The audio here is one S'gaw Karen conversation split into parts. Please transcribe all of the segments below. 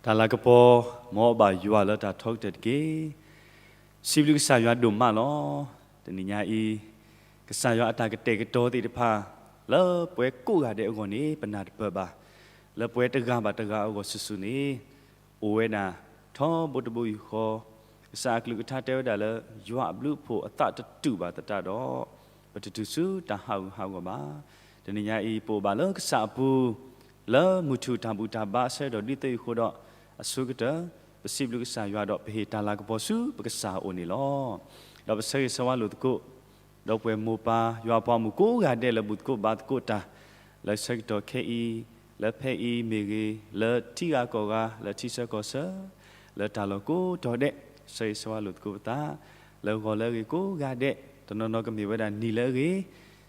တၢ်လၤကပီၤ မ်အဘၣ်ယွၤလၢတၢ်ထီကတၢၢ်တက့ၢ်. စံးဘျုးကစၢ်ယွၤဒိၣ်မးလီၤ. တနံၤညါအံၤ ကစၢ်ယွၤအတၢ်ကတဲာ်ကတီၤသ့ၣ်တဖၣ် လၢပှၤကိးဂၤဒဲးအဂီၢ်န့ၣ် ပနၢ်တပၢၢ်ဘၣ်. လၢပှၤတဂၤဘၣ်တဂၤအဂီၢ်စုာ်စုာ်န့ၣ် အိၣ်ဝဲဒၣ် ထီဘိတဘိယူၢ်ဃီ, ကစၢ်အကလုၢ်ကထါတဲဝဲဒၣ်လၢ ယွၤအဘျုးအဖှိၣ်အသးတတူာ်ဘၣ်သတးဒီး ပတတုၤဆူတၢ်ဟးဂူာ်ဟးဂီၤဘၣ်. တနံၤညါအံၤ ပအိၣ်ဘၣ်လၢကစၢ်အပူၤ လၢမုၢ်ထူၣ်တၢ်ဘူၣ်တၢ်ဘါအဆၢကတီၢ်ဒ်သိးအံၤအဃိဒီး အဆိကတၢၢ် ပစံးဘျုးကစၢ်ယွၤဒီး ပဟ့ၣ်တၢ်လၤကပီၤဆူပကစၢ်အအိၣ်န့ၣ်လီၤ. ဒီးပဆၢဂ့ၤဆၢဝါလိာ်သကိး ဒီးပှၤမိၢ်ပၢ် ယွၤပှၤမုၣ်ကိးဂၤဒဲးလၢဘူၣ်သကိးဘါသကိးတၢ် လၢဆၢကတီၢ်ခဲအံၤ, လၢဖဲအံၤမ့ၢ်ဂ့ၤ, လၢထံဂၤကီၢ်ဂၤ, လၢထံဆၢကီၢ်ဆၢ, လၢတၢ်လီၢ်ကိးတီၤဒဲး, ဆၢဂ့ၤဆၢဝါလိာ်သကိးပသး, လၢဂီၤလၢအဂ့ၤကိးဂၤဒဲး, တနီၤနီၤကမ့ၢ်ဝဲဒၣ်နံၤလၢအဂ့ၤ,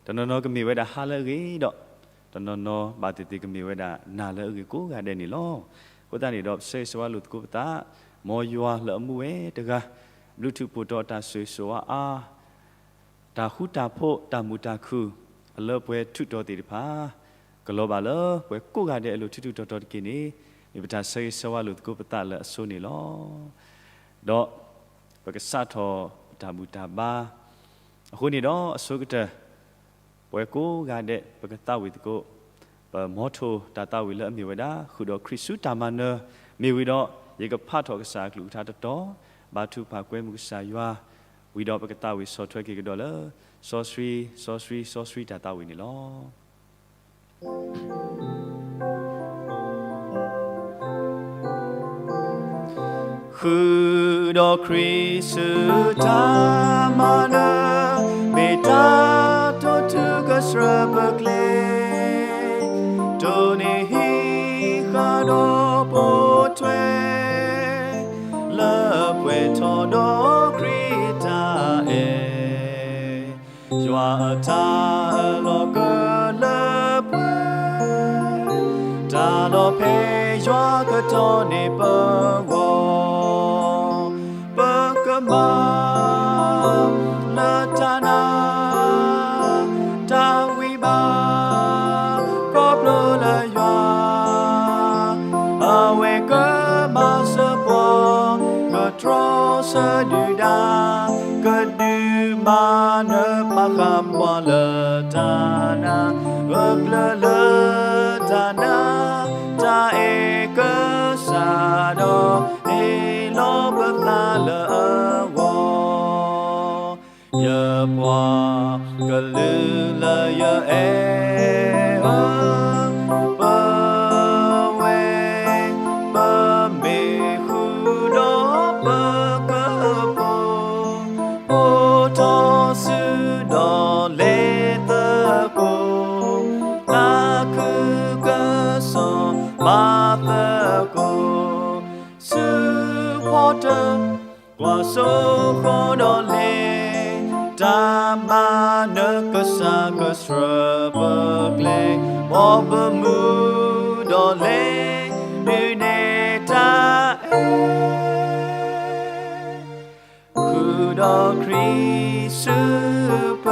တနီၤနီၤကမ့ၢ်ဝဲဒၣ်ဟါလၢအဂ့ၤဒီး တနီၤနီၤဘၣ်သ့ၣ်သ့ၣ်ကမ့ၢ်ဝဲဒၣ်နၤလၢအဂ့ၤကိးဂၤဒဲးန့ၣ်လီၤ. အဃိသတးန့ၣ်ဒီး ပဆၢဂ့ၤဆၢဝါလိာ်သကိးပသး, မ်ယွၤလၢအမူဝဲတဂၤ, ဘျုးထူးဖှိၣ်တီၤတၢ်ဆိၣ်ဂ့ၤဆိၣ်ဝါအါ တၢ်ဃူတၢ်ဖိး တၢ်မုာ်တၢ်ခုၣ် အလၢပှဲၤထူးတီၤသ့ၣ်တဖၣ် ကလီၤဘၣ်လၢပှၤကိးဂၤဒဲးအလိၤထူးထူးတီၤတီၤတက့ၢ်န့ၣ် မ့ၢ်ပတၢ်ဆၢဂ့ၤဆၢဝါလိာ်သကိးပသးလၢအဆိန့ၣ်လီၤ. ဒီးပကစးထီၣ်ပတၢ်ဘူၣ်တၢ်ဘါ အဃိန့ၣ်ဒီးအဆိကတၢၢ် ပှၤကိးဂၤဒဲး ပကသးဝံၣ်သကိး ပမီထိၣ်တၢ်သးဝံၣ်လၢအမ့ၢ်ဝဲဒၣ် ဃုာ်ဒီးခရံာ်ဆူတၢ်မၤနၢၤ မ့ၢ်ဝံၤဒီး ယကဖးထီၣ်ကစၢ်အကလုၢ်ကထါတတီၤ, ဘါထုကဖၣ်ကွဲမုာ်ကစၢ်ယွၤ, ဝံၤဒီးပကသးဝံၣ်ဆီၣ်ထွဲက့ၤကဒီးလၢ စီဆှံ စီဆှံ စီဆှံတၢ်သးဝံၣ်န့ၣ်လီၤ. ဃုာ်ဒီးခရံာ်ဆူတၢ်မၤနၢၤ, မ့ၢ်တၢ်တိာ်ထူကစၢၢ်ပကျဲ, တိၢ်န့ၢ်ဟံးဃာ်ဒီးပိာ်ထွဲ လၢပှဲၤထီၣ်ဒီးခရံာ်တၢ်အဲၣ်, ယွၤအတၢ်အၢၣ်လီၤကလၢပှဲၤ, တၢ်လီၢ်ဖဲယွၤကတီၢ်န့ၢ်ပဂီၢ်, ပကမၤလၢတၢ်နး တၢ်ဝံဘၣ် ခီဖျိလၢယွၤ အဝဲကမၤစၢၤပှၤ ကတြီဆၢဒုၣ်ဒါ ကဒုးမၤနၢၤပာ်ဃာ်ပှၤလၢတၢ်နး ဂၢၢ်ကျၢၤလၢတၢ်နး တၢ်အဲၣ်ကစၢ်ဒီး ဟ့ၣ်လီၤပသးလၢအဂီၢ် ယပှၤကလုာ်လၢယအဲၣ်ဧၢ, ပဝဲ ပမ့ၢ်ဃူဒီးပကပူၤ, အိၣ်ထီၣ်စုဒီးလဲၤသကိး, သးခုကစီၣ်မၤသကိး, ဆူဖီတၢၣ် ကွၢ်စိဃီဒီးလဲၤ တၢ်မၤနၢၤကစၢ်ကစၢၢ်ပကျဲ, ဘီပမုၢ်ဒီးလဲၤ ဒုးနဲၣ်တၢ်အဲၣ်, ဃုာ်ဒီးခရံာ်ဆူပ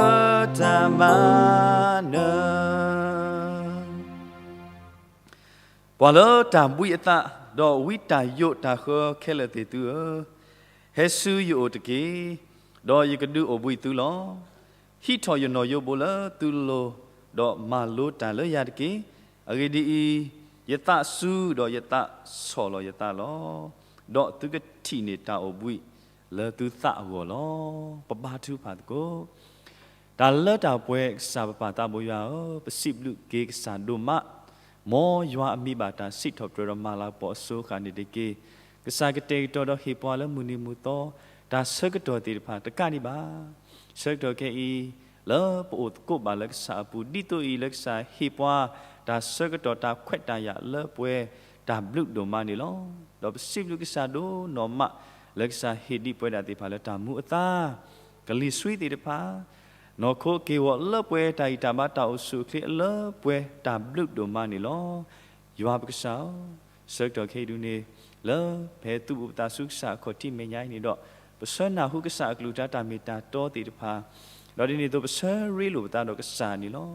တၢ်မၤနၢၤ ပှၤလၢတၢ်ဘှံးအသး ဒီးဝံတၢ်ယိးတၢ်ဃၢခဲလၢာ်သ့ၣ်သုဧၢ, ဟဲဆူယအိၣ်တက့ၢ်, ဒီးယကဒုးအိၣ်ဘှံးသုလီၤ. ဟံးထီၣ်ယနီၣ်ယိဘိလၢသုလိၤ, ဒီးမၤလိတၢ်လၢယၤတက့ၢ်. အဂ့ၢ်ဒ်အံၤ, ယသးစူၤဒီးယသးဆီၣ်လီၤယသးလီၤ. ဒီးသုကထံၣ်န့ၢ်တၢ်အိၣ်ဘှံးလၢသုသးအဂီၢ်လီၤ. ပဘါထုကဖၣ်သကိး တၢ်လၢတၢ်ပှဲၤကစၢ်ပပၢ်သးဘိယွၤဧၢ, ပစံးဘျုးက့ၤကစၢ်ဒိၣ်မး, မ်ယွၤအမံၤဘၣ်တၢ်စံးထီၣ်ပတြၢၤဒီးမၤလၤကပီၤအစိၤဃၣ်န့ၣ်တက့ၢ်. ကစၢ်ကတဲာ်ကတီၤဒီးဟ့ၣ်ပှၤလၢမုၢ်နံၤမုၢ်သီ, တၢ်ဆၢကတီၢ်သ့ၣ်တဖၣ်တကးဒံးဘၣ်. ဆၢကတီၢ်ခဲအံၤ, လၢပအိၣ်သကိးဘၣ်လၢကစၢ်အပူၤ ဒ်သိးအံၤလၢကစၢ်ဟ့ၣ်ပှၤ တၢ်ဆၢကတီၢ်တၢ်ခွဲးတၢ်ယာ်လၢပှဲၤတၢ်ဘျုးဒိၣ်မးန့ၣ်လီၤ. ဒီးပစံးဘျုးကစၢ်ဒိၣ်နီၢ်မး လၢကစၢ်ဟ့ၣ်ဒံးပဝဲဒၣ်သ့ၣ်တဖၣ်လၢတၢ်မူအသါ ကလံၤဆှံသ့ၣ်တဖၣ်, နီၢ်ခိက့ၢ်ဂီၤလၢပှဲၤတၢ်အံၣ်တၢ်ဘါတၢ်အိၣ်ဆူၣ်အိၣ်ချ့အလၢပှဲၤတၢ်ဘျုးဒိၣ်မးန့ၣ်လီၤ. ယွၤပကစၢ်ဧၢ, ဆၢကတီၢ်ခဲအံၤဒုန့ၣ်, လၢပဟဲသူၣ်ဘူးပသးဆူကစၢ်အခီၣ်ထံးမဲာ်ညါအံၤန့ၣ်ဒီး, ပဆၢနၢ်ဟူကစၢ်အကလုၢ်ကထါတၢ်မ့ၢ်တၢ်တီသ့ၣ်တဖၣ်, ဒီးဒ်န့ၣ်အသိးပဆၢရ့လိာ်ပသးဒီးကစၢ်န့ၣ်လီၤ.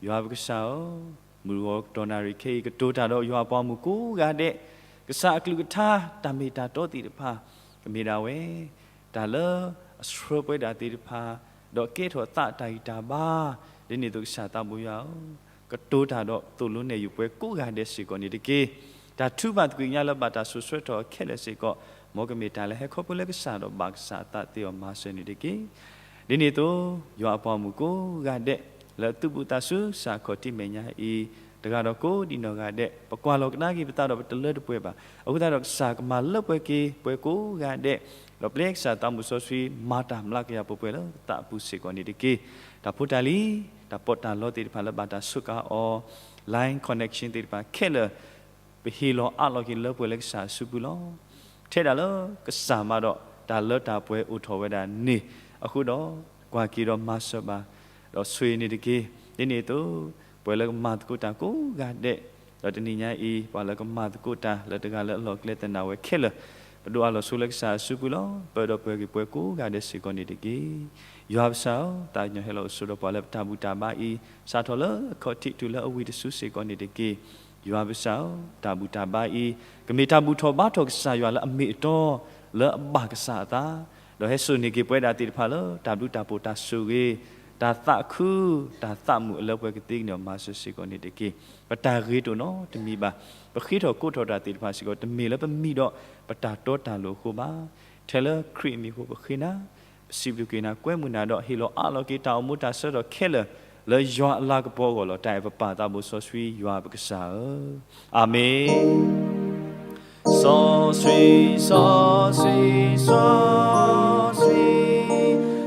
ယွၤပကစၢ်ဧၢ, မုၢ်ဂီၤကတီၢ်နၣ်ရံၣ်ခဲအံၤ ကတိၤတၢ်ဒီးယွၤအပှၤမုၣ်ကိးဂၤဒဲး, ကစၢ်အကလုၢ်ကထါ တၢ်မ့ၢ်တၢ်တီသ့ၣ်တဖၣ် ကမ့ၢ်ဒၣ်ဝဲ တၢ်လၢအဆှၢပှဲၤဒၣ်သ့ၣ်တဖၣ် ဒီးကဲထီၣ်သးတၢ်ဂံၢ်တၢ်ဘါ, ဒ်န့ၣ်အသိးကစၢ်သးဘိယွၤဧၢ, ကတိၤတၢ်ဒီးသိၣ်လိနဲၣ်ယုာ်ပှၤကိးဂၤဒဲးစ့ၢ်ကီးန့ၣ်တက့ၢ်. တၢ်ထုကဖၣ်သကွံာ်ကညးလၢဘၣ်တၢ်စိာ်ဆှၢထီၣ်ခဲလၢာ်စ့ၢ်ကီး, မ်ကမ့ၢ်တၢ်လၢဟဲခီဖျိလၢကစၢ်ဒီးဘၣ်ကစၢ်အသးသ့အီၤမၤစၢၤန့ၣ်တက့ၢ်. ဒ်န့ၣ်အသိး ယွၤအပှၤမုၣ်ကိးဂၤဒဲး လၢအသူၣ်ဘၣ်သးဆူကစၢ်ခီၣ်ထံးမဲာ်ညါအံၤ, တဂၤဒီးကိးဒံးနီၢ်ဂၤဒဲး ပကွၢ်လီၤကဒါက့ၤပသးဒီး ပတလၢတပှဲၤဘၣ်. အဃိသတးဒီး ကစၢ်ကမၤလၢပှဲၤက့ၤပှၤကိးဂၤဒဲး, ဒီးပျဲကစၢ်သးမုၣ်စီဆှံ မၤတၢ်မျးကယၤပှဲၤပှဲၤလၢပသးအပူၤစ့ၢ်ကီးန့ၣ်တက့ၢ်. တၢ်ဖိတၢ်လံၤ, တၢ်ပီးတၢ်လီသ့ၣ်တဖၣ်လၢဘၣ်တၢ်စူးကါအီၤ, line connection သ့ၣ်တဖၣ်ခဲလၢာ် ပဟ့ၣ်လီၤအးလီၤက့ၤလၢပှဲၤလၢကစၢ်အစုပူၤလီၤ. ထဲဒၣ်လၢကစၢ်မးဒီး တၢ်လၢတၢ်ပှဲၤအိၣ်ထီၣ်ဝဲဒၣ်န့ၣ်, အဃိဒီး ကွၢ်က့ၤဒီးမၤစၢၤဘၣ် ဒီးဆိၣ်ဂ့ၤန့ၣ်တက့ၢ်. ဒ်န့ၣ်အသိး ပှၤလၢကမၤသကိးတၢ်ကိးဂၤဒဲး, ဒီးတနံၤညါအံၤ ပှၤလၢကမၤသကိးတၢ်လၢတဂၤလၢအလီၢ်ကျဲသနာ်ဝဲခဲလၢာ်, ပဒိးအးလီၤဆိလၢကစၢ်အစုပူၤလီၤ. ပၢၤဒီးပှဲၤက့ၤပှၤကိးဂၤဒဲးစ့ၢ်ကီးန့ၣ်တက့ၢ်. ယွၤပစၢ်ဧၢ, သးကညီၤဟဲလီၤအိၣ်ဆိဒီးပှၤလၢပတၢ်ဘူၣ်တၢ်ဘါအံၤ, စးထီၣ်လၢအခီၣ်ထံးတုၤလၢအဝံၤတစုစ့ၢ်ကီးန့ၣ်တက့ၢ်. ယွၤပစၢ်ဧၢ, တၢ်ဘူၣ်တၢ်ဘါအံၤ ကမ့ၢ်တၢ်ဘူၣ်ထီၣ်ဘါထီၣ်ကစၢ်ယွၤလၢအမ့ၢ်အတီ, လၢအဘၣ်ကစၢ်အသး, ဒီးဟဲစိာ်န့ၢ်က့ၤပဝဲဒၣ်သ့ၣ်တဖၣ်လၢ တၢ်ဘျုးတၢ်ဖှိၣ်တၢ်ဆိၣ်ဂ့ၤ, တၢ်သးခု, တၢ်သးမုာ်အလၢပှဲၤကသ့ကန့ၢ်မၤစၢၤစ့ၢ်ကီးန့ၣ်တက့ၢ်. ပတၢ်ဂ့ၤတအိၣ်နီတမံၤဘၣ်. ပဃ့ထီၣ်ကိးထီၣ်တၢ်သ့ၣ်တဖၣ်စ့ၢ်ကီး တမ့ၢ်လၢပမံၤဒီးပတၢ်တီတၢ်လိၤအဃိဘၣ်. ထဲလၢခရံာ်အမံၤအဃိပဃ့နၤ, ပစံးဘျုးက့ၤနၤ ကွဲမုာ်နၤဒီး ဟ့ၣ်လီၤအးလီၤက့ၤတၢ်အိၣ်မူတၢ်ဆၢကတီၢ်ခဲလၢာ် လၢယွၤအလၤကပီၤအဂီၢ်လီၤ. တၢ်အဲၣ်ပပၢ်သးဘိစီဆှံယွၤပကစၢ်ဧၢ, အၤမ့ၣ်. စီဆှံ, စီဆှံ, စီဆှံ,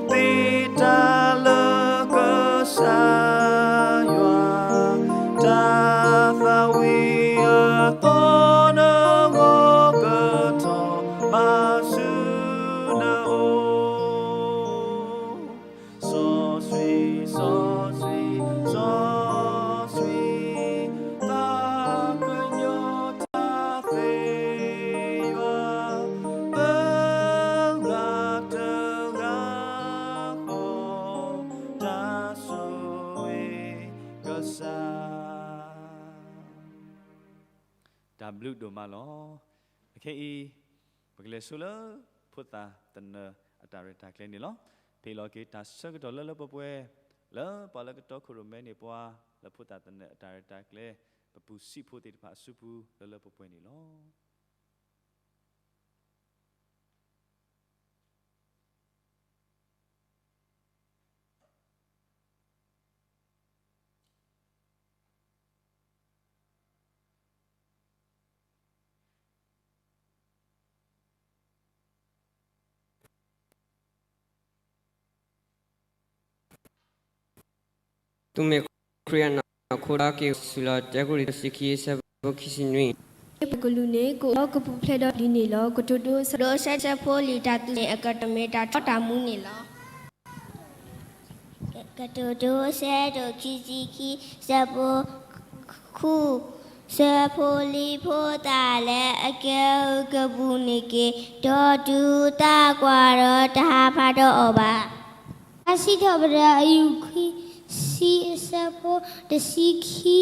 သ့တၢ်လၢကစၢ်ယွၤ, တၢ်သးဝံၣ်အသီနဂီၢ်ကထီၣ်ဘၣ်ဆူနအိၣ် စီဆှံ, စီဆှံ, စီဆှံ, သးကညီၤတၢ်သ့ယွၤ, ပဂၤတဂၤဃီ, တၢ်ဆိၣ်ဂ့ၤကစၢ် တၢ်ဘျုးဒိၣ်မးလီၤ. အခဲအံၤ ပကလဲၤဆူလၢ ဖိသၣ်သနၢၣ်အတၢ်ရဲၣ်တၢ်ကျဲၤန့ၣ်လီၤ. ပဟ့ၣ်လီၤက့ၤတၢ်ဆၢကတီၢ်လၢလၢပှဲၤပှဲၤ လၢပှၤလၢကတီခိၣ်ရိၣ်မဲန့ၣ်ပှၤ လၢဖိသၣ်သနၢၣ်အတၢ်ရဲၣ်တၢ်ကျဲၤ ပပူၤစံးဖိသ့ၣ်တဖၣ်အစုပူၤလၢလၢပှဲၤပှဲၤန့ၣ်လီၤ. သုမ့ၢ်ခရံာ်အနီၢ်ခိတၢ်က့ၤစူၤလီၤ တၢကရံၣ်သူး တဆံခံ အဆၢဖိခံဆံနွံ, ပကလူးန့ၣ် ကအိၣ်ဒီးကပူၤဖျဲးဒီးလံန့ၣ်လီၤ. ကတိၤဒိ ကတိၤဒိအဆၢဖိလံာ်တၢ်သ့န့ၣ် အကတၢၢ်မ့ၢ်တၢ်တီတၢ်မူန့ၣ်လီၤ. ကတိၤဒိအဆၢဒိၣ်ခံဆံခံ အဆၢဖိဃု, ဆၢဖိလံၤဖိသၣ်လၢအကဲအကပူၤန့ၣ်က့ၤ, ဒီးတုၤအသးကွၢ်ဒီးတဟးဖးဒီးအီၤဘၣ်. တၢ်စံးထီၣ်ပတြၢၤ အယူၢ်ခံဆံ အဆၢဖိတဆံခံ,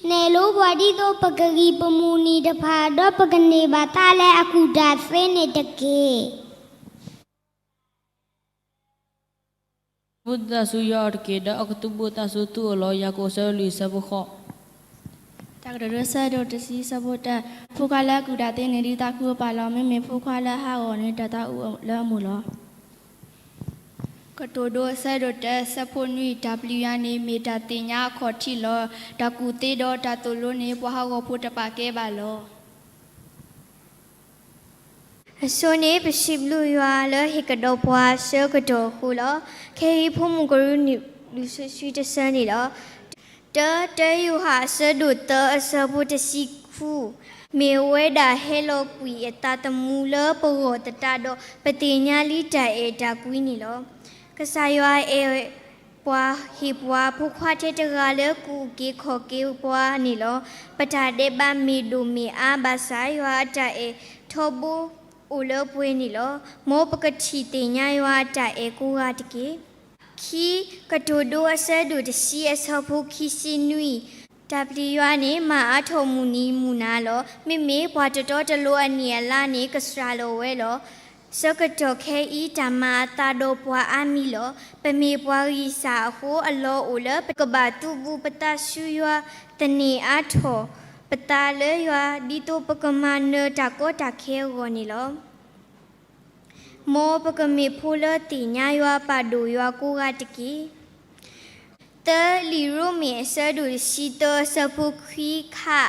နဲၣ်လိပှၤဒ်သိးပကဂံၢ်ပမုၢ်နံၤတဖၣ်, ဒီးပကန့ၢ်ဘၣ်တၢ်လၢအကူၣ်တၢ်သ့န့ၣ်တက့ၢ်. သူၣ်ဘီၣ်သးစူၤယွၤအအိၣ်တက့ၢ်, ဒီးအကသူၣ်ဘီၣ်သးစူၤသုအိၣ်လီၤ. ယၤကိာ် အဆၢဒိၣ်လွံၢ် အဆၢဖိဃိး. တၢ်ကတိၤဒိ အဆၢဒိၣ်တဆံ အဆၢဖိတၢ, ဖိခွါလၢအကူၣ်တၢ်သ့န့ၣ် ဒုးသးခုအပၢ်လီၤ. မ့မ့ၢ်ဖိခွါလၢအဟးဂီၤန့ၣ် တၢ်သးအိၣ်လၢအမိၢ်လီၤ. ကတိၤဒိ အဆၢဒိၣ်တၢ အဆၢဖိနွံ, တၢ်ပျံၤယွၤန့ၣ် မ့ၢ်တၢ်သ့ၣ်ညါအခီၣ်ထံးလီၤ. တၢ်ကူၣ်သ့ဒီးတၢ်သိၣ်လိန့ၣ် ပှၤဟးဂီၤဖိတပာ်ကဲဘၣ်လီၤ. အဆိန့ၣ် ပစံးဘျုးယွၤလၢဟ့ၣ်ကဒီးပှၤဆၢကတီၢ်အဃိလီၤ. ခဲအံၤဖိမုၣ်ကရူၢ်နံၣ် လူၤဆူဆွံတဆၢန့ၣ်လီၤ. တၢ, တၢယိၤဟၣ် အဆၢဒိၣ်သၢ အဆၢဖိတဆံဃု, မ့ၢ်ဝဲဒၣ်ဟဲလီၤကွံာ်အသးသမူလၢပဂီၢ်သတးဒီး ပသ့ၣ်ညါလံတၢ်အဲၣ်တၢ်ကွံန့ၣ်လီၤ. ကစၢ်ယွၤအဲၣ်ပှၤ ဟ့ၣ်ပှၤဖိခွါထဲတဂၤလၢကူၣ်က့ၤခီၣ်က့ၤပှၤန့ၣ်လီၤ. ပတၢ်ဒဲးဘးမ့ၢ်ဒိၣ်မ့ၢ်အါဘၣ်ဆၣ် ယွၤအတၢ်အဲၣ်ထီဘိအိၣ်လၢပှဲၤန့ၣ်လီၤ. မ်ပကထံၣ်သ့ၣ်ညါယွၤအတၢ်အဲၣ်ကိးဂၤတက့ၢ်. ခံ, ကတိၤဒိ အဆၢဒိၣ်တဆံ အဆၢဖိခံဆံနွံ, တၢ်ပျံၤယွၤန့ၣ် မၤအါထီၣ်မုၢ်နံၤမုၢ်နၤလီၤ. မ့မ့ၢ်ပှၤတတီတလိၤအနံၣ်အလါန့ၣ် ကစှၤလီၤဝဲလီၤ. ဆၢကတီၢ်ခဲအံၤ တၢ်မၤအသးဒီးပှၤအါမံၤလီၤ. ပမ့ၢ်ပှၤဂံၢ်စၢ်အဃိ အလီၢ်အိၣ်လၢ ပကဘၣ်သုးဘူးပသးဆူယွၤ, သန့ၤအါထီၣ်ပသးလၢယွၤ ဒ်သိးပကမၤနၢၤတၢ်ကီတၢ်ခဲအဂီၢ်န့ၣ်လီၤ. မ်ပကမ့ၢ်ဖိလၢသ့ၣ်ညါယွၤ ပာ်ဒိၣ်ယွၤကိးဂၤတက့ၢ်. သၢ လံာ်ရိမ့ၤအဆၢဒိၣ်တဆံသၢ အဆၢဖိခွံခါ,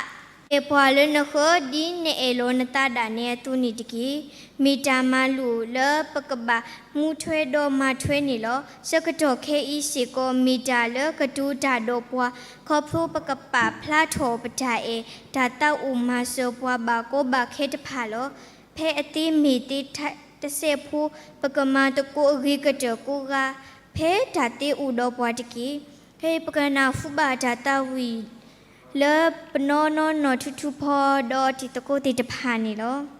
အဲၣ်ပှၤလၢနဃၢၤ ဒ်နအဲၣ်လီၤနသးဒၣ်နဲအသိးန့ၣ်တက့ၢ်. မ့ၢ်တၢ်မၤလိာ်လၢပကဘၣ်မူထွဲဒီးမၤထွဲန့ၣ်လီၤ. ဆၢကတီၢ်ခဲအံၤစ့ၢ်ကီး မ့ၢ်တၢ်လၢကတိၤတၢ်ဒီးပှၤ ခီဖျိပကပာ်ဖျါထီၣ်ပတၢ်အဲၣ် တၢ်သးအိၣ်မၤစၢၤပှၤဘၣ်ကီဘၣ်ခဲတဖၣ်လီၤ. ဖဲအသ့မ့ၢ်သ့တစဲးဖိ ပကမၤသကိးအဂ့ၤကတၢၢ်ကိးဂၤ, ဖဲတၢ်သ့အိၣ်ဒီးပှၤတက့ၢ်. ဖဲပကနၢ်ဟူဘၣ်တၢ်သးဝံၣ်လၢပနီၢ်နီၢ်နီၢ်ထူထူဖီဒီးတံၤသကိးသ့ၣ်တဖၣ်န့ၣ်လီၤ.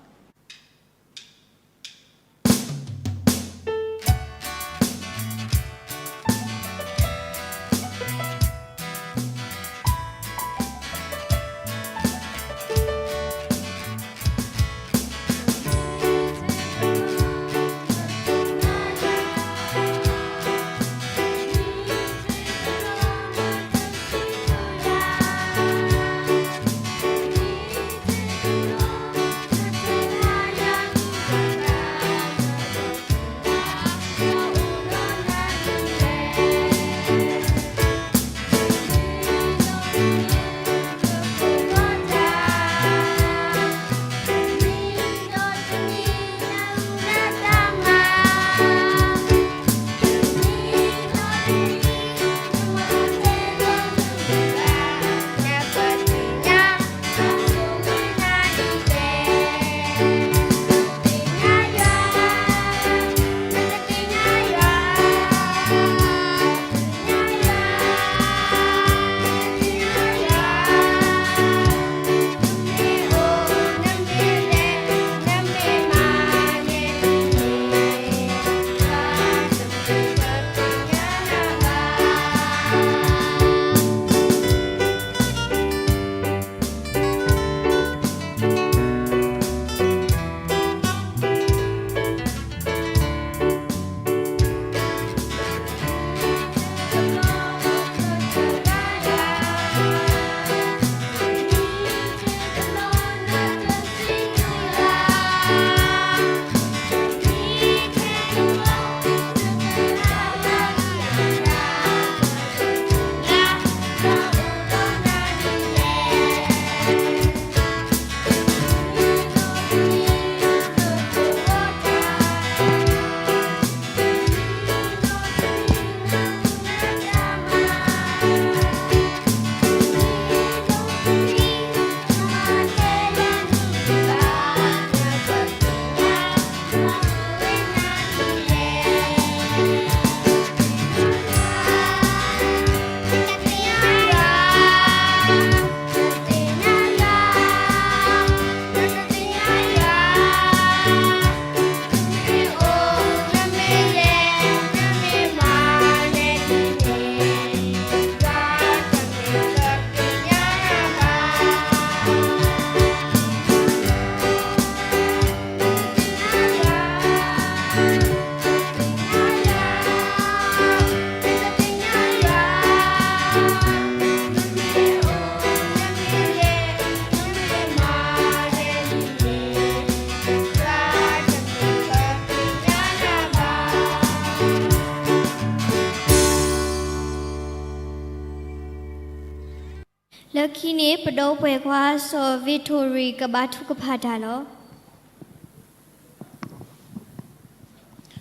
လၢခံန့ၣ် ပဒီပုၢ်ဝဲၢ်ခွါ စီၤ Victory ကဘါထုကဖၣ်တၢ်လီၤ.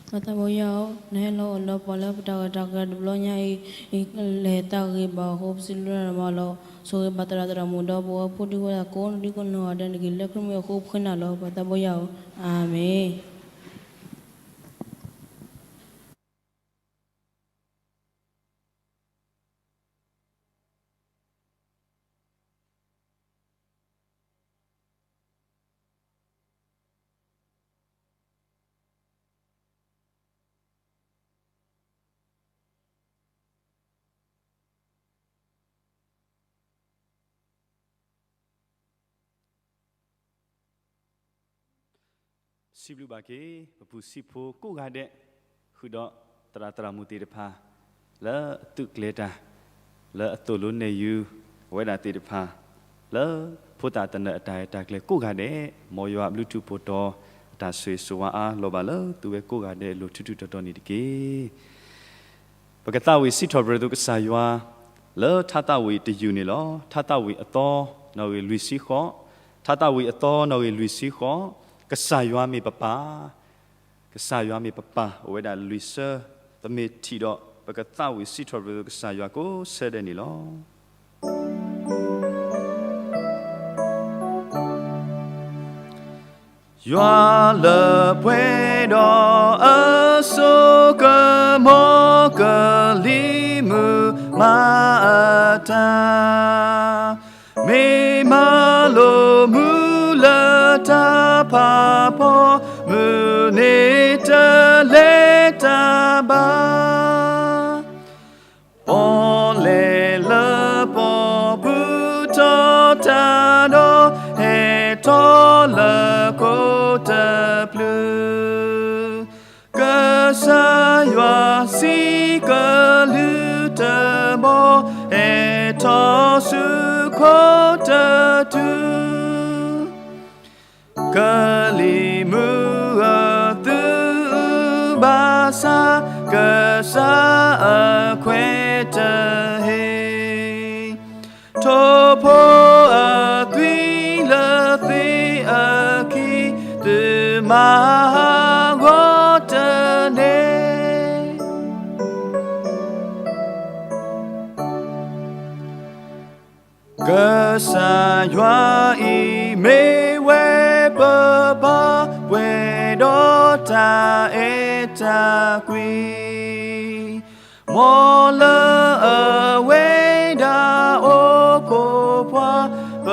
ပသးဘိယွၤဧၢ, နဟဲလီၤအိၣ်ဒီးပှၤလၢပတၢ်ဂၢၢ်တၢ်ကျၢၤတဘျီညါအံၤ, လဲၤသးဂ့ၤဘၣ်အဃိ ပစံးဘျုးနၤမးလီၤ. ဆိၣ်ဂ့ၤဘၣ်သရၣ်သရၣ်မုၣ်ဒီးပဝဲဖိဒံဖိသၣ်ကိးဒံကိးနီၢ်ဂၤဒဲးန့ၣ်တက့ၢ်. လၢခရံာ်မ့ၢ်အဃိပဃ့နၤလီၤ. ပသးဘိယွၤဧၢ, အၤမ့ၣ်. စံးဘျုးဘၣ်က့ၤ ပပုၢ်စံးဖိကိးဂၤဒဲး ဃုာ်ဒီးသရၣ်သရၣ်မုၣ်သ့ၣ်တဖၣ် လၢအသုးကျဲၤတၢ် လၢအသိၣ်လိနဲၣ်ယုာ် အဝဲဒၣ်သ့ၣ်တဖၣ် လၢဖိသၣ်သနၢၣ်အတၢ်ရဲၣ်တၢ်ကျဲၤကိးဂၤဒဲး မ်ယွၤအဘျုးထူးဖှိၣ်တီၤ အတၢ်ဆိၣ်ဂ့ၤဆိၣ်ဝါအါလီၤဘၣ်လၢသုဝဲကိးဂၤဒဲးအလိၤထူးထူးတီၤတီၤန့ၣ်တက့ၢ်. ပကသးဝံၣ်စံးထီၣ်ပတြၢၤသုကစၢ်ယွၤ လၢထါသးဝံၣ်တယုၢ်န့ၣ်လီၤ. ထါသးဝံၣ်အသီ နီၣ်ဂံၢ်လွံၢ်ဆံဃိး, ထါသးဝံၣ်အသီ နီၣ်ဂံၢ်လွံၢ်ဆံဃိး, ကစၢ်ယွၤမ့ၢ်ပပၢ်, ကစၢ်ယွၤမ့ၢ်ပပၢ် အိၣ်ဝဲဒၣ်လွံၢ်ဆၢ, ပမ့ၢ်ထံၣ်ဒီး ပကသးဝံၣ်စံးထီၣ်ပတြၢၤသုကစၢ်ယွၤကိးဆၢဒဲးန့ၣ်လီၤ. ယွၤလၢပှဲၤဒီးအစိကမီၤကလံၤမုၢ်မၤအတၢ်, မ့ၢ်မၤလိမုၢ်လၢတၢ်ဖးဖီ, မုၢ်န့ၣ်တလဲၤတၢ်ဘၣ်. ပီၣ်လဲၣ်လၢပီၣ်ပူၤထီၣ်တၢ်ဒီး ဟဲထီၣ်လၢခိတဖျၢၣ်, ကစၢ်ယွၤစံးကလုၢ်တဘီ, ဟဲထီၣ်ဆူခိတတုၤ ကလံၤမုၢ်အသုးဘၣ်ဆၣ်, ကစၢ်အခွဲးတဟ့ၣ်, ထိၣ်ဖိအသွံၣ်လၢသ့ၣ်အခံ, သုမၤဟးဂီၤတန့ၢ် ကစၢ်ယွၤအံၤမ့ၢ်ဝဲပပၢ်, ပှဲၤဒီးတၢ်အဲၣ်တၢ်ကွံ, မ်လၢအဝဲဒၣ်အိၣ်ဖှိၣ်ဖိခွါ, ပ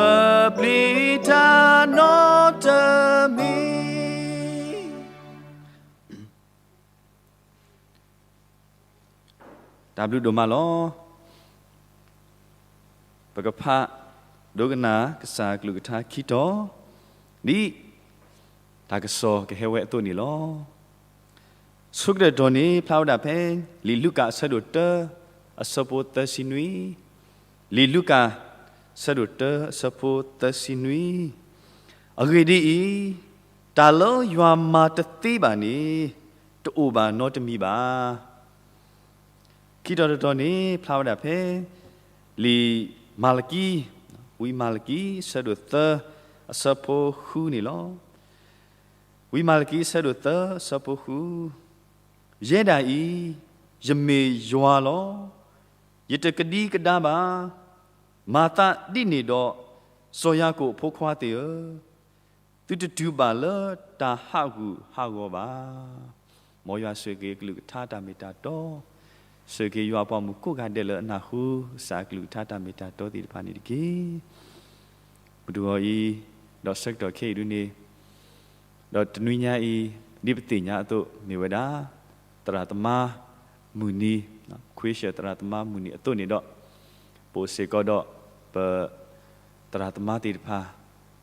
ပျံၤတၢ်နီတမံၤ တၢ်ဘျုးဒိၣ်မးလီၤ. ပကဖးဒိကနၣ်ကစၢ်အကလုၢ်ကထါခံတီၤ, ဒ်တၢ်ကစီၣ်ကဟဲဝဲအသိးန့ၣ်လီၤ. ဆိကတၢၢ်တီၤန့ၣ် ဖျါဝဲဒၣ်ဖဲ လံာ်လူၤကၣ်အဆၢဒိၣ်တၢ အဆၢဖိသၢဆံနွံ, လံာ်လူၤကၣ် ဆၢဒိၣ်တၢ အဆၢဖိသၢဆံနွံ, အဂ့ၢ်ဒ်အံၤ, တၢ်လၢယွၤမၤတသ့ဘၣ်န့ၣ် တအိၣ်ဘၣ်နီတမံၤဘၣ်. ခံတီၤတတီၤန့ၣ် ဖျါဝဲဒၣ်ဖဲ လံာ်မၤလကံ, ဝံမၤလကံ ဆၢဒိၣ်သၢ အဆၢဖိဃုန့ၣ်လီၤ. ဝံမၤလကံ ဆၢဒိၣ်သၢ အဆၢဖိဃု, ယဲဒၣ်အံၤ ယမ့ၢ်ယွၤလီၤ. ယတကဒံကဒါဘၣ်. မၤသးဒ်န့ၣ်ဒီး စီၤယၤကိာ်အဖိခွါသ့ၣ်ဧၢ, သုတတုၤဘၣ်လၢတၢ်ဟးဂူာ်ဟးဂီၤဘၣ်. မ်ယွၤဆိၣ်ဂ့ၤက့ၤကလုၢ်ကထါတၢ်မ့ၢ်တၢ်တီ, ဆိၣ်ဂ့ၤက့ၤယွၤအပှၤမုၣ်ကိးဂၤဒဲးလၢအနၢ်ဟူ ကစၢ်အကလုၢ်ကထါတၢ်မ့ၢ်တၢ်တီသ့ၣ်တဖၣ်န့ၣ်တက့ၢ်. မုၢ်တဂီၤအံၤ, ဒီးဆၢကတီၢ်ခဲအံၤဒုန့ၣ်, ဒီးတနွံညါအံၤ, ဒ်ပသ့ၣ်ညါအသိး မ့ၢ်ဝဲဒၣ် သရၣ်သမါမုၢ်နံၤ, ခွ့ၡၢၣ်သရၣ်သမါမုၢ်နံၤအသိးန့ၣ်ဒီး, ပအိၣ်စ့ၢ်ကီးဒီး ပ သရၣ်သမါသ့ၣ်တဖၣ်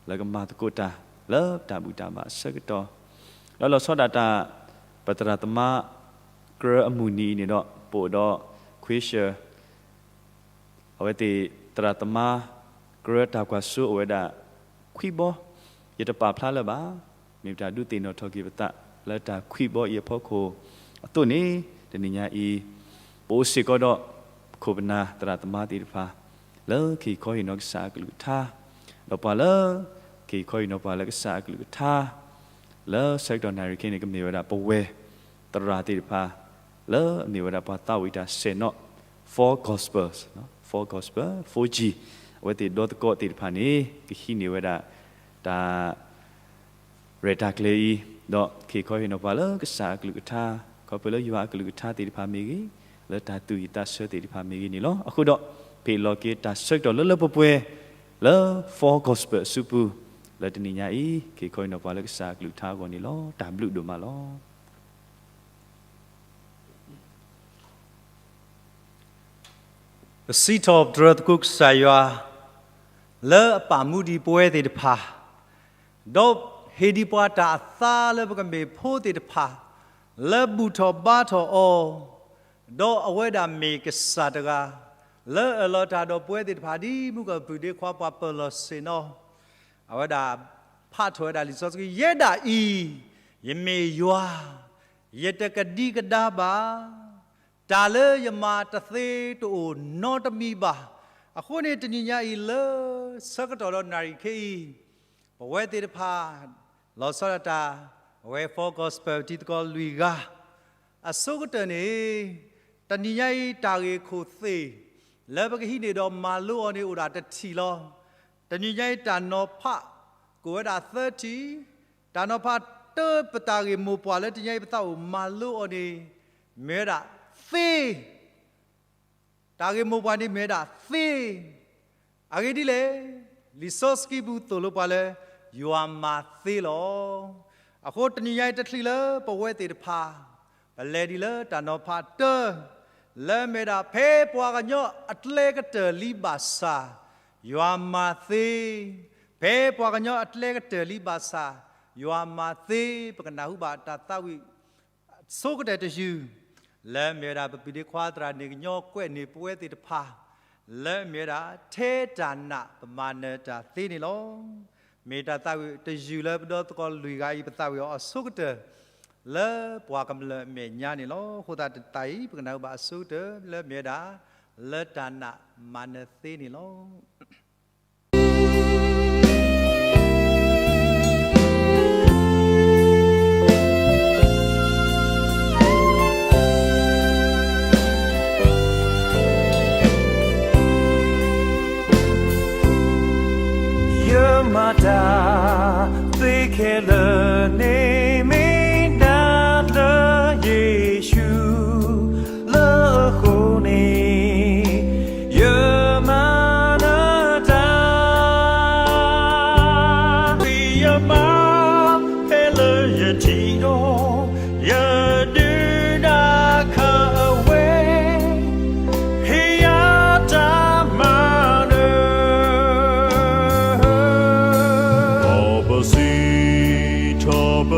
လၢကမၤသကိးတၢ် လၢတၢ်ဘူၣ်တၢ်ဘါအဆၢကတီၢ်, ဒီးလီၤဆီဒၣ်တၢ် ပသရၣ်သမါကြၢးအမုၢ်နံၤအံၤန့ၣ်ဒီး ပအိၣ်ဒီးခွ့ၡၢၣ် အဝဲသ့ၣ်သရၣ်သမါကြၢးတၢ်ကွၢ်စိအိၣ်ဝဲဒၣ် ခွံဘီ, ယတပာ်ဖျါလၢၤဘၣ်. မ့ၢ်ပတၢ်ဒုးသ့ၣ်နီၣ်ထီၣ်က့ၤပသး လၢတၢ်ခွံဘီအံၤအဖီခိၣ်အသိးန့ၣ်, တနံၤညါအံၤ, ပအိၣ်စ့ၢ်ကီးဒီး ပခိၣ်ပနၢ်သရၣ်သမါသ့ၣ်တဖၣ် လၢကဟ့ၣ်ခီဟ့ၣ်နီၤကစၢ်အကလုၢ်ကထါ, ဒီးပှၤလၢ ကဟ့ၣ်ခီဟ့ၣ်နီၤပှၤလၢကစၢ်အကလုၢ်ကထါ လၢဆၢကတီၢ်နၣ်ရံၣ်ခဲအံၤန့ၣ် ကမ့ၢ်ဝဲဒၣ်ပဝဲၢ်သရၣ်သ့ၣ်တဖၣ် လၢအမ့ၢ်ဝဲဒၣ်ပှၤသးဝံၣ်တၢ်ဆဲးနီၣ် Four Gospels, Four Gospel, Four G, အဝဲသ့ၣ်ဒီသကိးသ့ၣ်တဖၣ်န့ၣ် ကဟံးန့ၢ်ဝဲဒၣ် တၢ် ရဲၣ်တၢ်ကျဲၤအံၤ, ဒီးကဟ့ၣ်ခီဟ့ၣ်နီၤပှၤလၢကစၢ်အကလုၢ်ကထါ, ခီဖျိလၢယွၤအကလုၢ်ကထါသ့ၣ်တဖၣ်မ့ၢ်ဂ့ၤ, လၢတၢ်သူၣ်ဝံၣ်သးဆၢသ့ၣ်တဖၣ်မ့ၢ်ဂ့ၤန့ၣ်လီၤ. အဃိဒီး, ပဟ့ၣ်လီၤက့ၤတၢ်ဆၢကတီၢ်လၢလၢပှဲၤပှဲၤ လၢ Four Gospel အစုပူၤ, လၢတနံၤညါအံၤ ကဟ့ၣ်ခီဟ့ၣ်နီၤပှၤလၢကစၢ်အကလုၢ်ကထါအဂီၢ်န့ၣ်လီၤ. တၢ်ဘျုးဒိၣ်မးလီၤ. ပစံးထီၣ်ပတြၢၤသကိးကစၢ်ယွၤ လၢအပာ်မူဒံးပဝဲသ့ၣ်တဖၣ်, ဒီး ဟ့ၣ်ဒံးပှၤတၢ်အသါလၢပကမ့ၢ်ဖိသ့ၣ်တဖၣ် လၢဘူၣ်ထီၣ်ဘါထီၣ်အီၤ, ဒီးအဝဲဒၣ်မ့ၢ်ကစၢ်တဂၤ လၢအၢၣ်လီၤတၢ်ဒီးပဝဲသ့ၣ်တဖၣ် ဒ်မုၣ်ကီၢ်ပုၢ်ဒ့ခွါပှၤပၢၤလီၢ်ဆ့ၣ်နီၤ အဝဲဒၣ်ဖးထီၣ်ဝဲဒၣ်လံာ်စီဆှံ, ယဲဒၣ်အံၤ ယမ့ၢ်ယွၤ, ယတကဒံကဒါဘၣ်, တၢ်လၢယမၤတသ့တအိၣ်နီတမံၤဘၣ်. အဃိန့ၣ် တနံၤညါအံၤလၢ ဆၢကတီၢ်ဒီးနၣ်ရံၣ်ခဲအံၤ ပဝဲသ့ၣ်တဖၣ် လီၤဆီဒၣ်တၢ် အဝဲ Four Gospel တံၤသကိးလွံၢ်ဂၤ အဆိကတၢၢ်န့ၣ် တနံၤညါအံၤတၢ်ဂ့ၢ်ခိၣ်သ့ၣ် လၢပကဟံးန့ၢ်ဒီးမၤလိအီၤန့ၣ်အိၣ်ဒၣ်တထံၣ်လီၤ. တနံၤညါအံၤတၢ်နီၤဖး ကအိၣ်ဝဲဒၣ်သၢထံၣ်, တၢ်နီၤဖးတၢ ပတၢ်ဂ့ၢ်မိၢ်ပှၢ်လၢတနံၤညါအံၤပသးအိၣ်မၤလိအီၤန့ၣ် မ့ၢ်ဝဲဒၣ်သ့ တၢ်ဂ့ၢ်မိၢ်ပှၢ်န့ၣ်မ့ၢ်ဝဲဒၣ်သ့, အဂ့ၢ်ဒ်လဲၣ်, လံာ်စီဆှံပူၤသိၣ်လိပှၤလၢ ယွၤမၤသ့လီၤ. အဃိတနံၤညါအံၤတချုးလၢပဝဲသ့ၣ်တဖၣ် ပလဲၤဒံးလၢတၢ်နီၤဖးတၢ လၢမ့ၢ်ဝဲဒၣ်ဖဲပှၤကညီအကျဲကတၢၢ်လံဘၣ်ဆၣ် ယွၤမၤသ့, ဖဲပှၤကညီအကျဲကတၢၢ်လံဘၣ်ဆၣ် ယွၤမၤသ့, ပကနၢ်ဟူဘၣ်တၢ်သးဝံၣ် အဆိကတၢၢ်တယုၢ် လၢမ့ၢ်ဝဲဒၣ်ပပုၢ်ဒ့ခွါသရၣ်န့ၣ်ကညီကွဲးန့ၢ်ပဝဲသ့ၣ်တဖၣ် လၢမ့ၢ်ဝဲဒၣ် ထဲတၢ်နာ်ပမၤနၢၤတၢ်သ့န့ၣ်လီၤ. မ့ၢ်တၢ်သးဝံၣ်တယုၢ်လၢပဒီသကိးလွံၢ်ဂၤအံၤ ပသးဝံၣ်အီၤအဆိကတၢၢ် လၢပှၤကမျၢၢ်အမဲာ်ညါန့ၣ်လီၤ. အဃိသတးတနံၤအံၤ ပကနၢ်ဟူဘၣ်အဆိကတၢၢ် လၢမ့ၢ်ဝဲဒၣ် လၢတၢ်နာ်မၤနၢၤသ့န့ၣ်လီၤ. ယမၤတၢ်သ့ခဲလၢာ်န့ၣ် မ့ၢ်ဒၣ်လၢယ့ၣ်ၡူး လၢအဃိန့ၣ် ယမၤနၢၤတၢ်, ယမၤဖဲလၢယထံၣ်ဒီး ယဒုးနၢ်ခါအဝဲ ဟ့ၣ်ယၤတၢ်မၤနၢၤ, ထီၣ်ပစံးထီၣ်ပ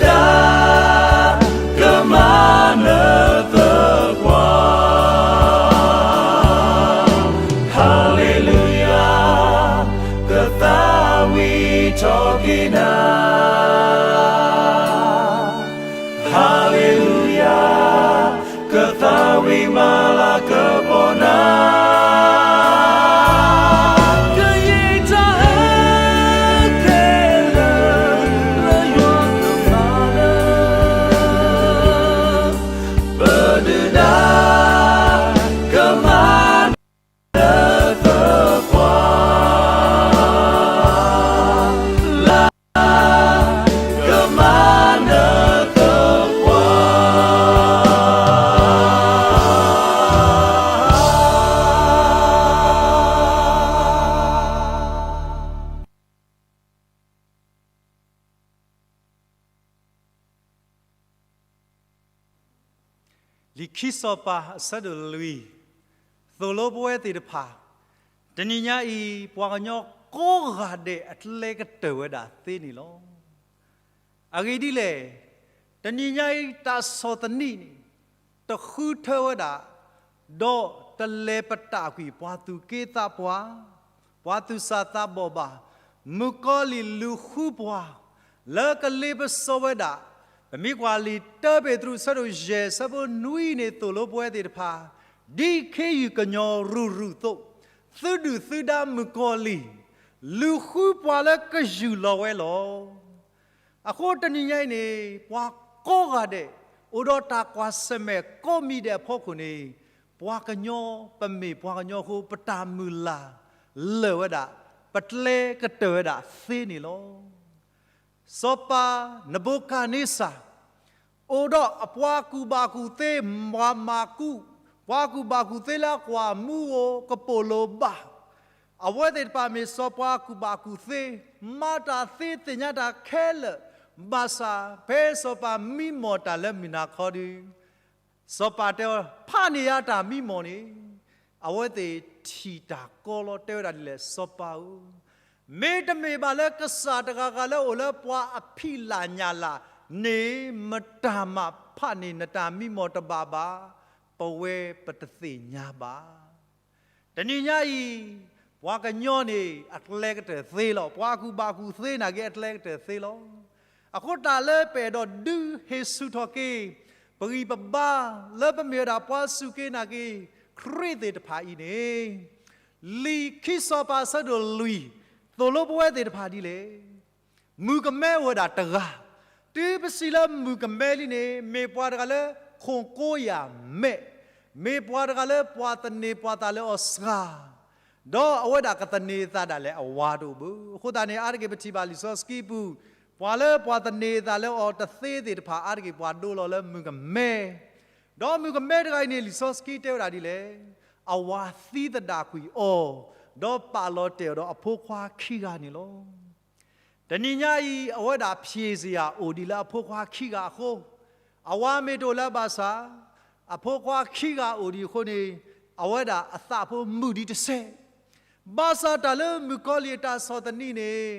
ဒၣ်ကမၤနၢၤသပှၢ်, Hallelujah, ကသးဝံၣ်ထီၣ်က့ၤနၤ, Hallelujah, ကသးဝံၣ်မၤလၤကပီၤနၤ, ကယံာ်တၢ်ခဲလၢာ် လၢယွၤကမၤနၢၤ, ပဒုၣ်ဒါကမၤနၢၤသပှၢ်, လၢ ကမၤနၢၤသပှၢ်. လံာ်ခံစီၤပၤအဆၢဒိၣ်လွံၢ်, သိၣ်လိပဝဲသ့ၣ်တဖၣ်, တနံၤညါအံၤ ပှၤကညီကိးဂၤဒဲးအကျဲကတၢၢ်ဝဲဒၣ်သ့န့ၣ်လီၤ. အဂ့ၢ်ဒ်လဲၣ်, တနံၤညါအံၤတၢ်ဆီၣ်သနံးန့ၣ် တဃုထၢဝဲဒၣ်, ဒီးတလဲၤပတာ်ကွံာ်ပှၤသူၣ်က့သးပှၢ်, ပှၤသူၣ်စၢ်သးဘီၣ်ဘၣ်, မုၣ်ကီၤလံၢ်လူၤဃုပှၤ လၢကလ့ပစီဝဲဒၣ်, ပမ့ၢ်ကွၢ်လံာ်တၢပ့းတရူးဆၢဒိၣ်ယဲၢ်ဆၢဖိနွံန့ၣ် သိၣ်လိပဝဲသ့ၣ်တဖၣ်, ဒ်ခ့ယုၢ်ကညီရူၢ်ရူၢ်အသိး, သုဒုၣ်သုဒါမုၣ်ကီၤလံၢ် လူၤဃုပှၤလၢကယူၢ်လီၤဝဲလီၤ. အဃိတနံၤညါအံၤန့ၣ် ပှၤကိးဂၤဒဲး အိၣ်ဒီးတၢ်ကွၢ်ဆၢၣ်မဲာ်ကိးမံၤဒဲးအဖီခိၣ်န့ၣ်, ပှၤကညီ ပမ့ၢ်ပှၤကညီအဃိ ပတၢ်မုၢ်လၢ်လၢာ်ဝဲဒၣ်, ပကျဲကတၢၢ်ဝဲဒၣ်သ့န့ၣ်လီၤ. စီၤပၤနဘူၤခၣ်နံစၢ် အိၣ်ဒီးအပှၤကူၣ်ဘၣ်ကူၣ်သ့ မၤမၤကူ, ပှၤကူၣ်ဘၣ်ကူၣ်သ့လၢအကွၢ်မူဧိၤ ကပိာ်လိၤဘၣ်, အဝဲသ့ၣ်တဖၣ်မ့ၢ်စီၤပၤကူၣ်ဘၣ်ကူၣ်သ့, မၤတၢ်သ့သ့ၣ်ညါတၢ်ခဲလၢာ်, ဘၣ်ဆၣ်ဖဲစီၤပၤမံမီၢ်တၢ်လၢမုၢ်နၤခီဒီး စီၤပၤတဲအီၤ ဖးန့ၢ်ယၤတၢ်မံမီၢ်န့ၣ်, အဝဲသ့ၣ်ထံၣ်တၢ်ကီလီၤ တဲဝဲဒၣ်ဒ်လဲၣ်, စီၤပၤဧၢ, မ့တမ့ၢ်ဘၣ်လၢကစၢ်တဂၤဂၤလၢအိၣ်လၢပှၤအဖံးလၢ်ညၣ်လၢ်န့ၣ် မတၤမးဖးန့ၢ်နတၢ်မံမီၢ်တဘၣ်ဘၣ်, ပဝဲပတသ့ၣ်ညါဘၣ်. တနံၤညါအံၤ ပှၤကညီန့ၣ် အကျဲကတၢၢ်သ့လီၤ. ပှၤကူၣ်ဘၣ်ကူၣ်သ့နာ်က့ အကျဲကတၢၢ်သ့လီၤ. အဃိတၢ်လၢပအဲၣ်ဒိးဒုးဟ့ၣ်ဆူၣ်ထီၣ်က့ၤ ပဂံၢ်ပဘါ လၢပမ့ၢ်ဝဲဒၣ်ပှၤစူၢ်က့ၤနာ်က့ၤ ခရံာ်သ့ၣ်တဖၣ်အံၤန့ၣ်, လံာ်ခံစီၤပၤအဆၢဒိၣ်လွံၢ် သိၣ်လိပဝဲသ့ၣ်တဖၣ်ဒ်လဲၣ်. မုၣ်ကမဲအိၣ်ဝဲဒၣ်တဂၤ, တုၤပစံးလၢမုၣ်ကမဲလံန့ၣ် မ့ၢ်ပှၤတဂၤလၢ ခိၣ်ကိယၢ်မဲာ်, မ့ၢ်ပှၤတဂၤလၢပှၤသန့ၤပှၤသးလၢအီၤစှၤ, ဒီးအဝဲဒၣ်ကသန့ၤအသးဒၣ်လဲာ်အဝၤတအိၣ်ဘၣ်. အဃိသတးန့ၣ် အါတက့ၢ်ပထံၣ်ဘၣ်လံာ်စီဆှံပူၤ, ပှၤလၢပှၤသန့ၤအသးလၢအီၤတသ့သ့ၣ်တဖၣ် အါတက့ၢ်ပှၤဒိလီၤလၢမုၣ်ကမဲ, ဒီးမုၣ်ကမဲတဂၤအံၤန့ၣ် လံာ်စီဆှံတဲဝဲဒၣ်ဒ်လဲၣ်, အဝၤသံသဒၣ်ကွံာ်အီၤ, ဒီးပာ်လီၤတဲာ်အီၤဒီးအဖိခွါခံဂၤန့ၣ်လီၤ. တနံၤညါအံၤ အဝဲဒၣ်ဖျ့ၣ်စ့ၢ်ယၤအိၣ်ဒံးလၢအဖိခွါခံဂၤအဃိ, အဝၤမ့ၢ်တအိၣ်လၢၤဘၣ်ဆၣ်, အဖိခွါခံဂၤအိၣ်ဒံးအဃိန့ၣ်, အဝဲဒၣ်အသးဖိမုာ်ဒံးတစဲး, ဘၣ်ဆၣ်တၢ်လၢမုၣ်ကီၤလံၢ်အတၢ်ဆီၣ်သနံးန့ၣ်,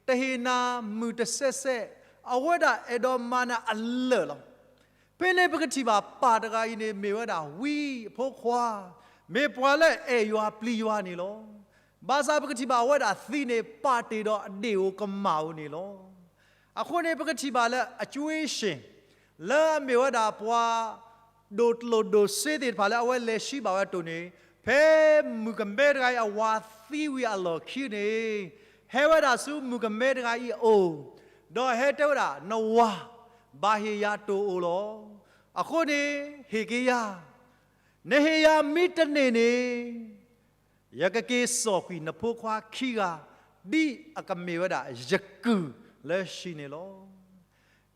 တဟ့ၣ်နၤမုာ်တစဲးစဲး, အဝဲဒၣ်အဲၣ်ဒိးမၤနၤအလၢာ်လီၤ. ဖဲန့ၣ်ပကထံၣ်ဘၣ်ပၢ်တဂၤအံၤန့ၣ် မ့ၢ်ဝဲဒၣ်ဝံအဖိခွါ, မ့ၢ်ပှၤလၢအဲၣ်ယွၤပျံၤယွၤန့ၣ်လီၤ. ဘၣ်ဆၣ်ပကထံၣ်ဘၣ်အဝဲဒၣ်သံန့ၣ် ပာ်တ့ၢ်ဒီးအဒ့ၣ်ဧိၤကမၢ်ဧိၤန့ၣ်လီၤ. အဃိန့ၣ်ပကထံၣ်ဘၣ်လၢအကၠွ့ၡ့ၣ် လၢအမ့ၢ်ဝဲဒၣ်ပှၤ ဒိၣ်ကျိၣ်ဒိၣ်စ့သ့ၣ်တဖၣ်လၢအဝဲလဲၤဆှံဘၣ်ဝဲအတိၢ်န့ၣ်, ဖဲမုၣ်ကမဲတဂၤအံၤအဝၤသံဝံၤအလီၢ်ခံန့ၣ်, ဟဲဝဲဒၣ်ဆူမုၣ်ကမဲတဂၤအံၤအအိၣ်, ဒီးဟဲတဲဝဲဒၣ် နဝၤ, ဘၣ်ဟ့ၣ်ယၤတိၢ်အိၣ်လီၤ. အဃိန့ၣ် ဟ့ၣ်က့ၤယၤ, နဟ့ၣ်ယၤမ့ၢ်တန့ၢ်န့ၣ် ယကက့ၤစိာ်ကွံာ်နဖိခွါခံဂၤ, ဒ်အကမ့ၢ်ဝဲဒၣ်ယကုၢ်လၢဟံၣ်န့ၣ်လီၤ.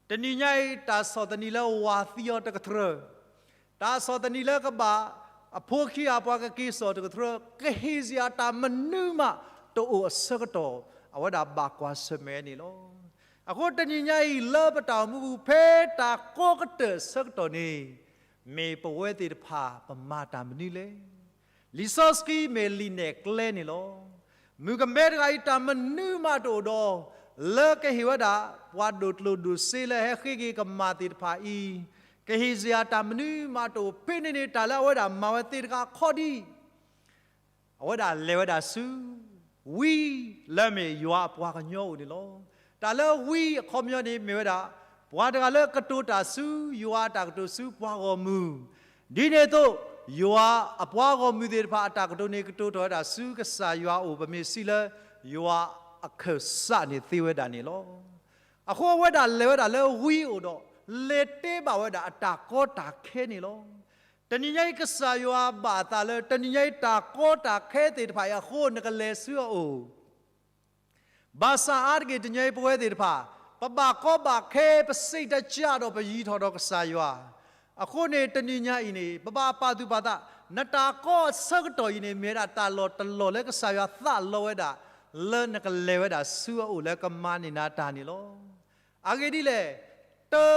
တနံၤညါအံၤ တၢ်ဆီၣ်သနံးလၢဝၤသံအီၤတကတြၢၢ်, တၢ်ဆီၣ်သနံးလၢကဘၣ်အဖိခံဂၤပှၤကက့ၤစိာ်တကတြၢၢ် ကဟ့ၣ်စ့ၢ်တၢ်မနုၤမးတအိၣ်အဆၢကတီၢ် အဝဲဒၣ်ဘၣ်ကွၢ်ဆၢၣ်မဲာ်န့ၣ်လီၤ. အဃိတနံၤညါအံၤ လၢပတၢ်အိၣ်မူပူၤ ဖဲတၢ်ကိးကတၢၢ်အဆၢကတီၢ်န့ၣ် မ့ၢ်ပဝဲသ့ၣ်တဖၣ်ပမၤတၢ်မနုၤလဲၣ်. လံာ်စီဆှံမ့ၢ်လံာ်နဲၣ်ကျဲန့ၣ်လီၤ. မုၣ်ကမဲတဂၤအံၤ တၢ်မနုၤမးတအိၣ်ဒီး လၢကဟ့ၣ်ဝဲဒၣ် ပှၤဒိၣ်ကျိၣ်ဒိၣ်စ့လၢဟဲဃ့က့ၤကမၣ်သ့ၣ်တဖၣ်အံၤ, ကဟ့ၣ်စ့ၢ်အတၢ်မနုၤမးတအိၣ်ဖဲန့ၣ်န့ၣ် တၢ်လၢအဝဲဒၣ်မၤဝဲသ့ၣ်တဖၣ်အခီၣ်ဒံး အဝဲဒၣ်လဲၤဝဲဒၣ်ဆူ ဝံလၢအမ့ၢ်ယွၤအပှၤကညီအအိၣ်န့ၣ်လီၤ. တၢ်လၢဝံအခီပညီန့ၣ်မ့ၢ်ဝဲဒၣ် ပှၤတဂၤလၢကတိၤတၢ်ဆူယွၤအတၢ်ကတိၤဆူပှၤဂီၢ်မုၢ်, ဒ်န့ၣ်အသိး ယွၤအပှၤဂီၢ်မုၢ်သ့ၣ်တဖၣ်အတၢ်ကတိၤန့ၣ် ကတိၤထီၣ်ဝဲဒၣ်ဆူကစၢ်ယွၤအအိၣ် ပမ့ၢ်စံးလၢ ယွၤအခၢၣ်စးန့ၣ်သ့ဝဲဒၣ်န့ၣ်လီၤ. အဃိအဝဲဒၣ်လဲၤဝဲဒၣ်လၢဝံအိၣ်ဒီး လဲၤတဲဘၣ်ဝဲဒၣ်အတၢ်ကီတၢ်ခဲန့ၣ်လီၤ. တနံၤညါအံၤကစၢ်ယွၤဘၣ်အသးလၢ တနံၤညါအံၤတၢ်ကီတၢ်ခဲသ့ၣ်တဖၣ်အံၤအဃိ နကလဲၤဆူအအိၣ် ဘၣ်ဆၣ်အါတက့ၢ်တနံၤညါအံၤပဝဲသ့ၣ်တဖၣ် ပဘၣ်ကီဘၣ်ခဲ ပစံးတၢ်ကၢ်ဒီးပယံၤထီၣ်ဒီးကစၢ်ယွၤ, အဃိန့ၣ်တနံၤညါအံၤန့ၣ် ပဘၣ်ပာ်သူၣ်ပာ်သး နတၢ်ကီအဆၢကတီၢ်အံၤန့ၣ် မ့ၢ်ဝဲဒၣ်တၢ်လီၢ်တလီၢ်လၢကစၢ်ယွၤသးလီဝဲဒၣ် လၢနကလဲၤဝဲဒၣ်ဆူအအိၣ်လၢကမၤန့ၢ်နၤတၢ်န့ၣ်လီၤ. အဂ့ၢ်ဒ်လဲၣ်, တၢ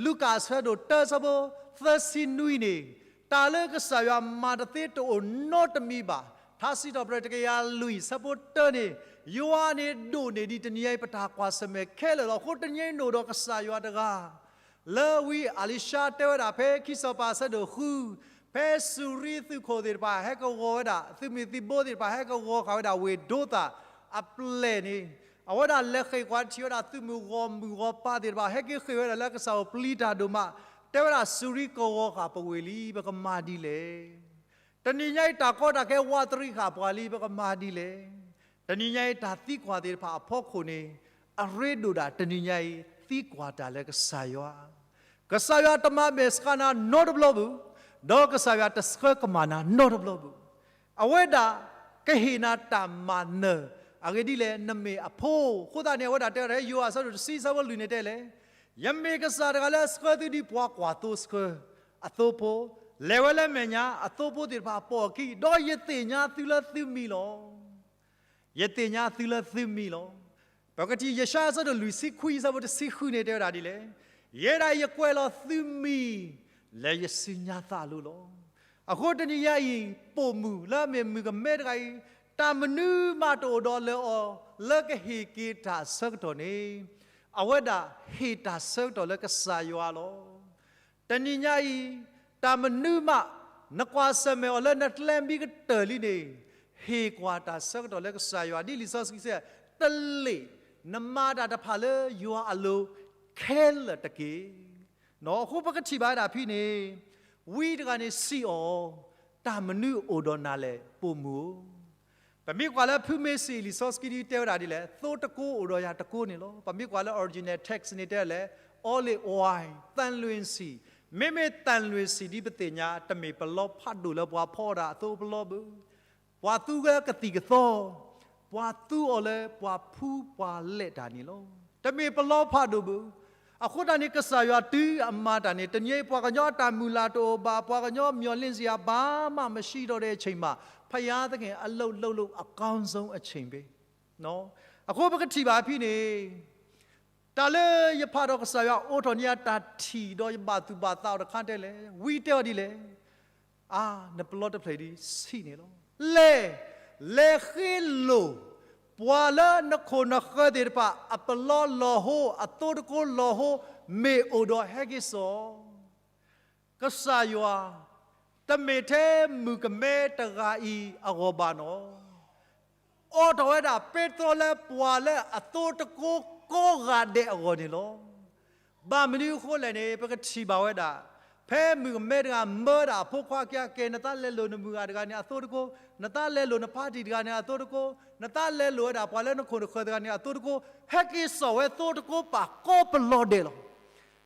လူၤကၣ်အဆၢဒိၣ်တၢ အဆၢဖိသၢဆံနွံန့ၣ်, တၢ်လၢကစၢ်ယွၤမၤတသ့တအိၣ်နီတမံၤဘၣ်. ထါစံးထီၣ်ပတြၢၤတကယၤလွံၢ် အဆၢဖိတၢန့ၣ်, ယွၤန့ၣ်ဒိၣ်န့ၢ်ဒံးတနံၤညါအံၤပတၢ်ကွၢ်ဆၢၣ်မဲာ်ခဲလၢာ်လီၤ. အဃိတနံၤညါအံၤနအိၣ်ဒီးကစၢ်ယွၤတဂၤ လၢဝံအလံၤၡါတဲဝဲဒၣ်ဖဲခံစီၤပၤအဆၢဒိၣ်ဃု, ဖဲစူၤရံသုးခိၣ်သ့ၣ်တဖၣ်ဟဲကဝီၤဝဲဒၣ် သုးမုၢ်သံၣ်ဘိသ့ၣ်တဖၣ်ဟဲကဝီၤဃာ်ဝဲဒၣ်ဝ့ၢ်ဒိသၣ်အပျဲၢ်န့ၣ်, အဝဲဒၣ်လဲၤဃ့ၢ်ကွၢ်ထံၣ်ဝဲဒၣ်သုးမုၢ်ဂီၢ်မုၢ်ဂီၢ်ပၤသ့ၣ်တဖၣ် ဟဲက့ၤဃ့ၢ်ဝဲဒၣ်လၢကစၢ်အိၣ်ပျံၤတၢ်ဒိၣ်မး, တဲဝဲဒၣ်စူၤရံကဝီၤဃာ်ပဝ့ၢ်လံ ပကမၤဒ်လဲၣ်. တနံၤညါအံၤတၢ်ကီတၢ်ခဲဝးတရံးဃာ်ပှၤလံ ပကမၤဒ်လဲၣ်. တနံၤညါအံၤတၢ်သံကွၢ်သ့ၣ်တဖၣ်အဖီခိၣ်န့ၣ်, အရ့ဒိၣ်ဒၣ်တနံၤညါအံၤ သံကွၢ်တၢ်လၢကစၢ်ယွၤ, ကစၢ်ယွၤတမၤမဲာ်ဆှးနၤနီတဘျီဘၣ်, ဒီးကစၢ်ယွၤတဆှၢကမၣ်နၤနီတဘျီဘၣ်. အဝဲဒၣ်ကဟ့ၣ်နၤတၢ်မၤနၢၤ, အဂ့ၢ်ဒ်လဲၣ် နမ့ၢ်အဖိ, အဃိသတးန့ၣ် အဝဲဒၣ်တဲဝဲဒၣ် ယိၤဟၣ်အဆၢဒိၣ်တဆံ အဆၢဖိလွံၢ်န့ၣ်တဲလဲၣ်, ယမ့ၢ်ကစၢ်တဂၤလၢအဆှၢသုဒ်ပှၤကွၢ်သိဆှၢအသိဖိ, လဲၤဝဲလၢမဲာ်ညါအသိဖိသ့ၣ်တဖၣ်ပိာ်အခံ, ဒီးယသ့ၣ်ညါသုလၢသုမံၤလီၤ. ယသ့ၣ်ညါသုလၢသုမံၤလီၤ. ပကထံၣ်ယၡါယၤအဆၢဒိၣ်လွံၢ်ဆံခွံ အဆၢဖိတဆံဃုန့ၣ်တဲဝဲဒၣ်ဒ်လဲၣ်, ယဲဒၣ်အံၤယကွဲးလီၤသုမံၤ လၢယစုညါသးအလိၤလီၤ. အဃိတနံၤညါအံၤ ပိာ်မုၣ်လၢအမ့ၢ်မုၣ်ကမဲတဂၤအံၤ, တၢ်မနုၤမးတအိၣ်ဒီးလၢအီၤ လၢကဟ့ၣ်က့ၤတၢ်အဆၢကတီၢ်န့ၣ်, အဝဲဒၣ်ဟ့ၣ်တၢ်ဆၢကတီၢ်လၢကစၢ်ယွၤလီၤ. တနံၤညါအံၤ, တၢ်မနုၤမး နကွၢ်ဆၢၣ်မဲာ်အီၤလၢနကျဲမံကတၢၢ်လံန့ၣ်, ဟ့ၣ်ကွၢ်တၢ်ဆၢကတီၢ်လၢကစၢ်ယွၤ ဒ်လံာ်စီဆှံစံး, တလ့ၣ် နမၤတၢ်တဖၣ်လၢယွၤအလိၤခဲလၢာ်တက့ၢ်. အဃိပကထံၣ်ဘၣ်ဝဲဒၣ်ဖဲန့ၣ်, ဝံတဂၤန့ၣ်စံးအီၤ, တၢ်မနုၤအိၣ်ဒီးနၤလဲၣ် ပိာ်မုၣ်ဧၢ. ပမ့ၢ်ကွၢ်လၢဖုမ့ၢ်စံး လံာ်စီဆှံဒ်တဲဝဲဒၣ်ဒ်လဲၣ်, သိတကိအိၣ်ဒီးယၤတကိန့ၣ်လီၤ. ပမ့ၢ်ကွၢ်လၢ original text န့ၣ်တဲလဲၣ်, olive oil သံလွင်ၢ်ဆံၣ်, မ့မ့ၢ်သံလွင်ၢ်ဆံၣ်ဒ်ပသ့ၣ်ညါ တမ့ၢ်ပလီဖးဒိၣ်လၢပှၤဖီအီၣ်ဒၣ်အသိပလီဘၣ်. ပှၤသူဝဲကသံၣ်ကသီ, ပှၤသူအီၤလၢပှၤဖှူပှၤလဲၤတၢ်န့ၣ်လီၤ. တမ့ၢ်ပလီဖးဒိၣ်ဘၣ်. အဃိသတးန့ၣ် ကစၢ်ယွၤတုၤအမၤတၢ်န့ၣ် တနံၤအံၤပှၤကညီအတၢ်မုၢ်လၢ်တအိၣ်ဘၣ်, ပှၤကညီမျှော်လင့်စရာ ဘာမှမရှိတော့တဲ့အချိန်မှာ ဘုရားသခင်အလုပ်လုပ်လို့အကောင်းဆုံးအချိန်ပဲ. အဃိပကထံၣ်ဘၣ်ဖဲန့ၣ် တၢ်လၢယဖးဒီးကစၢ်ယွၤအိးထီၣ်န့ၢ်ယၤတၢ်ထံၣ်ဒီးယဘၣ်သူၣ်ဘၣ်သးအီၤတခါတဲလဲၣ်, ဝံတဲအီၤဒ်လဲၣ်, အါ, နပလီတဖျၢၣ်ဒ်ဆံးန့ၣ်လီၤ. လဲၤ, လဲၤဃ့လိာ် ပှၤလၢနခိၣ်နဃၢၤသ့ၣ်တဖၣ် အပလီလီၤဟိ, အသိတကိလီၤဟိ မ့ၢ်အိၣ်ဒီးဟဲက့ၤစိာ် ကစၢ်ယွၤ, တမ့ၢ်ထဲမုၣ်ကမဲတဂၤအံၤအဂီၢ်ဘၣ်နီၤ. အိးထီၣ်ဝဲဒၣ်ပ့းတရူးလၢပှၤလၢအသိတကိကိးဂၤဒဲးအဂီၢ်န့ၣ်လီၤ. ဘၣ်မနုၤအဃိလဲၣ်န့ၣ် ပကထံၣ်ဘၣ်ဝဲဒၣ်, ဖဲမုၣ်ကမဲတဂၤမၢဒၣ်အဖိခွါခံဂၤကဲ နသးလဲၤလိာ်နမုၢ်ဂၤတဂၤန့ၣ်အသိတကိ, နသးလဲၤလိာ်နဖါတံၢ်တဂၤန့ၣ်အသိတကိ, နသးလဲၤလိာ်ဝဲဒၣ်ပှၤလၢနခိၣ်နဃၢၤတဂၤန့ၣ်အသိတကိ, ဟဲက့ၤစိာ်ဝဲသိတကိပာ်ကိးပလီၢ်ဒဲးလီၤ.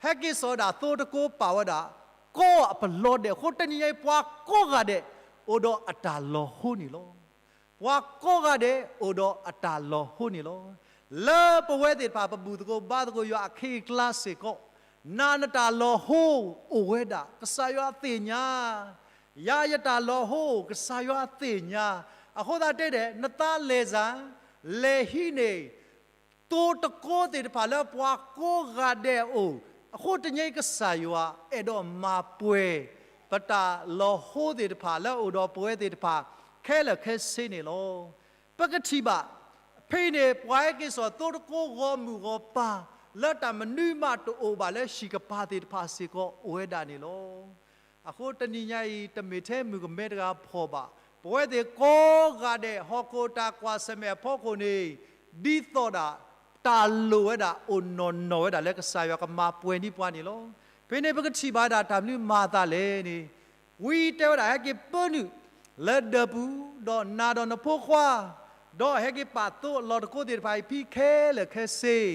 ဟဲက့ၤစိာ်ဝဲဒၣ်သိတကိပာ်ဝဲဒၣ် ကိးအပလီၢ်ဒဲးအဃိ တနံၤညါအံၤ ပှၤကိးဂၤဒဲး အိၣ်ဒီးအတၢ်လီၤဟိန့ၣ်လီၤ. ပှၤကိးဂၤဒဲး အိၣ်ဒီးအတၢ်လီၤဟိန့ၣ်လီၤ. လၢပဝဲသ့ၣ်တဖၣ် ပဘူၣ်သကိးဘါသကိးယွၤအခ့အကျါစ့ၢ်ကီး, နၤနတၢ်လီၤဟိအိၣ်ဝဲဒၣ် ကစၢ်ယွၤသ့ၣ်ညါ, ယၤယတၢ်လီၤဟိ ကစၢ်ယွၤသ့ၣ်ညါ, အဃိသတးတဲဒဲး နသးလဲၤစၢ်, လဲၤဟံးန့ၢ် သိတကိသ့ၣ်တဖၣ်လၢပှၤကိးဂၤဒဲးအအိၣ်, အဃိတနံၤအံၤကစၢ်ယွၤအဲၣ်ဒိးမၤပှဲၤ ပတၢ်လီၤဟိသ့ၣ်တဖၣ်လၢအအိၣ်ဒီးပဝဲသ့ၣ်တဖၣ် ခဲလၢာ်ခဲဆ့န့ၣ်လီၤ. ပကထံၣ်ဘၣ် ဖဲအံၤန့ၣ် ပှၤဟဲက့ၤစိာ်သိတကိးဂီၤမုၢ်ဂီၤပၤ လၢတၢ်မနုၤမးတအိၣ်ဘၣ်လၢဟံၣ်ကပၤသ့ၣ်တဖၣ်စ့ၢ်ကီးအိၣ်ဝဲဒၣ်န့ၣ်လီၤ. အဃိတနံၤညါအံၤ တမ့ၢ်ထဲမုၣ်ကမဲတဂၤဖှီၣ်ဘၣ်, ပဝဲသ့ၣ်ကိးဂၤဒဲး ဟီၣ်ခိၣ်တၢ်ကွၢ်ဆၢၣ်မဲာ်အဖီခိၣ်န့ၣ် ဒ်သိးဒၣ် တၢ်လိၣ်ဝဲဒၣ် အိၣ်နီၢ်နီၢ်ဝဲဒၣ်လၢကစၢ်ယွၤကမၤပှဲၤန့ၢ်ပှၤန့ၣ်လီၤ. ဖဲန့ၣ်ပကထံၣ်ဘၣ်ဝဲဒၣ်တၢ်မနုၤမၤအသးလဲၣ်န့ၣ် ဝံတဲဝဲဒၣ် ဟဲက့ၤပၢနုာ်လၢဒၢးပူၤ, ဒီးနၤဒီးနဖိခွါ, ဒီးဟဲက့ၤပာ်သိအလီၢ်တကိးသ့ၣ်တဖၣ်အံၤ ဖံခဲလၢာ်ခဲဆ့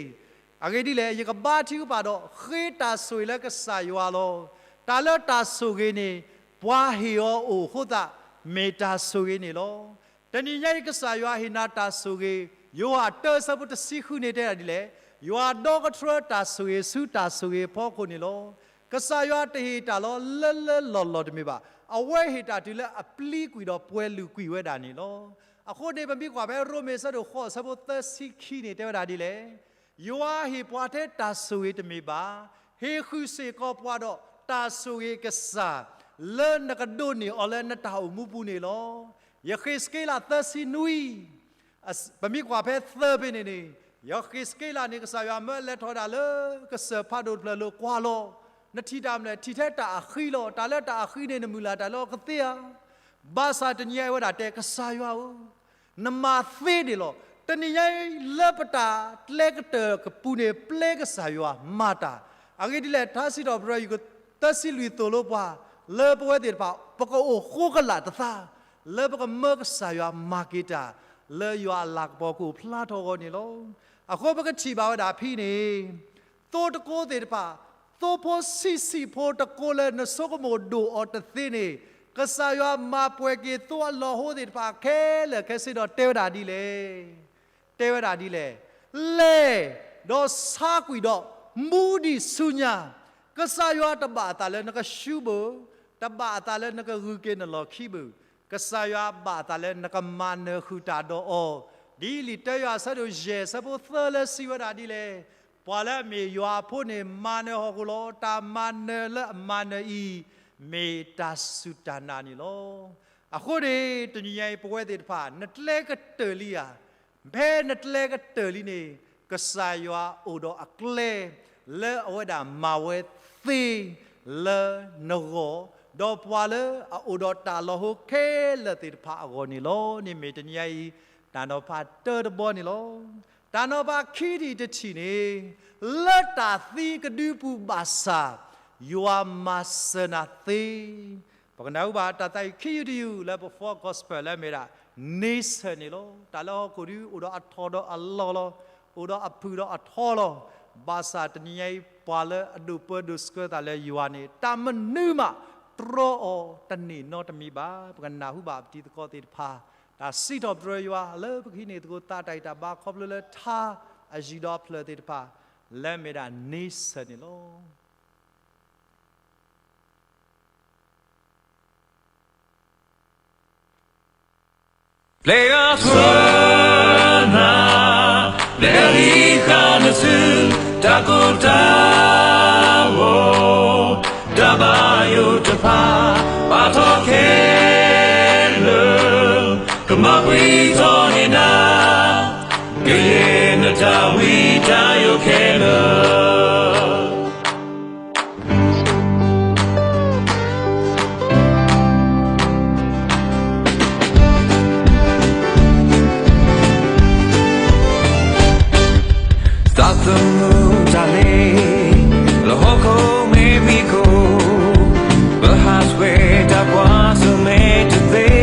အဂ့ၢ်ဒ်လဲၣ်, ယကဘါထုကဖၣ်ဒီး ဃ့တၢ်ဆိၣ်ဂ့ၤလၢကစၢ်ယွၤလီၤ. တၢ်လၢတၢ်ဆိၣ်ဂ့ၤန့ၣ် ပှၤဟ့ၣ်အီၤအိၣ်အဃိသတး မ့ၢ်တၢ်ဆိၣ်ဂ့ၤန့ၣ်လီၤ. တနံၤညါအံၤ ကစၢ်ယွၤဟ့ၣ်နၤတၢ်ဆိၣ်ဂ့ၤ, ယိၤဟၣ်တၢ ဆၢဖိတဆံဃုန့ၣ်တဲဒၣ်ဒ်လဲၣ်, ယွၤဒီကထြၢတၢ်ဆိၣ်ဂ့ၤဆူတၢ်ဆိၣ်ဂ့ၤအဖီခိၣ်န့ၣ်လီၤ. ကစၢ်ယွၤတဟ့ၣ်တၢ်လီၤလၢလၢလီၢ်လီၢ်တမ့ၢ်ဘၣ်, အဝဲဟ့ၣ်တၢ်တုၤလၢအပျံၤကွံာ်ဒီးပှဲၤလုာ်ကွံာ်ဝဲဒၣ်န့ၣ်လီၤ. အဃိန့ၣ် ပမ့ၢ်ကွၢ်ဖဲ ရိမ့ၤ ဆၢဒိၣ်ဃိး ဆၢဖိသၢဆံခံန့ၣ် တဲဝဲဒၣ်ဒ်လဲၣ်, ယွၤဟ့ၣ်ပှၤထဲတၢ်ဆိၣ်ဂ့ၤတမ့ၢ်ဘၣ်, ဟ့ၣ်ဃုာ်စ့ၢ်ကီးပှၤဒီးတၢ်ဆိၣ်ဂ့ၤကစၢ် လၢနကဒိးန့ၢ်အီၤလၢနတၢ်အိၣ်မူပူၤန့ၣ်လီၤ. ယဃ့းစက့လး သၢဆံနွံ, ပမ့ၢ်ကွၢ်ဖဲသၢဖဲန့ၣ်န့ၣ်, ယဃ့းစက့လးန့ၣ် ကစၢ်ယွၤမၢလဲၤထီၣ်ဝဲဒၣ်လၢကစၢၢ်ဖးဒိၣ်တဖျၢၣ်လၢကွၢ်လီၤ, နထံၣ်တၢ်မနုၤလဲၣ်, ထံၣ်ထဲတၢ်အဃံလီၤ. တၢ်လၢတၢ်အဃံန့ၣ် နမုၢ်လၢ်တၢ်လၢအကသ့ဧါ. ဘၣ်ဆၣ်တနံၤညါအံၤဝဲဒၣ်တဲ ကစၢ်ယွၤဧၢ, နမၤသ့န့ၣ်လီၤ. တနံၤညါအံၤ လၢပတၢ်ကျဲကတၢၢ်ကပူၤန့ၣ် ပျဲကစၢ်ယွၤမၤတၢ်. အဂ့ၢ်ဒ်လဲၣ်, ထါစံးထီၣ်ပတြၢၤ ယကသၢဆံလွံၢ်သိၣ်လိပှၤ, လၢပဝဲသ့ၣ်တဖၣ် ပကအိၣ်ဃိကလာ်တသး, လၢပကမၢကစၢ်ယွၤမၤက့ၤတၢ်, လၢယွၤအလၤကပီၤကအိၣ်ဖျါထီၣ်အဂီၢ်န့ၣ်လီၤ. အဃိပကထံၣ်ဘၣ်ဝဲဒၣ်ဖဲန့ၣ် သိတကိးသ့ၣ်တဖၣ်, သိဖိဆံးဆံးဖိတကိးလၢနဆိကမိၣ်ဒိၣ်အီၤတသ့န့ၣ်, ကစၢ်ယွၤမၤပှဲၤက့ၤသိအလီၢ်ဟိသ့ၣ်တဖၣ်ခဲလၢာ်ခဲဆ့ဒီးတဲဝဲဒၣ်ဒ်လဲၣ်, တဲဝဲဒၣ်ဒ်လဲၣ်, လဲၤ, ဒီးဆါကွံာ်ဒီး, မူဒံးဆူညါ, ကစၢ်ယွၤတဘၣ်အသးလၢနကရှူဘၣ်, တဘၣ်အသးလၢနကဂုၤက့ၤနလီၢ်ခံဘၣ်, ကစၢ်ယွၤဘၣ်အသးလၢနကမၤနၢၤဃုာ်တၢ်ဒီးအီၤ, ဒ်လံာ်တၢယွၤဆၢဒိၣ်ယဲၢ်ဆၢဖိသၢလၢစံးဝဲဒၣ်ဒ်လဲၣ်, ပှၤလၢအမ့ၢ်ယွၤအဖိန့ၣ် မၤနၢၤဟီၣ်ခိၣ်လီၤ. တၢ်မၤနၢၤလၢအမၤနၢၤအံၤ, မ့ၢ်တၢ်စူၢ်တၢ်နာ်န့ၣ်လီၤ. အဃိန့ၣ် တနံၤညါအံၤ ပဝဲသ့ၣ်တဖၣ် နကျဲကတၢၢ်လံဧါ. ဖဲနကျဲကတၢၢ်လံန့ၣ်, ကစၢ်ယွၤအိၣ်ဒီးအကျဲ လၢအဝဲဒၣ်မၤဝဲသ့ လၢနဂီၢ်, ဒီးပှၤလၢအအိၣ်ဒီးတၢ်လီၢ်ဟိခဲလၢာ်သ့ၣ်တဖၣ်အဂီၢ်န့ၣ်လီၤ. န့ၣ်မ့ၢ်တနံၤညါအံၤ တၢ်နီၤဖးတၢတဘီန့ၣ်လီၤ. တၢ်နီၤဖးခံထံၣ်တထံၣ်န့ၣ်, လၢတၢ်သံကဒုပူၤဘၣ်ဆၣ်, ယွၤမၤစၢၤနၤသ့ ပကနၢ်ဟူဘၣ်တၢ်သးအံၤခံယူၢ်တယူၢ်လၢပ four gospel လၢအမ့ၢ်ဒၣ် nature န့ၣ်လီၤ. တၢ်လၢဟီၣ်ခိၣ်ဒုအိၣ်ဒီးအထီၣ်ဒီးအလီၢ်လီၤ. အိၣ်ဒီးအဖုၣ်ဒီးအထီလီၤ. ဘၣ်ဆၣ်တနံၤညါအံၤ ပှၤလၢအဒိၣ်ပၢဒိၣ်ဆှၢသးလၢယွၤန့ၣ် တၢ်မနုၤမးတြီအီၤတန့ၢ်နီတမံၤဘၣ်. ပကနၢ်ဟူဘၣ်ပတံၤသကိးသ့ၣ်တဖၣ် တၢ်စံးထီၣ်ပတြၢၤယွၤလၢပကဟံးန့ၢ်သကိးသးတၢ်ဂံၢ်တၢ်ဘါခီဖျိလၢထါအယံၤဒီးအဖျၢၣ်သ့ၣ်တဖၣ် လၢအမ့ၢ်ဒၣ် nature န့ၣ်လီၤ. ပျဲဂၤသွဲနၤ, ပျဲဂၤလံဃာ်နစု, တၢ်ကိၢ်တၢ်ဂီၤ, တၢ်ဘၣ်ယိၣ်တဖၣ်, ဘၣ်ထီၣ်ခဲလၢာ်, ကမၤကွံာ်ထီၣ်န့ၢ်နၤ, ကယဲၢ်နတၢ်ဝံတၢ်ယိးခဲလၢာ်. သးသမူတၢ်လဲၤ, လၢဟီၣ်ခိၣ်မ့ၢ်မံၤခိၣ်, ပဟးဆှဲးတၢ်ကွၢ်ဆၢၣ်မဲာ်တသ့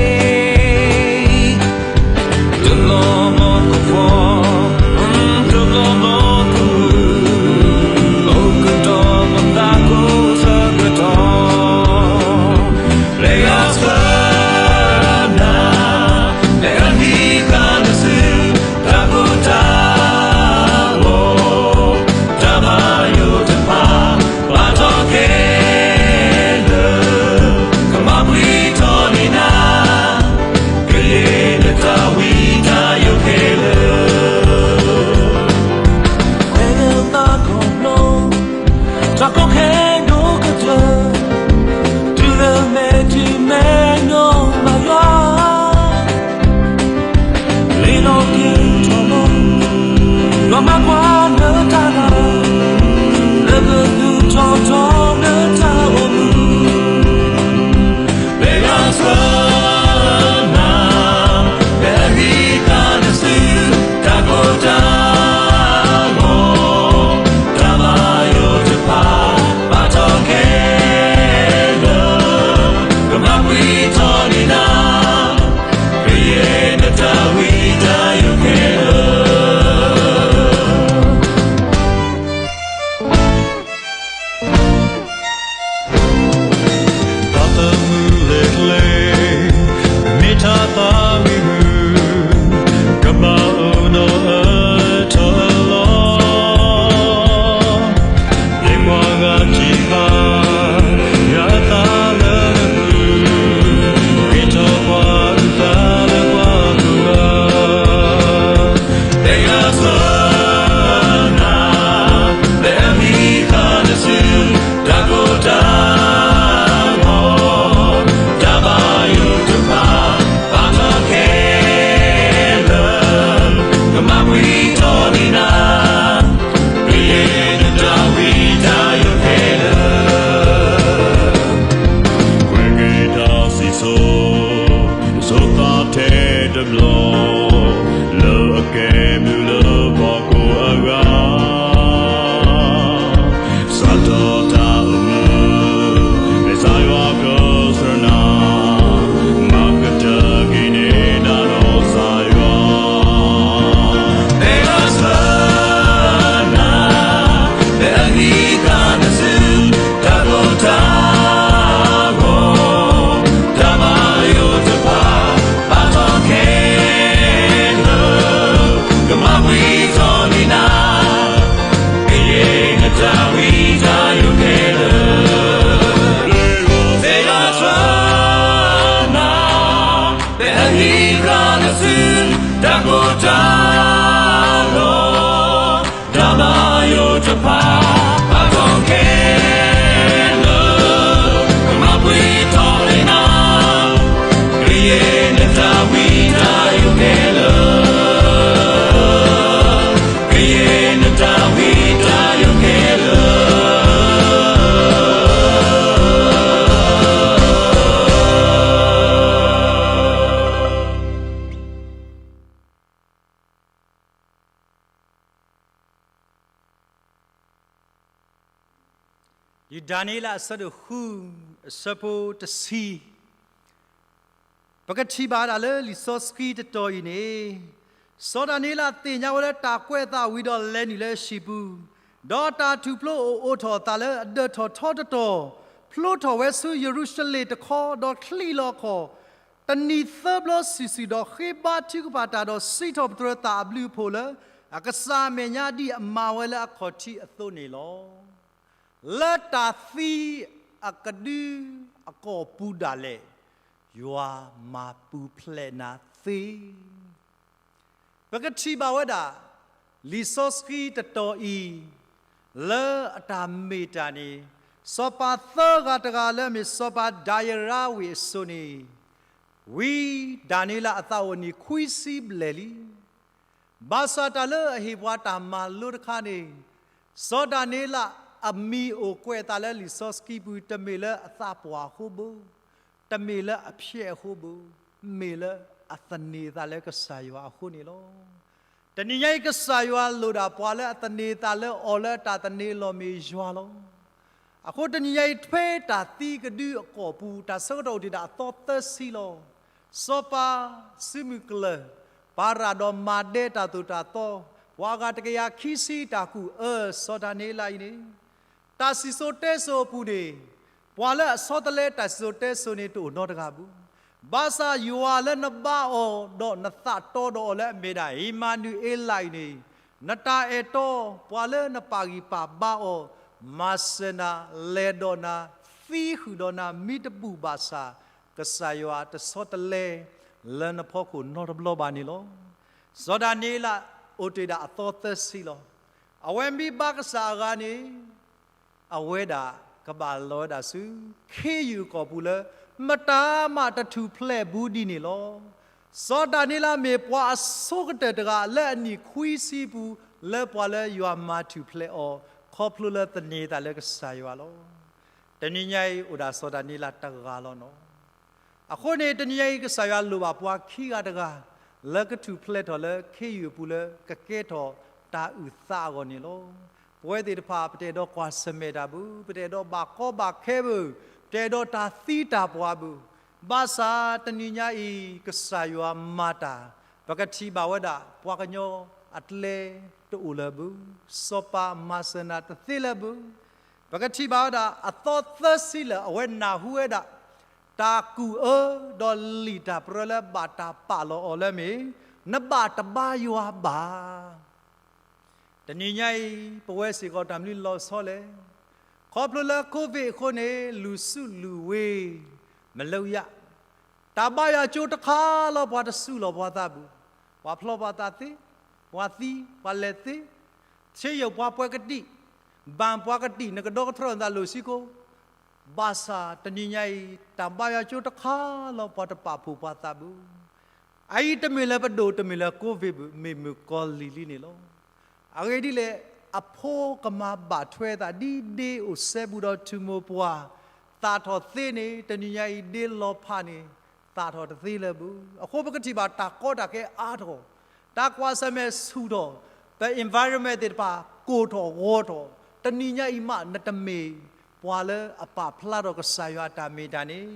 ယဒၤနံးယ့လးအဆၢဒိၣ်ဃု အဆၢဖိတဆံ ပကထံၣ်ဘၣ်ဒၣ်လၢလံာ်စီဆှံတတီၤအံၤန့ၣ်, စီၤဒၤနံးယ့လးသ့ၣ်ညါဝဲလၢတၢ်ကွဲးအသးဝံၤဒီးလဲၤနုာ်လၢဟံၣ်ပူၤ, ဒီးတၢ်ထူၣ်ဖျိအိၣ်အိၣ်ထီၣ်အသးလၢအဒၢးထီၣ်ထီတတီၤ, ဖျိထီၣ်ဝဲဆူယရူၤၡလ့ၣ်တခီ, ဒီးချံးလီၤခီၣ်, တနံၤသၢဘျီစုာ်စုာ်ဒီးဃ့ဘါထုကဖၣ်တၢ်ဒီးစံးထီၣ်ပတြၢၤသးအဘျုးအဖှိၣ်လၢ အကစၢ်အမဲာ်ညါဒ်အမၤဝဲလၢအခီၣ်ထံးအသိးန့ၣ်လီၤ. လၢတၢ်သံအကဒုအကိာ်ပူၤဒၣ်လဲာ်, ယွၤမၤပူၤဖျဲးနၤသ့. ပကထံၣ်ဘၣ်ဝဲဒၣ် လံာ်စီဆှံတတီၤအံၤ လၢအတၢ်မ့ၢ်တၢ်န့ၣ်, စီၤပၤသၢဂၤတဂၤလၢအမ့ၢ်စီၤပၤဒၤရံးဝ့ၢ်အစိၤန့ၣ်, ဝံဒၤနံးယ့လးအသးအိၣ်နံၣ်ခွံဆံဘျဲၣ်လံ. ဘၣ်ဆၣ်တၢ်လၢအဟ့ၣ်ပှၤတၢ်မၤလိတခါန့ၣ်, စီၤဒၤနံးယ့လးအမံၤအိၣ်ကွဲးအသးလၢလံာ်စီဆှံပူၤ တမ့ၢ်လၢအသးပှၢ်အဃိဘၣ်, တမ့ၢ်လၢအဖျဲးအဃိဘၣ်, မ့ၢ်လၢအသန့ၤအသးလၢကစၢ်ယွၤအဃိန့ၣ်လီၤ. တနံၤညါအံၤကစၢ်ယွၤလိၣ်ဒၣ်ပှၤလၢအသန့ၤအသးလၢအီၤလၢအတၢ်သန့ၤအလီၢ်မ့ၢ်ယွၤလီၤ. အဃိတနံၤညါအံၤ ဖဲတၢ်သံကဒုအကိာ်ပူၤ တၢ်ဆၢကတီၢ်အိၣ်တ့ၢ်ဒၣ်အသီသၢဆံလီၤ. စီၤပၤစုမုၢ်ကလၢၢ် ပၤရၣ်ဒီးမၤဒဲတၢ်သိၣ်တၢ်သီ, ပှၤအဂၤတကယၤခံဆံတၢ်ကူၣ်အၢစီၤဒၤနံးယ့လးအံၤန့ၣ်, တၢ်စံၣ်စိၤတဲစိၤအပူၤန့ၣ်, ပှၤလၢအဆီတလဲတၢ်စံၣ်စိၤတဲစိၤန့ၣ်တအိၣ်နီတဂၤဘၣ်. ဘၣ်ဆၣ်ယွၤလၢနဘါအီၤ ဒီးနသးတီဒီးအီၤလၢအမ့ၢ်ဒၣ်အံၤမၤနူၤအ့လးအံၤန့ၣ်, နတၢ်အဲၣ်တီ, ပှၤလၢနပာ်ဂံၢ်ပာ်ဘါအီၤ, မၤစၢၤနၤ, လဲၤဒီးနၤ, သံဃုာ်ဒီးနၤ မ့ၢ်တဘူၣ်ဘၣ်ဆၣ်, ကစၢ်ယွၤတဆီတလဲလၢနဖီခိၣ်နီတဘျီဘၣ်န့ၣ်လီၤ. စီၤဒၤနံးယ့လးအိၣ်တ့ၢ်ဒၣ်အသီသၢဆံလီၤ. အဝဲမ့ၢ်ဘါကစၢ်အဂၤန့ၣ်, အဝဲဒၣ်ကဘၣ်လီၤဝဲဒၣ်ဆူ ခ့ယုၢ်အကီၢ်ပူၤလၢ မတၤမးတထူၣ်ဖျဲးဘူးဒ်န့ၣ်လီၤ. စီၤဒၤနံးယ့လးမ့ၢ်ပှၤအဆိကတၢၢ်တဂၤလၢအနံၣ်ခွံဆံပူၤ လၢပှၤလၢယွၤမၤထူၣ်ဖျဲးအီၤ ခီဖျိလၢသန့ၤအသးလၢကစၢ်ယွၤလီၤ. တနံၤညါအံၤအိၣ်ဒၣ်စီၤဒၤနံးယ့လးတဂၤလီၤနီၤ. အဃိန့ၣ်တနံၤညါအံၤ ကစၢ်ယွၤလိၣ်ဘၣ်ပှၤခံဂၤတဂၤ လၢကထူၣ်ဖျဲးထီၣ်လၢခ့ယုၢ်အပူၤလၢကကဲထီၣ်တၢ်အုၣ်သးအဂီၢ်န့ၣ်လီၤ. ပဝဲသ့ၣ်တဖၣ် ပတအဲၣ်ဒိးကွၢ်ဆၢၣ်မဲာ်တၢ်ဘၣ်, ပတအဲၣ်ဒိးဘၣ်ကီဘၣ်ခဲဘၣ်, ပတအဲၣ်ဒိးတၢ်သံတၢ်ပှၢ်ဘၣ်. ဘၣ်ဆၣ်တနံၤညါအံၤ ကစၢ်ယွၤမၤတၢ်, ပကထံၣ်ဘၣ်ဝဲဒၣ် ပှၤကညီအကျဲတအိၣ်လၢၤဘၣ်, စီၤပၤမၤစၢၤနၤတသ့လၢၤဘၣ်. ပကထံၣ်ဘၣ်ဝဲဒၣ် အသီသၢဆံလၢာ် အဝဲနၢ်ဟူဝဲဒၣ် တၢ်ကူၣ်အၢ ဒီးလံာ်တၢ်ပြၢလၢဘၣ်တၢ်ပာ်လီၤအီၤလၢအမ့ၢ် နဘၣ်တဘါယွၤဘၣ်. တနံၤညါအံၤ ပဝဲစ့ၢ်ကီးတၢ်မနုၤလီၤဆီလဲၣ်. ခီဖျိလၢ COVID အဃိန့ၣ် လူစုလူဝေး မလုပ်ရ, တၢ်ဘါယွၤကၠိတခါလီၤ ပှၤတစူၢ်လီၤပှၤသးဘၣ်, ပှၤဖျီပှၤသးသ့, ပှၤသံ, ပှၤလဲၤသ့, ဆေးရုံပှၤပှဲၤကတံာ်, ဘဏ်ပှၤကတံာ် နကဒီကထြၢနသးလိၣ်စ့ၢ်ကီး. ဘၣ်ဆၣ်တနံၤညါအံၤ တၢ်ဘါယွၤကၠိတခါလီၤ ပှၤတပာ်ဖှိၣ်ပှၤသးဘၣ်. အအံၤတမ့ၢ်လၢပဒိၣ် တမ့ၢ်လၢ COVID ဘၣ်, မ့ၢ်မုၣ်ကီၤလံၤလံန့ၣ်လီၤ. အဂ့ၢ်ဒ်လဲၣ်, အဖိကမၤဘၣ်ထွဲသး ဒ်ဒ့အိၣ်စဲဘူးဒီးထူၣ်မိၢ်ပှၢ် သၣ်ထီၣ်သ့န့ၣ် တနံၤညါအံၤ ဒ့လီၤဖးန့ၣ် သၣ်ထီၣ်တသ့လၢၤဘၣ်. အဃိပကထံၣ်ဘၣ်တၢ်ကီတၢ်ခဲအါထီၣ်, တၢ်ကွၢ်ဆၢၣ်မဲာ်ဆူၣ်ထီၣ်, ပ environment သ့ၣ်တဖၣ် ကိၢ်ထီၣ်ဂီၤထီၣ်, တနံၤညါအံၤမး နတမ့ၢ်ပှၤလၢအပာ်ဖျါထီၣ်ကစၢ်ယွၤအတၢ်မ့ၢ်တၢ်န့ၣ်,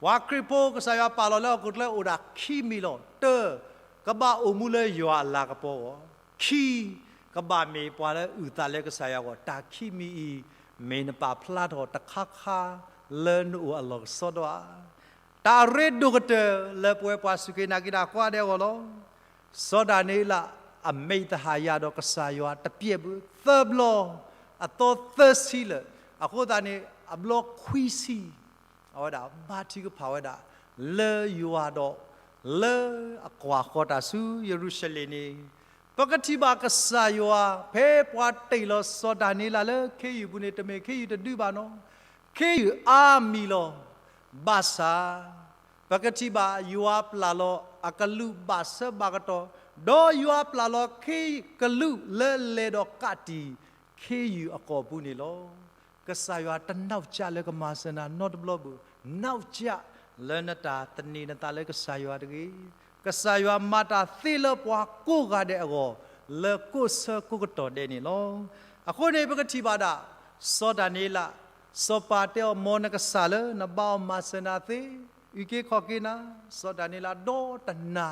ပှၤခရံာ်ဖိကစၢ်ယွၤပာ်လီၤလၢဟီၣ်ခိၣ်ချၢအိၣ်ဒၣ်ခံမံၤလီၤ. တၢ, ကဘၣ်အိၣ်မူလၢယွၤအလၤကပီၤအဂီၢ်, ခံ, ကဘၣ်မ့ၢ်ပှၤလၢအုၣ်သးလၢကစၢ်ယွၤအဂီၢ်, တၢ်ခံမံၤအံၤ မ့ၢ်နပာ်ဖျါထီၣ်တခါခါလၢနအိၣ်အလီၢ်ကစီဒီဧါ. တၢ်ရ့ဒိၣ်ကတၢၢ်လၢပဝဲပှၤစူၢ်က့ၤနာ်က့ၤတၢ်ကိးဂၤဒဲးအဂီၢ်လီၤ. စီၤဒၤနံးယ့လး အမဲာ်သဟၣ်ယၢ်ဒီးကစၢ်ယွၤတပျဲၢ်ဘၣ်, သၢဘျီ, အသီသၢဆံလၢာ်, အဃိသတးန့ၣ် အဘျီခွံဆံ အဝဲဒၣ်ဘါထုကဖၣ်ဝဲဒၣ် လၢယွၤဒီး လၢအကွၢ်ဃီၤတၢ်ဆူယရူၤၡလ့ၣ်န့ၣ်, ပကထံၣ်ဘၣ်ကစၢ်ယွၤ ဖဲပှၤတ့ၢ်လီၤစီၤဒၤနံးယ့လးလၢခ့ယုၢ်ပူၤန့ၣ် တမ့ၢ်ခ့ယုၢ်တဒုဘၣ်နီၤ, ခ့ယုၢ်အါမံၤလီၤ. ဘၣ်ဆၣ် ပကထံၣ်ဘၣ်ယွၤပျၢ်လီၤအကလူးဘၣ်ဆၢဘၣ်ကတီၢ်, ဒီးယွၤပျၢ်လီၤခ့ကလူးလၢလဲၤဒီးကးတံာ်ခ့ယုၢ်အကီၢ်ပူၤန့ၣ်လီၤ. ကစၢ်ယွၤတနီၣ်ကၠးလၢကမၤစၢၤနၤနီတဘျီဘၣ်, နီၣ်ကၠးလၢနတၢ်သန့ၤနသးလၢကစၢ်ယွၤတဂ့ၤ. ကစၢ်ယွၤမၤတၢ်သ့လၢပှၤကိးဂၤဒဲးအဂီၢ် လၢကိးဆၢကိးကတီၢ်ဒဲးန့ၣ်လီၤ. အဃိန့ၣ် ပကထံၣ်ဘၣ်ဒၣ် စီၤဒၤနံးယ့လး စီၤပၤတဲအီၤ မ်နကစၢ်လၢနဘါအီၤမၤစၢၤနၤသ့, အုၣ်က့ၤခီၣ်က့ၤနၤ, စီၤဒၤနံးယ့လးဒီတနၤ,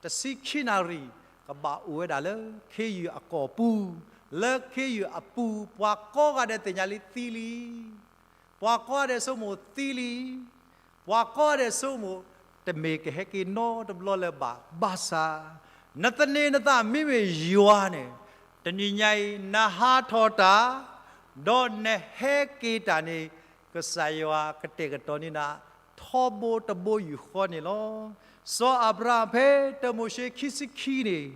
တဆံခံနၣ်ရံၣ်, ကဘၣ်အိၣ်ဝဲဒၣ်လၢခ့ယုၢ်အကီၢ်ပူၤ, လၢခ့ယုၢ်အပူၤ ပှၤကိးဂၤဒဲးသ့ၣ်ညါလံသံလံ ပှၤကိးဂၤဒဲးဆိကမိၣ်သံလံ, ပှၤကိးဂၤဒဲးဆိကမိၣ် တမ့ၢ်ကဟဲက့ၤနီတဘျီလၢၤဘၣ်, ဘၣ်ဆၣ် နသန့ၤနသးမ့မ့ၢ်ယွၤန့ၣ်, တနံၤညါအံၤ နဟးထီၣ်တၢ်, ဒီးနဟဲက့ၤတၢ်န့ၣ် ကစၢ်ယွၤကတဲာ်ကတီၤန့ၢ်နၤ ထီဘိတဘိယူၢ်ဃီန့ၣ်လီၤ. စီၤအၤဘြၤဟၣ်ဖဲတၢမိၤၡ့ခံဆံခံန့ၣ်,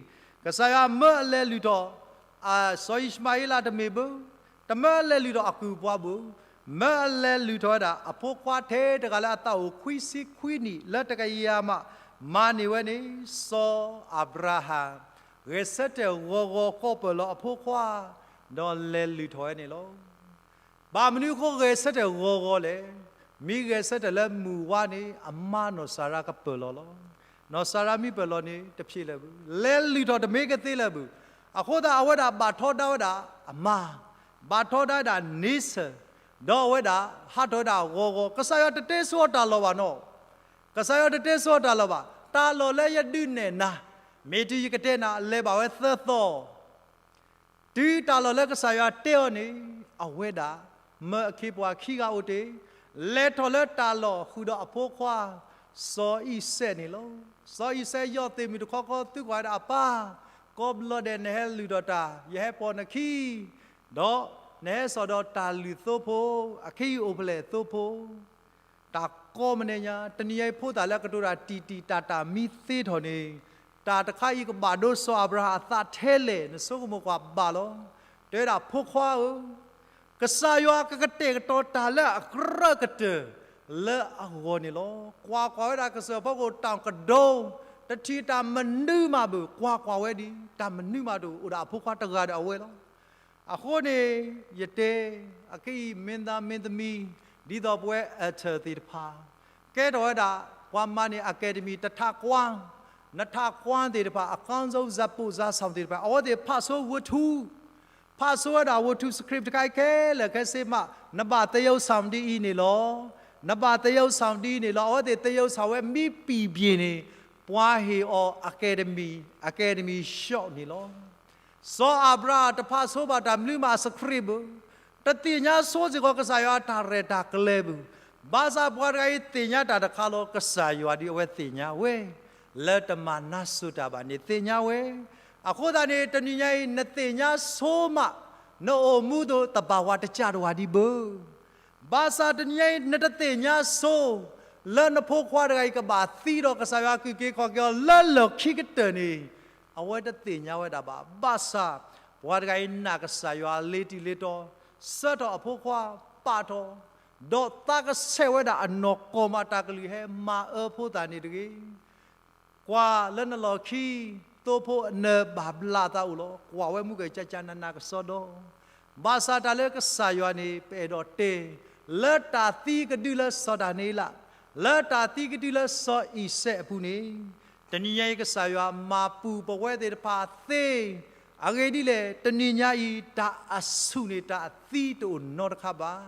ကစၢ်ယွၤမၢအလဲၤလုၢ်ထီၣ် စီၤအံၣ်ၡမၤအ့လးတမ့ၢ်ဘၣ်, တမၢအလဲၤလုၢ်ထီၣ်အကုၢ်အပှၤဘၣ်, မၢအလဲၤလုၢ်ထီၣ်ဝဲဒၣ်အဖိခွါထဲတဂၤလၢအသးအိၣ်ခွံဆံခွံနံၣ် လၢတကယၤမး မၤန့ၢ်ဝဲန့ၣ်, စီၤအၤဘြၤဟၣ် ဂဲၤဆၢထၢၣ်ဂီၤဂီၤကိးပၢၢ်လီၤအဖိခွါ, ဒီးလဲၤလုၢ်ထီၣ်ဝဲန့ၣ်လီၤ. ဘၣ်မနုၤအဃိဂဲၤဆၢထၢၣ်ဂီၤဂီၤလဲၣ်. မ့ၢ်ဂဲၤဆၢထၢၣ်လၢမုၢ်ဝါန့ၣ် အမါနီၢ်စၤရါကပၢၢ်လီၤလီၤ. နီၢ်စၤရါမ့ၢ်ပၢၢ်လီၤန့ၣ် တဖျ့လၢၤဘၣ်. လဲၤလုၢ်ထီၣ်တမ့ၢ်ကသ့လၢၤဘၣ်. အဃိသတးအဝဲဒၣ်ဘၣ်ထီဒါဝဲဒၣ်အမါ, ဘၣ်ထီဒါဝဲဒၣ်န့ဆၢၣ်, ဒီးအဝဲဒၣ်ဟးထီၣ်ဝဲဒၣ်ဂီၤဂီၤ, ကစၢ်ယွၤတတဲဆိအီၤတၢ်လီၢ်ဘၣ်နီၤ. ကစၢ်ယွၤတတဲဆိအီၤတၢ်လီၢ်ဘၣ်. တၢ်လီၢ်လၢယဒုးနဲၣ်နၤ, မ့ၢ်တုၤယကတဲနၤ လဲၤဘၣ်ဝဲသၢသီ တုၤတၢ်လီၢ်လၢကစၢ်ယွၤတဲအီၤန့ၣ်, အဝဲဒၣ် မၢအခ့ပှၤခံဂၤအိၣ်တ့ၢ်, လဲၤထီၣ်လၢတၢ်လီၢ်ဃုာ်ဒီးအဖိခွါ စီၤအံၤစဲးန့ၣ်လီၤ. စီၤအံၤစဲးယီၢ်သ့ၣ်မုၢ်တခီခီ သုကွၢ်ဝဲဒၣ်အပၢ်, ကိးဘျီဒဲးနဟဲလုၢ်ထီၣ်တၢ်, ယဟဲပိာ်နခံ, ဒီးနဟဲစိာ်ဒီးတၢ်လုၢ်သိဖိ, အခံအိၣ်ဖျဲၣ်သိဖိ တၢ်ကိးမနုၤညါ, တနံၤညါအံၤဖိသၣ်လၢအကတိၤတၢ်တံၢ်တံၢ်တၢ်တၢ်မ့ၢ်သ့ထီၣ်န့ၣ်, တၢ်တခါအံၤကဘၣ်ဒိစီၤအၤဘြၤဟၣ်အသးထဲလဲၣ်, နဆိကမိၣ်ကွၢ်ဘၣ်လီၤ. တဲဝဲဒၣ်ဖိခွါဧၢ, ကစၢ်ယွၤကကတဲာ်ကတီၤတၢ်လၢအကြၢးကတၢၢ်လၢအဂီၢ်န့ၣ်လီၤ. ကွၢ်ကွၢ်ဝဲဒၣ်ကစၢၢ်ဖီခိၣ်တၢ်ကဒိ, တထံၣ်တၢ်မနုၤမးဘၣ်, ကွၢ်ကွၢ်ဝဲဒၣ် တၢ်မနုၤမးတအိၣ်ဒၣ်အဖိခွါတဂၤဒီးအဝဲလီၤ. အဃိန့ၣ် ယတဲ, အခဲအံၤ မင်းသား မင်းသမီး, ဒ်သိးပဝဲ actor သ့ၣ်တဖၣ်, ကဲထီၣ်ဝဲဒၣ် ပှၤမၤန့ၢ် Academy တထးကွၢ်, နထးကွၢ်သ့ၣ်တဖၣ်, အကီၢ်စိ ဇာတ်ပို့ ဇာတ်ဆောင် သ့ၣ်တဖၣ်, အဝဲသ့ၣ်ဖးဆိဝးထူ, ဖးဆိဝဲဒၣ်ဝးထူ script တခါအံၤခဲလၢာ်ခဲဆ့မး, နဘၣ်သယုတ်ဆောင်ဒ်အံၤန့ၣ်လီၤ, နဘၣ်သယုတ်ဆောင်ဒ်အံၤန့ၣ်လီၤ. အဝဲသ့ၣ်သယုတ်ဆောင်ဝဲမ့ၢ်ဘံၣ်ဘံၣ်န့ၣ်, ပှၤဟ့ၣ်အီၤ Academy, Academy ရှော့န့ၣ်လီၤ. စီၤအၤဘြၤဟၣ်တဖးဆိဘၣ်တၢ်မနုၤမး script ဘၣ်, တသ့ၣ်ညါဆိစ့ၢ်ကီးကစၢ်ယွၤတၢ်ရဲၣ်တၢ်ကျဲၤဘၣ်. ဘၣ်ဆၣ်ပှၤတဂၤအံၤသ့ၣ်ညါတၢ်တခါလီၤ, ကစၢ်ယွၤဒ်အဝဲသ့ၣ်ညါဝဲ, လၢတမၤနါစိၤတၢ်ဘၣ်န့ၣ်သ့ၣ်ညါဝဲ. အဃိသတးန့ၣ် တနံၤညါအံၤ နသ့ၣ်ညါဆိမး, နအိၣ်မူဒိၣ်သဘၣ်ဝးတကးတဝးဒံးဘၣ်. ဘၣ်ဆၣ်တနံၤညါအံၤ နတသ့ၣ်ညါဆိ လၢနဖိခွါတဂၤအံၤကဘၣ်သံဒီးကစၢ်ယွၤအုၣ်က့ၤခီၣ်က့ၤအီၤလၢလီၢ်ခံကတၢၢ်န့ၣ်, အဝဲတသ့ၣ်ညါဝဲဒၣ်ဘၣ်. ဘၣ်ဆၣ် ပှၤတဂၤအံၤနာ်ကစၢ်ယွၤလ့ၤတံၢ်လ့ၤတီ, ဆှၢထီၣ်အဖိခွါပာ်ထီၣ်, ဒီးသးကဆဲးဝဲဒၣ်အနီၢ်ကီၢ်မးတၢ်ကလုၢ်ဟဲမၤအၢဖိသၣ်န့ၣ်တဂ့ၤ. ကွၢ်လၢနလီၢ်ခံ, သိဖိအနၢၤဘၣ်ဘျးသးအိၣ်လီၤ. ကွၢ်ဝဲမုၢ်ကကနနကစီဒီ, ဘၣ်ဆၣ်တၢ်လၢကစၢ်ယွၤန့ၣ် ပအဲၣ်ဒိးတဲ, လၢတၢ်သံကဒုလၢစီၤဒၤနံးယ့လး, လၢတၢ်သံကဒုလၢစီၤအံၤစဲးအပူၤန့ၣ်, တနံၤညါအံၤကစၢ်ယွၤမၤပူၤပဝဲသ့ၣ်တဖၣ်သ့, အဂ့ၢ်ဒ်လဲၣ်, တနံၤညါအံၤ တၢ်အဆူၣ်န့ၣ် တၢ်အသံတအိၣ်နီတခါဘၣ်.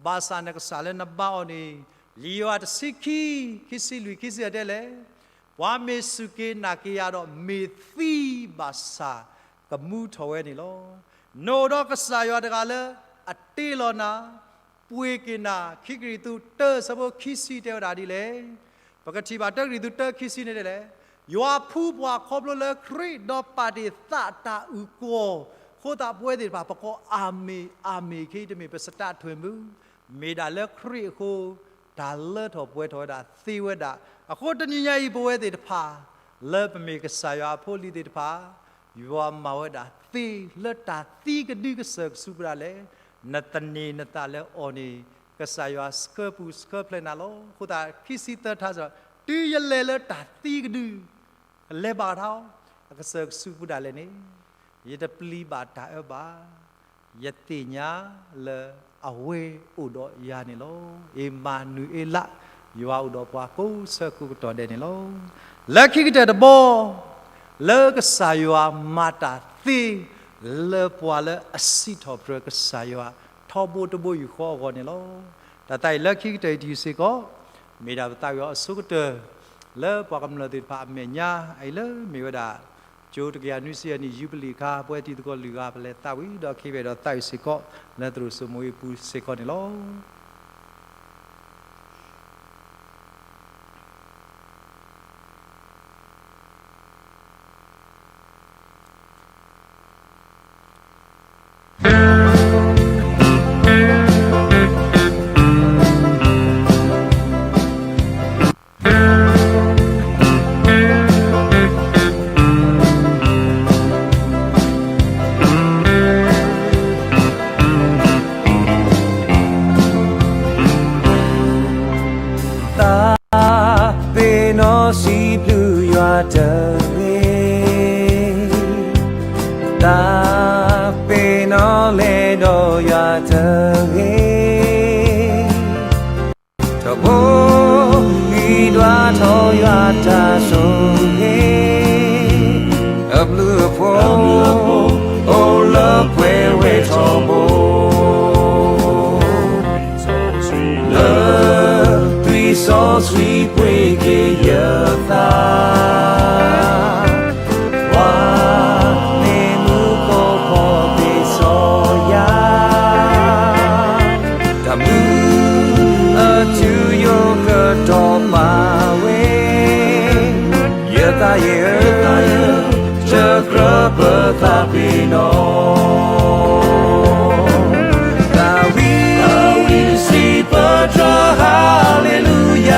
ဘၣ်ဆၣ်နကစၢ်လၢနဘါအီၤန့ၣ်, လံာ်ယိၤဟၣ်တဆံခံ, ခံဆံလွံၢ် ခံဆံယဲၢ်တဲလဲၣ်, ပှၤမ့ၢ်စူၢ်က့ၤနာ်က့ၤယၤဒီး မ့ၢ်သံဘၣ်ဆၣ်ကမူထီၣ်ဝဲန့ၣ်လီၤ. နအိၣ်ဒီးကစၢ်ယွၤတဂၤလၢအတ့လီၤနၤ, ပှ့ၤက့ၤနၤ, ခံကရံၣ်သူးတၢ ဆၢဖိခံဆံတဲဝဲဒၣ်ဒ်လဲၣ်. ပကထံၣ်ဘၣ်တၢ ကရံၣ်သူးတၢ ခံဆံန့ၣ်ဒ်လဲၣ်, ယွၤဖှူပှၤခီဖျိလၢခရံာ် ဒီးပာ်တ့ၢ်သးတၢ်အုၣ်ကီၤ, အဃိသတးပဝဲသ့ၣ်တဖၣ် ပကိးအၤမ့ၣ်, အၤမ့ၣ် ခဲအံၤတမ့ၢ်ပစတးထွဲမုၢ်, မ့ၢ်ဒၣ်လၢခရံာ်အဃိ, တၢ်လၢထီၣ်ပှဲၤထီၣ်ဝဲဒၣ်သ့ဝဲဒၣ်. အဃိတနံၤညါအံၤ ပဝဲသ့ၣ်တဖၣ် လၢပမ့ၢ်ကစၢ်ယွၤအဖိအလံၤသ့ၣ်တဖၣ်, ယွၤမၤဝဲဒၣ်သ့လၢတၢ်သံကဒုကစၢၢ်ကဆူးပဒၣ်လဲၣ်, နသန့ၤနသးလၢအီၤန့ၣ်, ကစၢ်ယွၤဆှၢပူၤဆှၢဖျဲးနၤလီၤ. အဃိသတး ခံဆံသၢထါစ့ၢ်, တုၤယလဲၤလၢတၢ်သံကဒု, ကလဲၤဘၣ်တၢ်, အကစၢၢ်ကဆူးပဒၣ်လဲၣ်န့ၣ်, ယတပျံၤဘၣ်တၢ်အၢဘၣ်. ယသ့ၣ်ညါလၢအဝဲအိၣ်ဒီးယၤန့ၣ်လီၤ. အ့မၤနူၤအ့လး, ယွၤအိၣ်ဒီးပှၤကိးဆၢကိးကတီၢ်ဒဲးန့ၣ်လီၤ. လၢခံကတၢၢ်တဘီ, လၢကစၢ်ယွၤမၤတၢ်သ့, လၢပှၤလၢအစံးထီၣ်ပတြၢၤကစၢ်ယွၤ ထီဘိတဘိယူၢ်ဃီအဂီၢ်န့ၣ်လီၤ. တၢ်သးဝံၣ်လၢခံကတၢၢ်အံၤတယုၢ်စ့ၢ်ကီး, မ့ၢ်ဒၣ်ပသးဝံၣ်အီၤအဆိကတၢၢ် လၢပှၤကမျၢၢ်သ့ၣ်တဖၣ်အမဲာ်ညါ အအံၤလၢမ့ၢ်ဝဲဒၣ် ကၠိတကယၤနွံဆံအနံၣ်ယူဘလံၣ်အခါ ပဝဲတံၤသကိးလွံၢ်ဂၤ ပလဲၤသးဝံၣ်ဒီးခ့ဝဲဒီးသးဝံၣ်စ့ၢ်ကီး လၢသရိာ်စိမိၤအ့ပူၤစ့ၢ်ကီးန့ၣ်လီၤ. သးပ့ၤနီၣ်စံးဘျုးယွၤတဂ့ၤ, သးပ့ၤနီၣ်လဲၤဒီးယွၤတဂ့ၤ, ထီဘိဂံၢ်ဒွးထီၣ်ယွၤတၢ်ဆိၣ်ဂ့ၤ, အဘျုးအဖှိၣ်အိၣ်လၢပှဲၤဝဲထီဘိ, လၢသွံၣ်စီဆှံပှ့ၤက့ၤယသး, ပှၤမ့ၢ်မူခိၣ်ဖီသ့စီယၤ, တၢ်မူအထူအယိာ်ကတီၤပာ်ဝဲ, ယသးယံၤဧၢ, တကြၢးပသးပ့ၤနီၣ်, သးဝံၣ်စံးပတြၢၤ ဟၤလ့လူယၤ,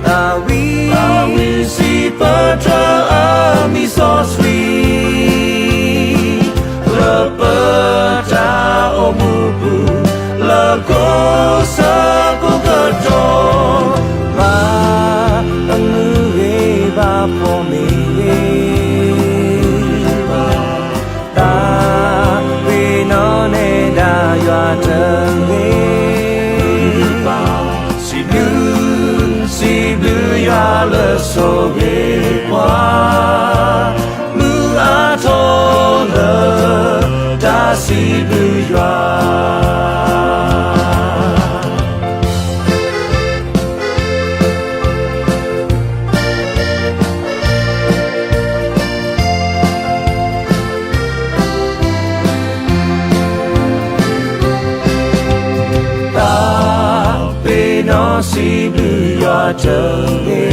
သးဝံၣ်စံးပတြၢၤအမံၤစီဆှံ, လၢပတၢ်အိၣ်မူပူၤ လၢကိးဆၢကိးကတီၢ်, ဘၣ်အမုၢ်ဂ့ၤဘၣ်ဖိမ့ၢ်ဂ့ၤ, သးပ့ၤနီၣ်နဲဒၣ်ယွၤတဂ့ၤ, စံးဘျုး စံးဘျုးယွၤလၢဆိၣ်ဂ့ၤပှၤ, မုၢ်အါထီၣ်လၢ တၢ်စံးဘျုးယွၤ. သးပ့ၤနီၣ်စံးဘျုးယွၤတဂ့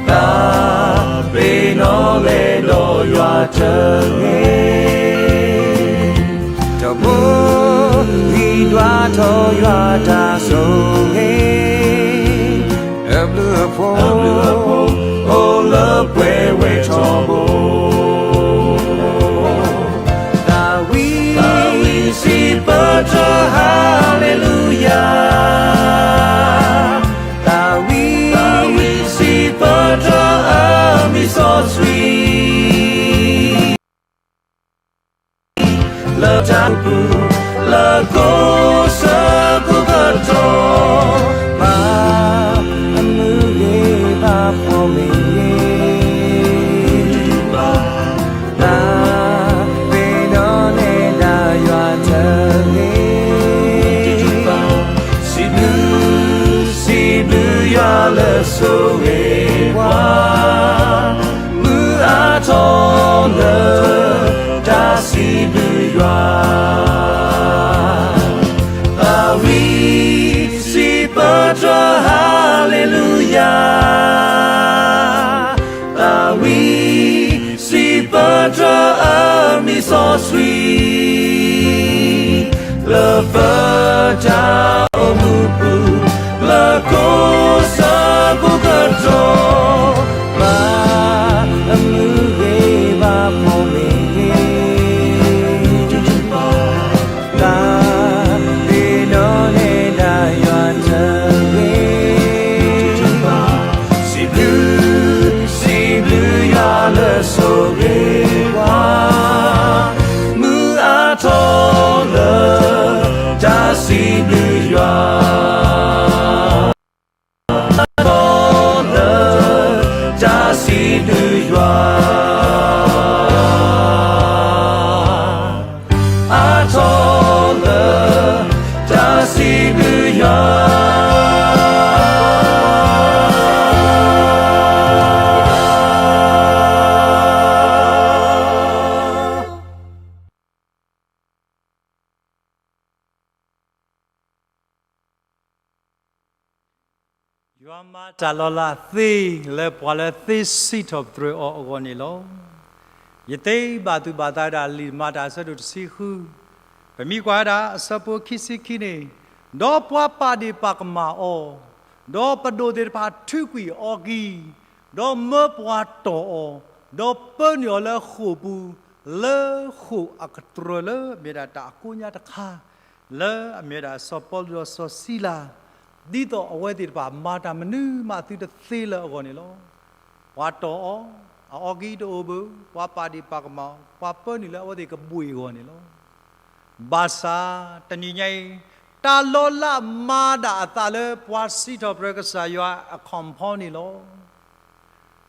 ၤ, သးပ့ၤနီၣ်လဲၤဒီးယွၤတဂ့ၤ, ထီဘိဂံၢ်ဒွးထီၣ်ယွၤတၢ်ဆိၣ်ဂ့ၤ, အဘျုးအဖှိၣ် အိၣ်လၢပှဲၤဝဲထီဘိ, သးဝံၣ် သးဝံၣ်စံးပတြၢၤ ဟၤလ့လူယၤ, သးဝံၣ် သးဝံၣ်စံးပတြၢၤအမံၤစီဆှံ လၢတၢ်ပူၤ လၢကိးဆၢကိးကတီၢ်, ဘၣ်အမုၢ်ဂ့ၤဘၣ်ဖိမ့ၢ်ဂ့ၤ, သးပ့ၤနီၣ်နဲဒၣ်ယွၤတဂ့ၤ, စံးဘျုး စံးဘျုးယွၤလၢဆိၣ်ဂ့ၤပှၤ, မုၢ်အါထီၣ်လၢ တၢ်စံးဘျုးယွၤ, သးဝံၣ်စံးပတြၢၤ ဟၤလ့လူယၤ, သးဝံၣ်စံးပတြၢၤအမံၤစီဆှံ လၢပတၢ်အိၣ်မူပူၤ လၢကိးဆၢကိးကတီၢ်, ဘၣ်အမုၢ်ဂ့ၤဘၣ်ဖိမ့ၢ်ဂ့ၤ, သးပ့ၤနီၣ်နဲဒၣ်ယွၤတဂ့ၤ, စံးဘျုး စံးဘျုးယွၤလၢဆိၣ်ဂ့ၤပှၤ, မုၢ်အါထီၣ်လၢ တၢ်စံးဘျုးယွၤ ထီၣ်လၢတၢ်စံးဘျုးယွၤ. ယွၤမၤတၢ်လီၤလးသ့လၢပှၤလၢသ့စံးထီၣ်ပတြၢၤအီၤအဂီၢ်န့ၣ်လီၤ. ယသ့ဘၣ်သူၣ်ဘၣ်သးဒၣ်လံာ်မၤတၢ်အဆၢဒိၣ်တဆံဃု, ပမ့ၢ်ကွၢ်ဝဲဒၣ်အဆၢဖိခံဆံခံန့ၣ်, ဒီးပှၤပာ်ဒ့ၣ်ပာ်ကမၣ်အီၤ, ဒီးပဒိၣ်သ့ၣ်တဖၣ်ထုးကွံာ်အီၤအီကံ, ဒီးမၢပှၤတီၢ်အီၤ, ဒီးပၢနုာ်အီၤလၢဃိာ်ပူၤ, လၢဃိာ်အကတြၢၤလၢအမ့ၢ်ဒၣ်တၢ်အကိညါတခါ လၢအမ့ၢ်ဒၣ်စီၤပီလူးဒီးစီၤစံလၤ, ဒ်သိးအဝဲသ့ၣ်တဖၣ်မၤတၢ်မနုၤမးသုတသ့လၢၤအဂီၢ်န့ၣ်လီၤ. ပှၤတီၢ်အီၤ, အအီကံတအိၣ်ဘၣ်, ပှၤပာ်ဒ့ၣ်ပာ်ကမၣ်အီၤ, ပှၤပၢနုာ်လၢအဝဲသ့ၣ်ကဘှ့ၣ်အဂီၢ်န့ၣ်လီၤ. ဘၣ်ဆၣ်တနံၤညါအံၤ, တၢ်လီၤလးမၤဒၣ်အသးလၢပှၤစံးထီၣ်ပတြၢၤကစၢ်ယွၤအခီၣ်ဖီန့ၣ်လီၤ.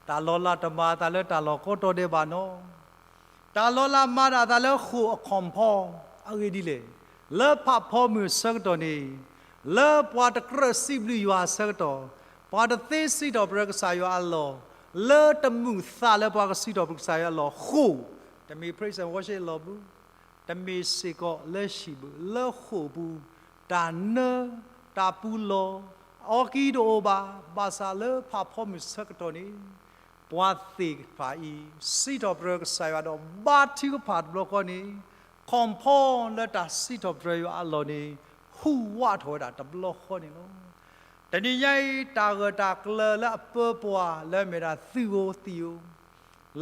တၢ်လီၤလးတမၤအသးလၢတၢ်လီၢ်ကိးတီၤဒဲးဘၣ်နီၤ. တၢ်လီၤလးမၤဒၣ်အသးလၢဃိာ်အခီၣ်ဖီ, အဂ့ၢ်ဒ်လဲၣ်, လၢဖးဖီမုၢ်အဆၢကတီၢ်န့ၣ်, လၢပှၤတကြၢးစံးဘျုးယွၤအဆၢကတီၢ်, ပှၤတသ့စံးထီၣ်ပတြၢၤကစၢ်ယွၤအလီၢ်, လၢတမုာ်သးလၢပှၤကစံးထီၣ်ပတြၢၤကစၢ်ယွၤအလီၢ်ဃိာ်, တမ့ၢ် praise and worship အလီၢ်ပူၤ, တမ့ၢ်စ့ၢ်ကီးလၢဟံၣ်ဘၣ်, လၢဃိာ်ပူၤ, တၢ်နၢ, တၢ်ပူၤလီၢ်, အအီကံတအိၣ်ဘၣ်, ဘၣ်ဆၣ်လၢဖးဖီမုၢ်ဆၢကတီၢ်န့ၣ်, ပှၤသ့ၣ်တဖၣ်အံၤ စံးထီၣ်ပတြၢၤကစၢ်ယွၤဒီးဘါထုကဖၣ်တဘျီဃီန့ၣ်, ခီၣ်ဖီလၢတၢ်စံးထီၣ်ပတြၢၤယွၤအလီၢ်န့ၣ်, ဟူးဝးထီၣ်ဝဲဒၣ်တဘျီဃီန့ၣ်လီၤ. တနံၤညါအံၤ တၢ်ဂၢၢ်တၢ်ကျၢၤလၢအပၢပှၤလၢအမ့ၢ်ဒၣ်သုးဧိၤသံးဧိၤ,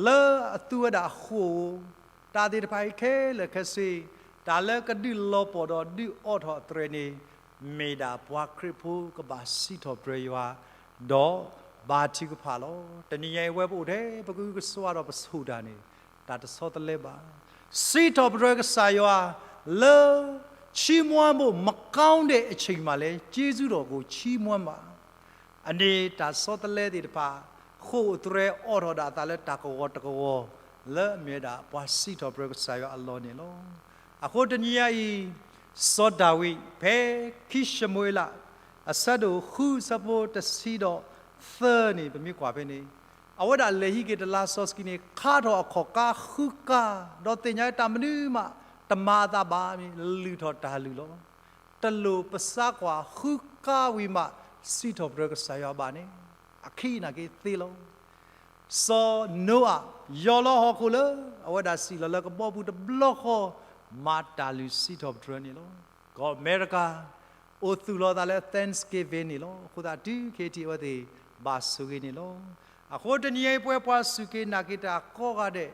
လၢအသူဝဲဒၣ်ဃိာ်ဧိၤ, တၢ်သ့ၣ်တဖၣ်အံၤခဲလၢာ်ခဲဆ့, တၢ်လၢကဒုးလီၤပှီၢ်ဒီးဒုးအိးထီၣ်အသရၣ်န့ၣ်, မ့ၢ်ဒၣ်ပှၤခရံာ်ဖိကဘၣ်စံးထီၣ်ပတြၢၤယွၤ, ဒီးဘါထုကဖၣ်လီၤ. တနံၤညါအံၤ ဝဲပအိၣ်ထဲပကုကဆှီဒီးပဆိၣ်တၢ်န့ၣ်, တၢ်တဆီတလဲဘၣ်. စံးထီၣ်ပတြၢၤကစၢ်ယွၤလၢ ချီးမွမ်းဖို့မကောင်းတဲ့အချိန်မှာလည်း ကျေးဇူးတော်ကိုချီးမွမ်းပါ. အန့ၣ်တၢ်ဆီတလဲသ့ၣ်တဖၣ်, ဃိာ်အသရၣ်အိးထီၣ်ဒၣ်အသးလၢတၢ်ကဝီၤတကဝီၤ, လၢအမ့ၢ်ဒၣ်ပှၤစံးထီၣ်ပတြၢၤကစၢ်ယွၤအလီၢ်န့ၣ်လီၤ. အဃိတနံၤညါအံၤ, စီၤဒၤဝံး ဖဲခံၡမူၤအ့လး အဆၢဒိၣ်ဃု အဆၢဖိတဆံဒီးသၢန့ၣ် ပမ့ၢ်ကွၢ်ဖဲန့ၣ်, အဝဲဒၣ်လဲၤဟံးက့ၤတလါစီဆှံန့ၣ် ခါထီၣ်အခီၣ်ကါဃုကါ, ဒီးသ့ၣ်ညါတၢ်မနုၤမးတမၤအသးဘၣ်န့ၣ် လုၢ်ထီၣ်တၢ်လုၢ်လီၤ. တလိၣ်ပသးကွၢ်ဃုကါဝံၤမး စံးထီၣ်ပတြၢၤကစၢ်ယွၤဘၣ်န့ၣ်, အခံနာ်က့သ့လီၤ. စီၤနိအၤ ယီၢ်လီၤဟီၣ်ခိၣ်လၢအဝဲဒၣ်စံၣ်လီၤလၢကဘီပူၤတဘျီဃီ, မၤတၢ်လုၢ်စံးထီၣ်ပတြၢၤန့ၣ်လီၤ. ကီၢ်အမဲရကၤ အိၣ်သူၣ်လီၤသးလၢ Thanksgiving န့ၣ်လီၤ. အဃိသတးတုၤခဲအံၤအဝဲသ့ၣ်ဘၣ်ဆိၣ်ဂ့ၤန့ၣ်လီၤ. အဃိတနံၤအံၤ ပဝဲပှၤစူၢ်က့ၤနာ်က့ၤတၢ်ကိးဂၤဒဲး,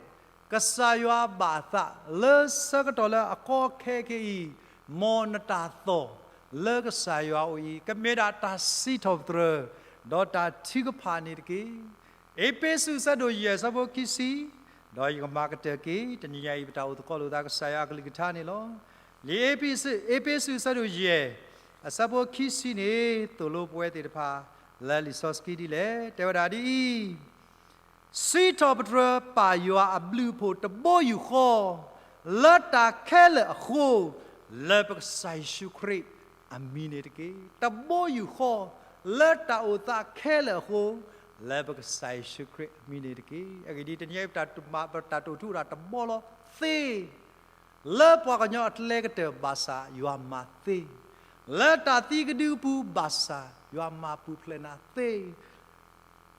ကစၢ်ယွၤဘၣ်သးလၢဆၢကတီၢ်လၢအကီခဲခဲအံၤ, မ်နတၢ်သီၣ်လၢကစၢ်ယွၤအအိၣ်အံၤ ကမ့ၢ်ဒၣ်တၢ်စံးထီၣ်ပတြၢၤ, ဒီးတၢ်ထုကဖၣ်န့ၣ်တက့ၢ်. အ့းဖ့းစူး အဆၢဒိၣ်ယဲၢ် အဆၢဖိခံဆံ, ဒီးယကမၤကတၢၢ်က့ၤ, တနံၤညါအံၤ ပတၢ်အိၣ်သကိးလိာ်သးကစၢ်ယွၤအကလုၢ်ကထါန့ၣ်လီၤ. လံာ်အ့းဖ့းစူး အဆၢဒိၣ်ယဲၢ် အဆၢဖိခံဆံန့ၣ် သိၣ်လိပဝဲသ့ၣ်တဖၣ် လၢလံာ်စီဆှံဒ်လဲၣ်, တဲဝဲဒၣ်ဒ်အံၤ, စံးထီၣ်ပတြၢၤပာ်ယွၤအဘျုးအဖှိၣ်တဘိယူၢ်ဃီ လၢတၢ်ခဲလၢာ်အဃိ, လၢပကစၢ်ယ့ၣ်ၡူးခရံာ်အမံၤန့ၣ်တက့ၢ်. တဘိယူၢ်ဃီ လၢတၢ်အိၣ်သးခဲလၢာ်အဃိ, လၢပကစၢ်ယ့ၣ်ၡူးခရံာ်အမံၤန့ၣ်တက့ၢ်. အဂ့ၢ်ဒ်အံၤ, တနံၤအံၤ ပတၢ်တိာ်ထူတဘီလီၤသ့ လၢပှၤကညီအကျဲကတၢၢ်ဘၣ်ဆၣ် ယွၤမၤသ့, လၢတၢ်သံကဒုအပူၤဘၣ်ဆၣ် ယွၤမၤပူၤဖျဲးနၤသ့,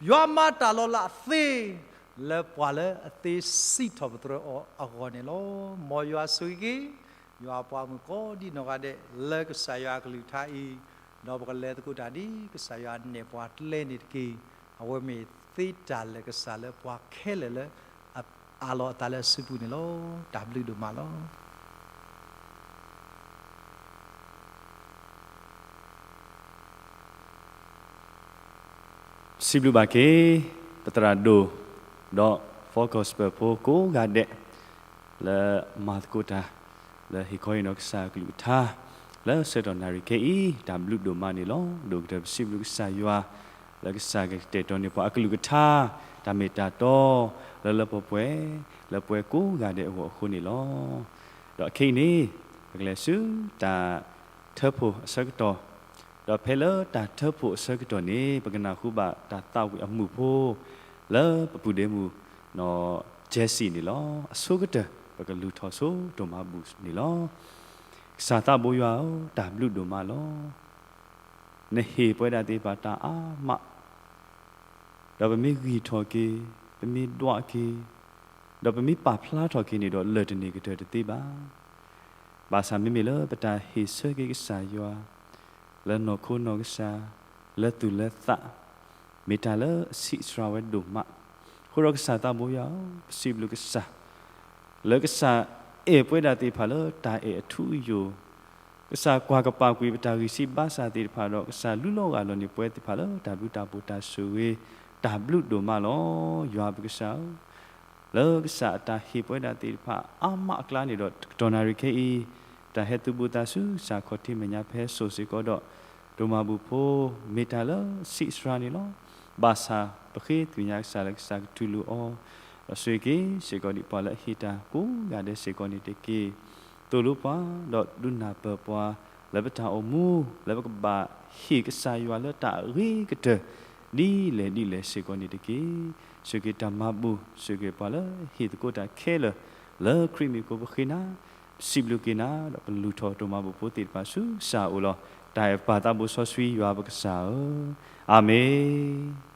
ယွၤမၤတၢ်လီၤလးသ့ လၢပှၤလၢအသ့စံးထီၣ်ပတြၢၤအီၤအဂီၢ်န့ၣ်လီၤ. မ်ယွၤဆိၣ်ဂ့ၤက့ၤ ယွၤအပှၤမုၣ်ကိးဒံနီၢ်ဂၤဒဲး လၢကစၢ်ယွၤအကလုၢ်ကထါအံၤ, ဒီးပကလဲၤသကိးတၢ်ဒ်ကစၢ်ယွၤနဲၣ်ပှၤကျဲန့ၣ်တက့ၢ်. အဝဲမ့ၢ်သ့တၢ်လၢာ်ကစၢ်လၢပှၤခဲလၢာ်လၢ အးလီၤအသးလၢအစုပူၤန့ၣ်လီၤ. တၢ်ဘျုးဒိၣ်မးလီၤ. စံးဘျုးဘၣ်က့ၤ ပသရၣ်ဒိၣ် ဒီး Full Gospel ဖိကိးဂၤဒဲး လၢမၤသကိးတၢ် လၢဟ့ၣ်ခီဟ့ၣ်နီၤကစၢ်အကလုၢ်ကထါ လၢဆၢကတီၢ်နၣ်ရံၣ်ခဲအံၤ တၢ်ဘျုးဒိၣ်မးန့ၣ်လီၤ. ဒိၣ်ကတၢၢ်ပစံးဘျုးကစၢ်ယွၤ လၢကစၢ်ကတဲာ်ကတီၤန့ၢ်ပှၤအကလုၢ်ကထါ တၢ်မ့ၢ်တၢ်တီ လၢလၢပှဲၤပှဲၤ လၢပဝဲကိးဂၤဒဲးအဂီၢ်အဃိန့ၣ်လီၤ. ဒီးခဲအံၤန့ၣ် ပကလဲၤဆူတၢ်ထၢဖှိၣ်အဆၢကတီၢ်, ဒီးဖဲလၢတၢ်ထၢဖှိၣ်အဆၢကတီၢ်န့ၣ် ပကနၢ်ဟူဘၣ်တၢ်သးဝံၣ်အမုၢ်ဖိ လၢပပုၢ်ဒ့မုၣ် Jessie န့ၣ်လီၤ. အဆိကတၢၢ် ပကလူၤထီၣ်ဆိဒိၣ်မးဘူၣ်န့ၣ်လီၤ. ကစၢ်သးဘိယွၤဧၢ, တၢ်ဘျုးဒိၣ်မးလီၤ. နဟ့ၣ်ပဝဲဒၣ်သ့ၣ်တဖၣ်တၢ်အါမး, ဒီးပမ့ၢ်ဂံၢ်ထီၣ်က့ၤ, ပမ့ၢ်ဒွးက့ၤ, ဒီးပမ့ၢ်ပာ်ဖျါထီၣ်က့ၤန့ၣ်ဒီး လၢၢ်တန့ၢ်ကတၢၢ်တသ့ဘၣ်. ဘၣ်ဆၣ်မ့မ့ၢ်လၢပတၢ်ဟ့ၣ်ဆၢက့ၤကစၢ်ယွၤ လၢနီၢ်ခိနီၢ်ကစၢ်, လၢသူၣ်လၢသး, မ့ၢ်တၢ်လၢအဆံးစှၤဝဲဒိၣ်မး. အဃိဒီးကစၢ်သးဘိယွၤဧၢ, ပစံးဘျုးကစၢ် လၢကစၢ်အဲၣ်ပဝဲဒၣ်သ့ၣ်တဖၣ်လၢတၢ်အဲၣ်အထူအယိာ်, ကစၢ်ကွၢ်ကပာ်ကွံာ်ပတၢ်ဂံၢ်ဆံးဘါစၢ်သ့ၣ်တဖၣ်ဒီး ကစၢ်လူလီၤဂာ်လီၤန့ၢ်ပဝဲသ့ၣ်တဖၣ်လၢတၢ်ဘျုးတၢ်ဖှိၣ်တၢ်ဆိၣ်ဂ့ၤ, တၢ်ဘျုးဒိၣ်မးလီၤ. ယွၤပကစၢ်ဧၢ, လၢကစၢ်အတၢ်ဟ့ၣ်ပဝဲဒၣ်သ့ၣ်တဖၣ်အါမးအကျါန့ၣ်ဒီး ကတီၢ်နၣ်ရံၣ်ခဲအံၤ ပတၢ်ဟဲသုးဘူးသးဆူကစၢ်ခီၣ်ထံးမဲာ်ညါဖဲစိၣ်စ့ၢ်ကီးဒီး ဒိၣ်မးဘူၣ်ဖိ မ့ၢ်တၢ်လၢဆံးစှၤန့ၣ်လီၤ. ဘၣ်ဆၣ်ပဃ့သ့ၣ်ညါကစၢ်လၢကစၢ်ကတူၢ်လိာ်အီၤ, ဒီးဆိၣ်ဂ့ၤက့ၤစ့ၢ်ကီးဒံးပှၤလၢအဟ့ၣ်တၢ်ကိးဂၤဒဲးစ့ၢ်ကီးန့ၣ်တက့ၢ်. သိၣ်လိပှၤ ဒီးဒုးနၢ်ပၢၢ်ပှၤ လၢပတၢ်အိၣ်မူ လၢပကဘၣ်ဟ့ၣ်ကစၢ်ယွၤလၢတၢ်အဂ့ၤကတၢၢ် ဒ်လဲၣ်ဒ်လဲၣ်စ့ၢ်ကီးန့ၣ်တက့ၢ်. ဆိၣ်ဂ့ၤတၢ်မၤဘူၣ် ဆိၣ်ဂ့ၤပှၤလၢဟ့ၣ်သကိးတၢ်ခဲလၢာ် လၢခရံာ်မံၤအဃိပဃ့နၤ, ပစံးဘျုးက့ၤနၤ ဒီးပလူၤထီၣ်ဒိၣ်မးဘူၣ်ဖိသ့ၣ်တဖၣ်ဆူကစၢ်အအိၣ်လီၤ. တၢ်အဲၣ်ပၢ်သးဘိစီဆှံယွၤပကစၢ်ဧၢ, အၤမ့ၣ်.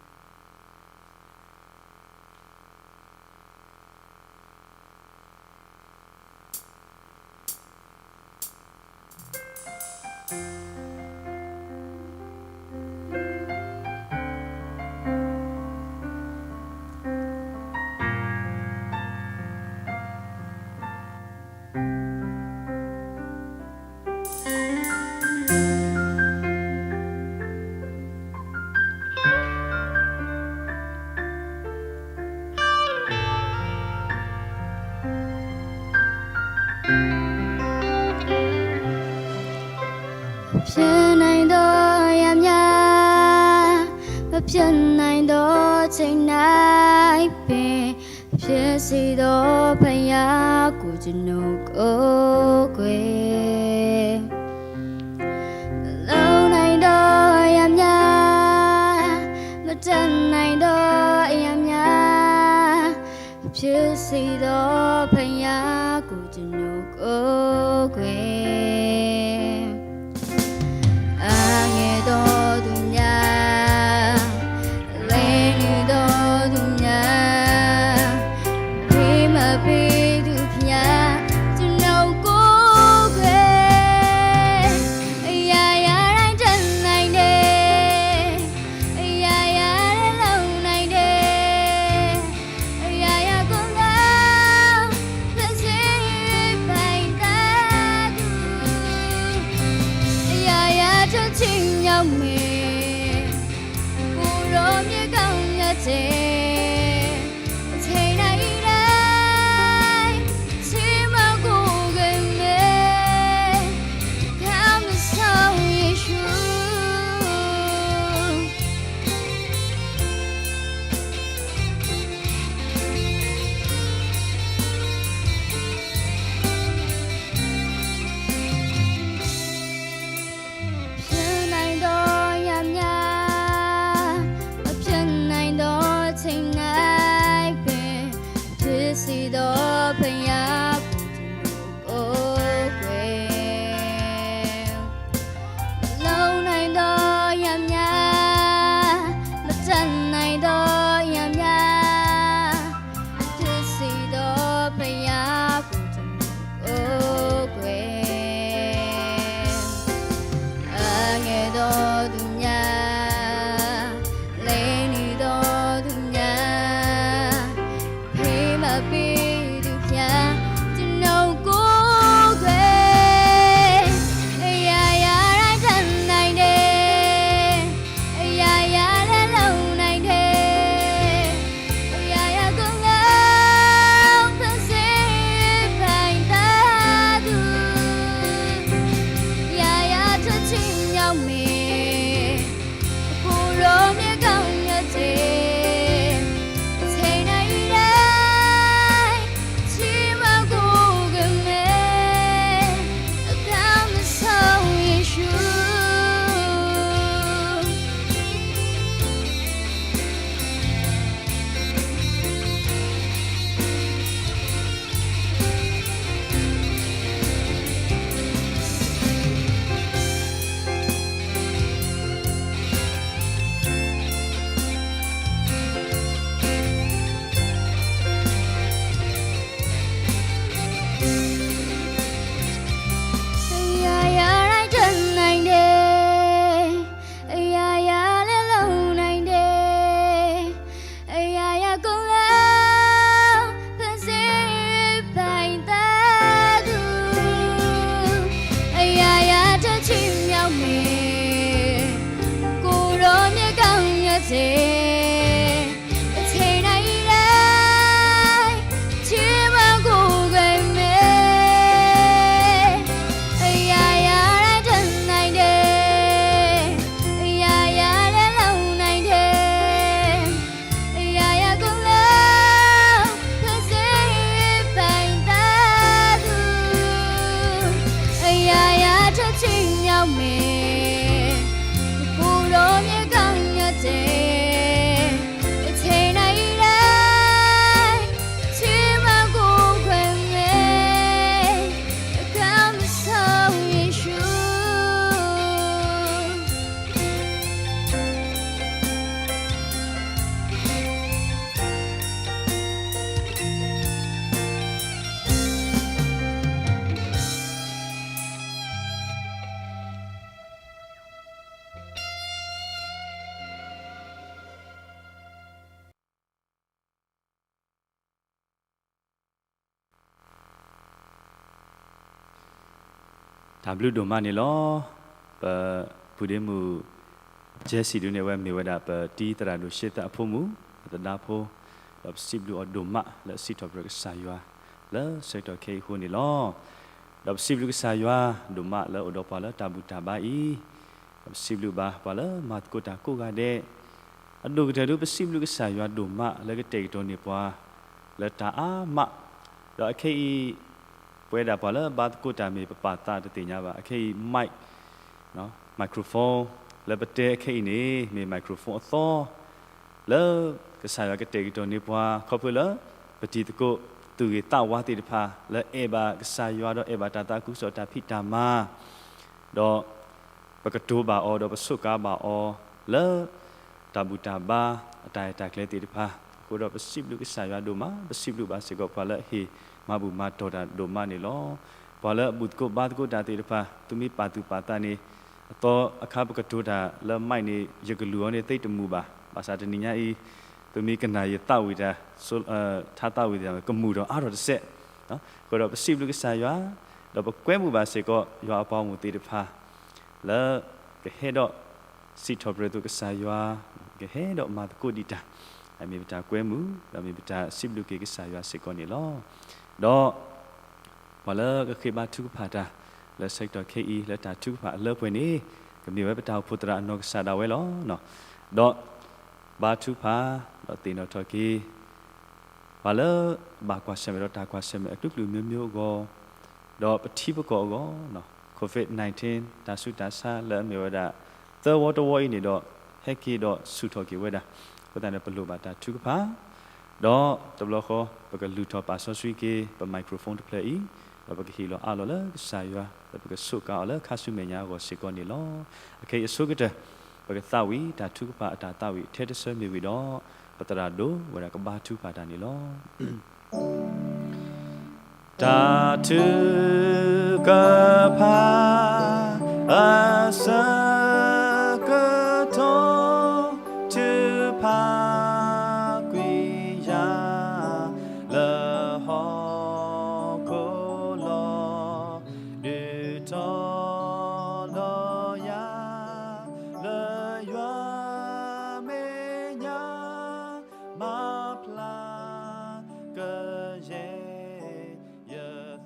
ဖြစ်နိုင်သောအရာများ မဖြစ်နိုင်သောအချိန်၌ပင် ဖြစ်စေသောဘုရားကိုကျွန်တော်ကိုးကွယ်။ မလုပ်နိုင်သောအရာများ မတတ်နိုင်သောအရာများ ဖြစ်စေသောဘုရားကိုကျွန်တော်ကိုးကွယ်။ အငဲ့သောသူများ လဲနုာ်သောသူများ ဖေးမပေးသူဖျား ကျွန်တော်ကိုးကွယ်။ အရာရာတိုင်းတတ်နိုင်တယ် အရာရာလည်းလုပ်နိုင်တယ် အရာရာကိုယ်စား ဖျက်ဆီးပိုင်တတ်သူ အရာရာချစ်ချင်ရောက်မယ်ကိုယ်တော်မြတ်ကောင်းမြတ်တဲ့ အချိန်တိုင်းတိုင်း ချီးမွမ်းကိုးကွယ်မယ် ခမဆောင်ယေရှု။ ဖြစ်နိုင်သောအရာများ မဖြစ်နိုင်သောအချိန်၌ပင် ဖြစ်စေသောဘုရားကိုကျွန်တော်ကိုးကွယ်။ မလုပ်နိုင်သောအရာများ မတတ်နိုင်သောအရာများ ဖြစ်စေသောဘုရားကိုကျွန်တော်ကိုးကွယ်။ အငဲ့သောသူများ လဲနုာ်သောသူများ ဖေးမပေးသူဖျား ကျွန်တော်ကိုးကွယ်။ အရာရာတိုင်းတတ်နိုင်တယ် အရာရာလည်းလုပ်နိုင်တယ် အရာရာကိုယ်စား ဖျက်ဆီးပိုင်တတ်သူ အရာရာချစ်ချင်ရောက်မယ် ကိုယ်တော်မြတ်ကောင်းမြတ်တဲ့ အချိန်တိုင်းတိုင်း ချီးမွမ်းကိုးကွယ်မယ် အ အထံနံၤလၢ ထံမၤကိးဂဲၤမဲ အယၤယၤလၢတနံၤဒဲး အယၤယၤလၢလီၤနံၤဒဲး အယၤယၤကလၢ ကစ့ပၢ်သးသူ အယၤယၤတထံၣ်ညါမဲ ပူၤဒီးမ့ၢ်ကညီတဲ အထံနံၤလၢ ထံမၤကိးဂဲၤမဲ အကမၤစီယ့ၣ်ၡူး တၢ်ဘျုးဒိၣ်မးန့ၣ်လီၤ. ပပုၢ်ဒ့မုၣ် Jessie ဒုန့ၣ် အဝဲမ့ၢ်ဝဲဒၣ်ပတံၤသရၣ်ဒိၣ်ဆှ့သၣ်အဖိမုၣ် ပသဒါဖိ, ဒီးပစံးဘျုးအီၤဒိၣ်မးလၢအစံးထီၣ်ပတြၢၤကစၢ်ယွၤ လၢဆၢကတီၢ်ခဲအံၤအဃိန့ၣ်လီၤ. ဒီးပစံးဘျုးကစၢ်ယွၤဒိၣ်မးလၢအိၣ်ဒီးပှၤလၢတၢ်ဘူၣ်တၢ်ဘါအံၤ, ဒီးပစံးဘျုးဘၣ်ပှၤလၢမၤသကိးတၢ်ကိးဂၤဒဲး အဒိၣ်ကတၢၢ်ဒု ပစံးဘျုးကစၢ်ယွၤဒိၣ်မးလၢကတဲာ်ကတီၤန့ၢ်ပှၤ လၢတၢ်အါမး, ဒီးအခဲအံၤ ပဝဲဒၣ်ပှၤလၢဘါသကိးတၢ်မ့ၢ်ပပာ်သးတသ့ၣ်ညါဘၣ်. အခဲအံၤ mic, microphone လၢပတဲအခဲအံၤန့ၣ် မ့ၢ် microphone အသီ လၢကစၢ်ယွၤကတဲာ်ကတီၤန့ၢ်ပှၤ ခီဖျိလၢ ပတံၤသကိး သူၣ်ဂ့ၤသးဝါသ့ၣ်တဖၣ် လၢအဲၣ်ဘၣ်ကစၢ်ယွၤ ဒီးအဲၣ်ဘၣ်တၢ်သးခုကစီၣ်တၢ်ဖံးတၢ်မၤ ဒီး ပကတိၤဘၣ်အီၤ ဒီးပဆိးကါဘၣ်အီၤ လၢ တၢ်ဘူၣ်တၢ်ဘါ အတၢ်အဲၣ်တၢ်ကျဲသ့ၣ်တဖၣ်, အဃိဒီးပစံးဘျုးကစၢ်ယွၤဒိၣ်မး, ပစံးဘျုးဘၣ်စ့ၢ်ကီးပှၤလၢအဟ့ၣ်မၤဘူၣ်မၤတီၢ်တၢ်ဒိၣ်မးန့ၣ်လီၤ. ပှၤလၢအဘူၣ်သကိးဘါသကိးတၢ်သ့ၣ်တဖၣ် သုမ့ၢ်ပာ်သူၣ်ပာ်သးန့ၣ် အသီအခါပကတိၤတၢ်လၢ mic န့ၣ် ယကလုၢ်အီၤန့ၣ်သ့တမုာ်ဘၣ်. ဘၣ်ဆၣ်တနံၤညါအံၤ သုမ့ၢ်ကနၣ်ယသးဝံၣ်တၢ် ထါသးဝံၣ်တၢ် ကမုာ်ထီၣ်အါထီၣ်တစဲး, အဃိဒီးပစံးဘျုးကစၢ်ယွၤ, ဒီးပကွဲမုာ်ဘၣ်စ့ၢ်ကီး ယွၤအပှၤဂီၢ်မုၢ်သ့ၣ်တဖၣ် လၢ ကဟဲဒီး စံးထီၣ်ပတြၢၤအသိးကစၢ်ယွၤ, ကဟဲဒီးမၤသကိးဒံးတၢ်, အမ့ၢ်ပတၢ်ကွဲမုာ် ဒီးမ့ၢ်ပတၢ်စံးဘျုးက့ၤကစၢ်ယွၤစ့ၢ်ကီးန့ၣ်လီၤ. ဒီး ပှၤလၢကဃ့ဘါထုကဖၣ်တၢ် လၢဆၢကတီၢ်ခဲအံၤ လၢတၢ်ထုကဖၣ်အလၢပှဲၤန့ၣ် ကမ့ၢ်ဝဲပတၢ်အိၣ်ဖှိၣ်သရၣ်အနီၢ်ကစၢ်ဒၣ်ဝဲလီၤ. ဒီး ဘါထုကဖၣ် ဒီးသ့ၣ်နီၣ်ထီၣ်က့ၤ ပှၤလၢဘၣ်ကွၢ်ဆၢၣ်မဲာ်ဒီးတၢ်ကွၢ်ဆၢၣ်မဲာ်အကလုာ်ကလုာ်မျိုးမျိုးအဂီၢ်, ဒီးပထံပကီၢ်အဂီၢ်, covid nineteen တၢ်ဆူးတၢ်ဆါလၢအမ့ၢ်ဝဲဒၣ် သၢဝီတဝီအံၤန့ၣ်ဒီး ဟဲက့ၤဒီးဆူၣ်ထီၣ်က့ၤဝဲဒၣ်, အဃိသတးန့ၣ် ပလိၣ်ဘၣ်တၢ်ထုကဖၣ်, ဒီးတဘျီဃီ ပကလုၢ်ထီၣ်ပာ်စီဆှံက့ၤ ပ microphone တဖျၢၣ်အံၤ, ဒီးပကဟ့ၣ်လီၤအးလီၤလၢကစၢ်ယွၤ လၢပကဆိးကါအီၤလၢခါဆူမဲာ်ညါအဂီၢ်စ့ၢ်ကီးန့ၣ်လီၤ. အခဲအံၤအဆိကတၢၢ် ပကသးဝံၣ်တၢ်ထုကဖၣ်အတၢ်သးဝံၣ်ထဲတဆၢမ့ၢ်ဝံၤဒီး ပသရၣ်ဒိၣ်ဝဲဒၣ်ကဘါထုကဖၣ်တၢ်န့ၣ်လီၤ. တၢ်ထုကဖၣ်အဆၢကတီၢ် ထုကဖၣ်ကွံာ်ယၤ လၢဟီၣ်ခိၣ်လီၤ ဒုးထီၣ်လီၤယၤ လၢယွၤမဲာ်ညါ မၤဖျါကယဲၢ်ယ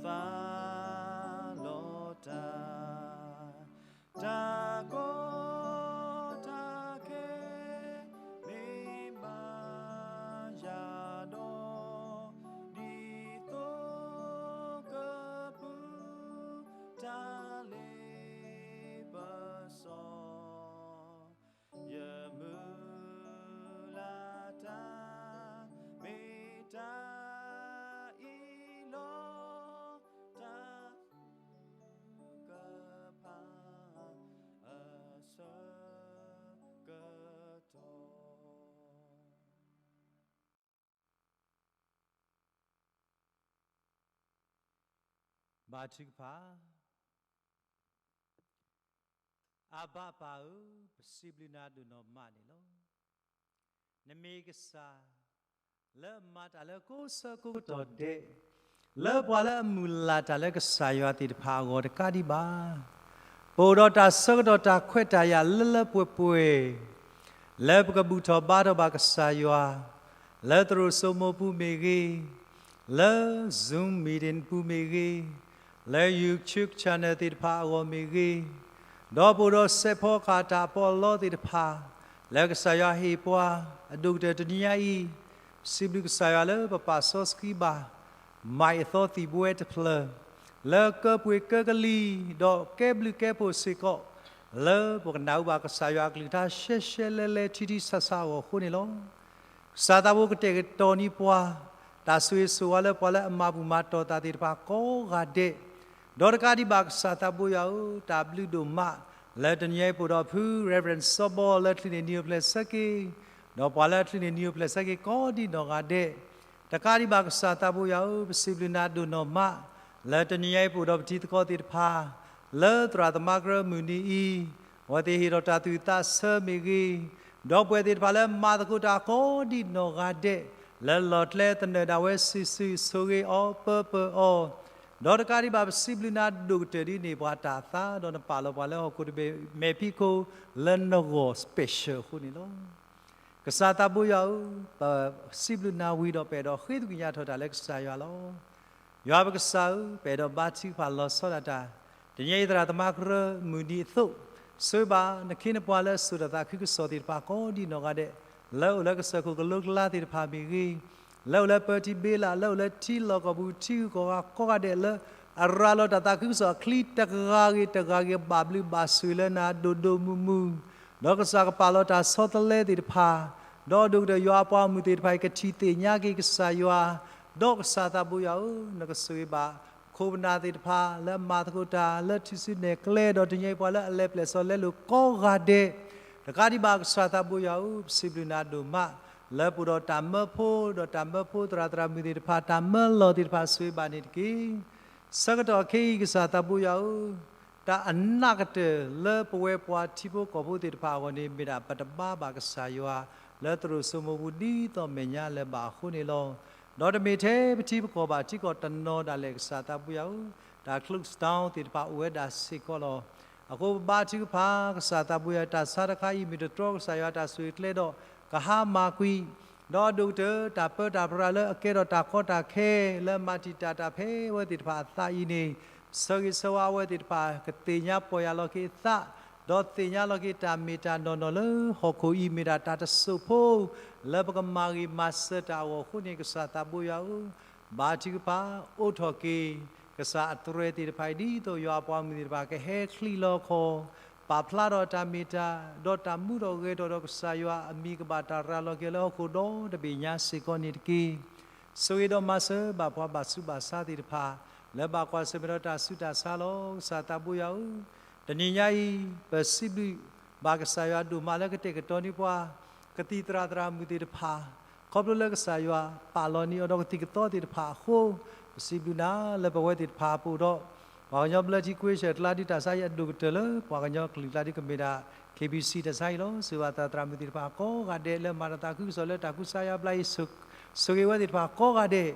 သးလီၤတၢ် တၢ်ကီတၢ်ခဲ မ့ၢ်ဘၣ်ယၤဒီး ဒ်သိးကပူၤ တၢ်လ့ပစီ ယမုၢ်လၢ်တၢ် မ့ၢ်တၢ်အံၤလီၤ. တၢ်ထုကဖၣ်အဆၢကတီၢ် ဘါထုကဖၣ်. အဘၣ်ပၢ်ဧၢ, ပစံးဘျုးနၤဒိၣ်နီၢ်မးန့ၣ်လီၤ. နမ့ၢ်ကစၢ် လၢမၤတၢ်လၢကိးဆၢကိးကတီၢ်ဒဲး, လၢပှၤလၢအမုၢ်လၢ်တၢ်လၢကစၢ်ယွၤသ့ၣ်တဖၣ်အဂီၢ်တကးဒံးဘၣ်. ပအိၣ်ဒီးတၢ်ဆၢကတီၢ်တၢ်ခွဲးတၢ်ယာ်လၢလၢပှဲၤပှဲၤ လၢပကဘူၣ်ထီၣ်ဘါထီၣ်ဘၣ်ကစၢ်ယွၤ, လၢသရိာ်စိမိၤပူၤမ့ၢ်ဂ့ၤ, လၢ Zoom meeting ပူၤမ့ၢ်ဂ့ၤ, လၢ YouTube channel သ့ၣ်တဖၣ်အဂီၢ်မ့ၢ်ဂ့ၤ, ဒီးပအိၣ်ဒီးစဲးဖီကဟၣ်တၢ်အပီးအလီသ့ၣ်တဖၣ်, လၢကစၢ်ယွၤဟ့ၣ်ပှၤအဒိၣ်ကတၢၢ်တနံၤညါအံၤ, ပစံးဘျုးကစၢ်ယွၤလၢပပာ်စီဆှံဘၣ် မၤအသီသံၣ်ဘှဲတဖျၢၣ်, လၢကၢပှ့ၤကၢကလံၤ, ဒီးကဲဘျုးကဲဖှိၣ်စ့ၢ်ကီး, လၢပကနၣ်အူဘၣ်ကစၢ်ယွၤအကလုၢ်ကထါရှဲရှဲလဲလဲထံထံဆးဆးအဂီၢ်အဃိန့ၣ်လီၤ. ကစၢ်သးဘိကတဲာ်ကတီၤန့ၢ်ပှၤ, တၢ်ဆိၣ်ဂ့ၤဆိၣ်ဝါလၢပှၤလၢအမၤဘူၣ်မၤတီၢ်သးသ့ၣ်တဖၣ်ကိးဂၤဒဲး, ဒီးတကးဒံးဘၣ်ကစၢ်သးဘိယွၤဧၢ, တၢ်ဘျုးဒိၣ်မး, လၢတနံၤအံၤပအိၣ်ဒီးဖု Reverend စီၤဘီ လၢချုးန့ၢ်နံၤအိၣ်ဖျဲၣ်ဆၢက့ၤ, ဒီးပှၤလၢအချုးန့ၢ်နံၤအိၣ်ဖျဲၣ်ဆၢက့ၤကိးဒံးနီၢ်ဂၤဒဲး, တကးဒံးဘၣ်ကစၢ်သးဘိယွၤဧၢ, ပစံးဘျုးနၤဒိၣ်နီၢ်မး, လၢတနံၤအံၤပအိၣ်ဒီးပတံၤသကိးသ့ၣ်တဖၣ်, လၢသရၣ်သမါကရၢမုၢ်နံၤအံၤ, အဝဲသ့ၣ်ဟ့ၣ်ထီၣ်တၢ်သူၣ်သးဆၢမ့ၢ်ဂ့ၤ, ဒီပုၢ်ဝဲၢ်သ့ၣ်တဖၣ်လၢမၤသကိးတၢ်ကိးဒံးနီၢ်ဂၤဒဲး, လၢလီၢ်ကျဲသနၢၣ်ဒၣ်ဝဲစုာ်စုာ်ဆိၣ်ဂ့ၤအီၤပၢပၢအီၤ, ဒီးတကးဒံးဘၣ်ပစံးဘျုးနၤဒိၣ်ကတၢၢ်ဒ်န့ၣ် ပှၤတၢ်သးဒီးနပာ်လီၤပှၤလၢဟီၣ်ခိၣ်တဘ့ၣ်မဲာ်ဖံးခိၣ်လၢနဂီၢ် special အဃိန့ၣ်လီၤ. ကစၢ်သးဘိယွၤဧၢ, ပစံးဘျုးနၤဝံၤဒီး ပအဲၣ်ဒိးဃ့သကွံၢ်ညါထီၣ်တၢ်လၢကစၢ်ယွၤလီၤ. ယွၤပကစၢ်ဧၢ, ပအဲၣ်ဒိးဘါထုကဖၣ်လီၤဆီဒၣ်တၢ်, တနံၤအံၤသရၣ်သမါကရၢမုၢ်နံၤအသိး, ဆိၣ်ဂ့ၤဘၣ်နခ့နပှၤလၢအစိာ်တၢ်သးခုကစီၣ်သ့ၣ်တဖၣ်ကိးဒံးနီၢ်ဂၤဒဲး, လၢအိၣ်လၢကစၢၢ်ခိၣ်ကလိကျါသ့ၣ်တဖၣ်မ့ၢ်ဂ့ၤ, လၢအိၣ်လၢပၢထံဘ့လး, လၢအိၣ်လၢထံလီၢ်ကီၢ်ပူၤ ထံဂုၤကီၢ်ဂၤကိးဂၤဒဲးလၢ အရၤလီၤတၢ်သးခုကစီၣ်အချံတဂၤဂ့ၤတဂၤဂ့ၤ ဘၣ်ဘျုးဘၣ်ဆိၣ်ဂ့ၤလၢနၤဒိၣ်ဒိၣ်မုၢ်မုၢ်, ဒီးကစၢ်ကပာ်လီၤတၢ်ဆီတလဲသ့ၣ်တဖၣ်, ဒီးအဒိၣ်ကတၢၢ်ယွၤအပှၤဂီၢ်မုၢ်သ့ၣ်တဖၣ်အံၤ ကထံၣ်သ့ၣ်ညါက့ၤကစၢ်ယွၤ, ဒီးကစၢ်သးဘိယွၤဧၢ, နကဆိၣ်ဂ့ၤဘၣ်ခိၣ်ပနၢ်သ့ၣ်တဖၣ် လၢအမၤသကိးတၢ်လၢထူၣ်စုနဲၣ်ကျဲ, ဒီးတနံၤအံၤပှၤလၢအလဲၤပျဲၢ်စီၤလဲလိာ်ကိးဂၤဒဲး, တကးဒံးဘၣ်ကစၢ်သးဘိယွၤဧၢ, ပစံးဘျုးနၤဒိၣ်မး, လၢပအိၣ်ဒီးတၢ်မၢဖိ, ဒီးတၢ်မၢဖိသရၣ်သရၣ်မုၣ်သ့ၣ်တဖၣ် တၢ်မၢလီၢ်သ့ၣ်တဖၣ် ဆိၣ်ဂ့ၤဘၣ်န့ၣ်တက့ၢ်. ဆၢကတီၢ်ခဲအံၤ ကစၢ်သးဘိယွၤဧၢ, တၢ်အနးကတၢၢ်လၢပဝဲပှၤထံဖိကီၢ်ဖိသ့ၣ်တဖၣ်အဂီၢ်န့ၣ် မ့ၢ်ဒၣ်ပတဘါဘၣ်ကစၢ်ယွၤ လၢသရိာ်စိမိၤပူၤဒ်သိးမဲာ်ညါလၢၤဘၣ်အဃိန့ၣ်လီၤ. ဒီးတမ့ၢ်ထဲပထံပကီၢ်ဘၣ် ထံကီၢ်တနီၤဒၣ်လဲာ် ကစၢ်သးဘိယွၤဧၢ, တၢ် close down သ့ၣ်တဖၣ်အိၣ်ဝဲဒၣ်စ့ၢ်ကီးလီၤ. အဃိပဘါထုကဖၣ် ကစၢ်သးဘိယွၤ တၢ်ဆါတခါအံၤ မ့ၢ်တတြီကစၢ်ယွၤတၢ်ဆိၣ်ဂ့ၤကျဲဒီး ကဟါမၢ်ကွံာ်, ဒီးအဒိၣ်ကတၢၢ် တၢ်ပၢတၢ်ပြးလၢအကဲထီၣ်တၢ်ကီတၢ်ခဲ လၢအမၤတံာ်တာ်တၢ်ဖဲအဝဲသ့ၣ်တဖၣ်အသးအံၤန့ၣ်, ဆၢဂ့ၤဆၢဝါအဝဲသ့ၣ်တဖၣ် ကသ့ၣ်ညါပီၢ်ယၢ်လီၤက့ၤအသး, ဒီးသ့ၣ်ညါလီၤက့ၤတၢ်မ့ၢ်တၢ်နီၢ်နီၢ်လၢဟီၣ်ခိၣ်အံၤ မ့ၢ်ဒၣ်တၢ်တစိၢ်ဖိ လၢပကမၤဂ့ၤမၤစၢၤတၢ်အဂီၢ်အဃိန့ၣ်, ကစၢ်သးဘိယွၤဧၢ, ဘါထုကဖၣ် အိးထီၣ်က့ၤ ကစၢ်အတြဲၤသ့ၣ်တဖၣ်အံၤ ဒ်သိးယွၤအပှၤဂီၢ်မုၢ်သ့ၣ်တဖၣ် ကဟဲချံးလီၤခီၣ် ပာ်ဖျါထီၣ်တၢ်မ့ၢ်တၢ် ဒီးတၢ်မူထီၣ်ဂဲၤထီၣ်ဒီးကစၢ်ယွၤအမံၤ ကဘၣ်တၢ်ရၤလီၤက့ၤလၢဟီၣ်ခိၣ်ဒီတဘ့ၣ်ညါစ့ၢ်ကီးန့ၣ်တက့ၢ်. ဆိၣ်ဂ့ၤဒီးမၤစၢၤဘၣ်ပှၤဘၣ်ဆူးဘၣ်ဆါသ့ၣ်တဖၣ် လၢဘၣ်ကွၢ်ဆၢၣ်မဲာ်ဒီးတၢ်ဆူးတၢ်ဆါလီၤ. ကစၢ်သးဘိယွၤဧၢ, တနံၤညါအံၤ ပစံးဘျုးဘၣ်ကစၢ်ယွၤဒိၣ်မးလၢကတဲာ်ကတီၤန့ၢ်ပှၤ ကသံၣ်သရၣ်သရၣ်မုၣ်သ့ၣ်တဖၣ်, ခီဖျိလၢကစၢ်ယွၤပာ်လီၤန့ၢ်အီၤဒီးကသံၣ်ကသီသ့ၣ်တဖၣ်အဃိ, ပစံးဘျုးနၤလၢပဝဲသ့ၣ်တဖၣ်အပူၤဒီး ပှၤကညီဘျၢထံကွ့ဆၢၣ်ကျါဒ်တၢ်ဆါအံၤအဒိၣ်ကတၢၢ်လၢ ပှၤကညီကလုာ်ကျါဒ်ကမ့ၢ်ဒၣ် KBC တၢ်ဆါအံၤလီၤ. ဆိၣ်ဂ့ၤဘၣ်သရၣ်သရၣ်မုၣ်သ့ၣ်တဖၣ်ကိးဂၤဒဲးလၢမၤတၢ်သးခုကစီၣ်လၢတၢ်ကူစါယါဘျါအံၤ, ဆိၣ်ဂ့ၤဝဲသ့ၣ်တဖၣ်ကိးဂၤဒဲး,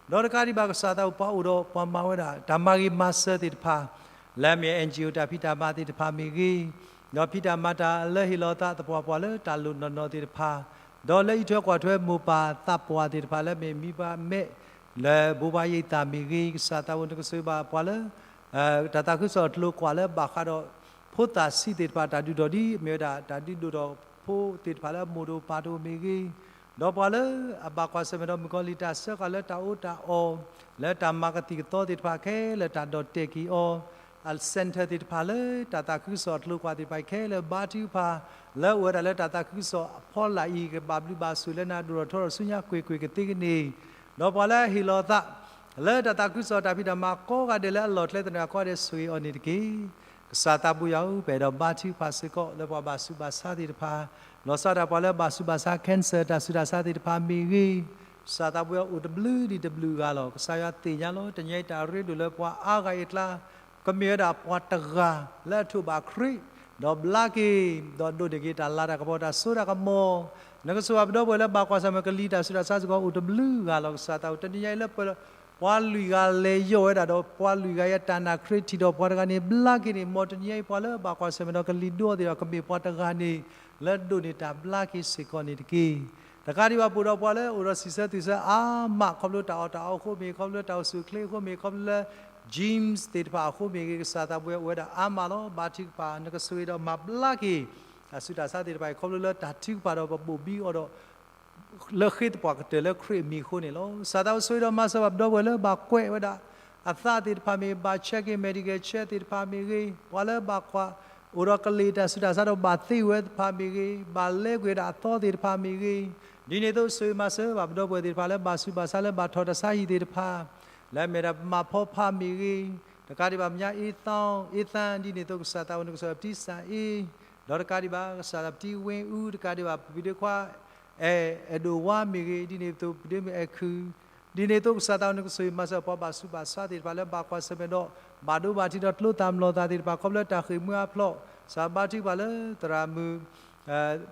ဒီးတကးဒံးဘၣ်ကစၢ်သးဘိပှၤအိၣ်ဒီးပှၤမၤဝဲဒၣ် တၢ်မၤဂ့ၤမၤစၢၤသ့ၣ်တဖၣ် လၢအမ့ၢ် NGO တၢ်ဖံးတၢ်မၤသ့ၣ်တဖၣ်မ့ၢ်ဂ့ၤ, ဒီးဖံးတၢ်မၤတၢ်လၢဟ့ၣ်လီၤသးသပှၢ်ပှၢ်လၢတၢ်လိၣ်နီၢ်နီၢ်သ့ၣ်တဖၣ်, ဒီးလၢအံးထွဲကွၢ်ထွဲမိၢ်ပၢ်သးပှၢ်သ့ၣ်တဖၣ်လၢမ့ၢ်မံဘၣ်မဲာ် လၢဘိးဘၣ်ယိၣ်သးမ့ၢ်ဂ့ၤ, ကစၢ်သးဘိနကဆိၣ်ဂ့ၤဘၣ်ပှၤလၢ တၢ်သးခုကစီၣ်အကျိၤကွာ်လၢဘၣ်ဃးဒီး ဖိသၣ်ဆံးသ့ၣ်တဖၣ်တၢ်ဒုးဒီးဒ်အမ့ၢ်ဝဲဒၣ် တၢ်ဒုးဒိၣ်ထီၣ်ဖိသ့ၣ်တဖၣ်လၢအမိၢ်တအိၣ်ပၢ်တအိၣ်မ့ၢ်ဂ့ၤ, ဒီးပှၤလၢအဘၣ်ကွၢ်ဆၢၣ်မဲာ်ဒီးမုၣ်ကီၤလံၢ်တၢ်စၢဃာ်လၢတၢ်အီၣ်တၢ်အီ, လၢတၢ်မၤကသံၣ်ကသီသ့ၣ်တဖၣ်ခဲလၢာ်တၢ်ဒီၣ်တဲာ်က့ၤအီၤ, အ center သ့ၣ်တဖၣ်လၢတၢ်သးခုကစီၣ်အကျိၤကွာ်သ့ၣ်တဖၣ်ခဲလၢာ်ဘါထုကဖၣ်, လၢအဝဲဒၣ်လၢတၢ်သးခုကစီၣ်အဖီလာ်အံၤ ကဘၣ်ဘျုးဘၣ်ဆိၣ်လၢနၤဒိၣ်ထီၣ်ထီထီၣ်ဆူညါကွ့ၢ်ကွ့ၢ်ကသ့ကန့ၢ်, ဒီးပှၤလၢအဟ့ၣ်လီၤသး လၢတၢ်သးခုကစီၣ်တၢ်ဖံးတၢ်မၤကိးဂၤဒဲးလၢအလီၢ်ကျဲသနၢၣ်ကိးဂၤဒဲးဆိၣ်ဂ့ၤအီၤန့ၣ်တက့ၢ်. ကစၢ်သးဘိယွၤဧၢ, ပအဲၣ်ဒိးဘါထုကဖၣ်စ့ၢ်ကီးလၢပှၤဘၣ်ဆူးဘၣ်ဆါသ့ၣ်တဖၣ်, လီၤဆီဒၣ်တၢ်ပှၤလၢအဘၣ်ဆူးဘၣ်ဆါ cancer တၢ်ဆူးတၢ်ဆါသ့ၣ်တဖၣ်မ့ၢ်ဂ့ၤ, ကစၢ်သးဘိယွၤအိၣ်တဘျုးဒံးတဘျုးဂၤလီၤ. ကစၢ်ယွၤသ့ၣ်ညါလီၤ တနံၤအံၤတၢ်ရ့ဒိၣ်လၢပှၤအါဂၤအံၤအကျါ ကမ့ၢ်ဝဲဒၣ်ပှၤတဂၤလၢအထိးဘၣ်ခရံာ်, ဒီးဘျါက့ၤ, ဒီးဒိးန့ၢ်က့ၤတၢ်လၤတၢ်ကပီၤတၢ်စိတၢ်ကမီၤ, နကဆိၣ်ဂ့ၤပဒီပုၢ်ဝဲၢ်လၢဘၣ်ကွၢ်ဆၢၣ်မဲာ်ကလံၤတၢ်ဆူးတၢ်ဆါစ့ၢ်ကီးအိၣ်တဘျုးဂၤလီၤ. ကစၢ်သးဘိ တနံၤညါအံၤလၢပ ပှၤလွံၢ်ဂၤလဲၤယီၢ်ဝဲဒၣ်ဒီး ပှၤလွံၢ်ဂၤအတၢ်နာ်ခရံာ်ထံၣ်ဒီးပှၤတဂၤန့ၣ် ဘျါက့ၤန့ၣ် မ်တနံၤအံၤပှၤလၢဘၣ်ကွၢ်ဆၢၣ်မဲာ်ဒီးကလံၤဒိအီၤသ့ၣ်ဒီး ကမ့ၢ်ပှၤတဂၤန့ၣ် လၢဒိးန့ၢ်တၢ်ဘျါက့ၤစ့ၢ်ကီးန့ၣ်တက့ၢ်. တကးဒံးဘၣ် ပအိၣ်ဒီးပှၤလၢအိၣ်ဒီးစံးဆၢသူၣ်ဆၢအါမး ခီဖျိတၢ်အီၣ်တၢ်အီအဃိမ့ၢ်ဂ့ၤ, ခီဖျိလၢတၢ်အိၣ်ဆူၣ်အိၣ်ချ့အဃိမ့ၢ်ဂ့ၤ, ခီဖျိလၢ gyms သ့ၣ်တဖၣ်အဃိမ့ၢ်ဂ့ၤ, ကစၢ်သးဘိဝဲအိၣ်ဝဲဒၣ်အါမးလီၤ. ဘါထုကဖၣ် နကဆိၣ်ဂ့ၤဒီးမၤဘျါက့ၤ တၢ်ဆူးတၢ်ဆါသ့ၣ်တဖၣ်အံၤ ခီဖျိလၢတၢ်ထုကဖၣ်ဒီးပဘိၣ်ဘံအီၤဒီး လၢဃ့သပှၢ်ကတၢၢ်လၢခရံာ်အမံၤအဃိန့ၣ်လီၤ. ကစၢ်သးဘိဆိၣ်ဂ့ၤဒီးမၤစၢၤဘၣ်ပဒီပုၢ်ဝဲၢ်လၢဘၣ်ကွဲးဝဲဒၣ်အသးသ့ၣ်တဖၣ်မ့ၢ်ဂ့ၤ, ဘၣ်ဆဲးက့ၤ Medicare check သ့ၣ်တဖၣ်မ့ၢ်ဂ့ၤ, ပှၤလၢဘၣ်ကွၢ် အိၣ်ဒီးကလ့ၢ်တၢ်ဆူးတၢ်ဆါဒီးဘၣ်သ့ဝဲသ့ၣ်တဖၣ်မ့ၢ်ဂ့ၤ, ဘၣ်လဲကွံာ်ဝဲဒၣ်အသီသ့ၣ်တဖၣ်မ့ၢ်ဂ့ၤ, ဒ်န့ၣ်အသိးဆိၣ်ဂ့ၤမၤစၢၤဘၣ်ပဒီပုၢ်ဝဲၢ်သ့ၣ်တဖၣ်လၢဘၣ်ဆူးဘၣ်ဆါလၢဘၣ်ထီၣ်တၢ်ဆါဟံၣ်သ့ၣ်တဖၣ် လၢအမ့ၢ်ဒၣ်ပမၤဖီဖးမ့ၢ်ဂ့ၤ, တကးဒံးဘၣ် မညါအ့သီ အ့သၣ် ဒ်န့ၣ်အသိးကစၢ်သးဘိနကဆိၣ်ဂ့ၤပတံစၣ်အ့, ဒီးတကးဒံးဘၣ် ကစၢ်သးပတံဝ့အူ, တကးဒံးဘၣ် ပဒ့ခွါ အဲၣ်ဒိၣ်ဝါမ့ၢ်ဂ့ၤ, ဒ်န့ၣ်အသိးပဒ့မုၣ်အဲၣ်ခုၣ်, ဒ်န့ၣ်အသိးကစၢ်သးဘိနကဆိၣ်ဂ့ၤမၤစၢၤပှၤဘၣ်ဆူးဘၣ်ဆါသ့ၣ်တဖၣ်လၢဘၣ်ကွၢ်ဆၢၣ်မဲာ်ဒီး ဘၣ်ဒိဘၣ်ထံးဒီးကျိသၣ်မျိာ်သၣ်သ့ၣ်တဖၣ် ခီဖျိတၢ်ဃ့ၢ်မှံဟးဖျိး, ကစၢ်ဘါထုကဖၣ်လၢသရၣ်မုၣ်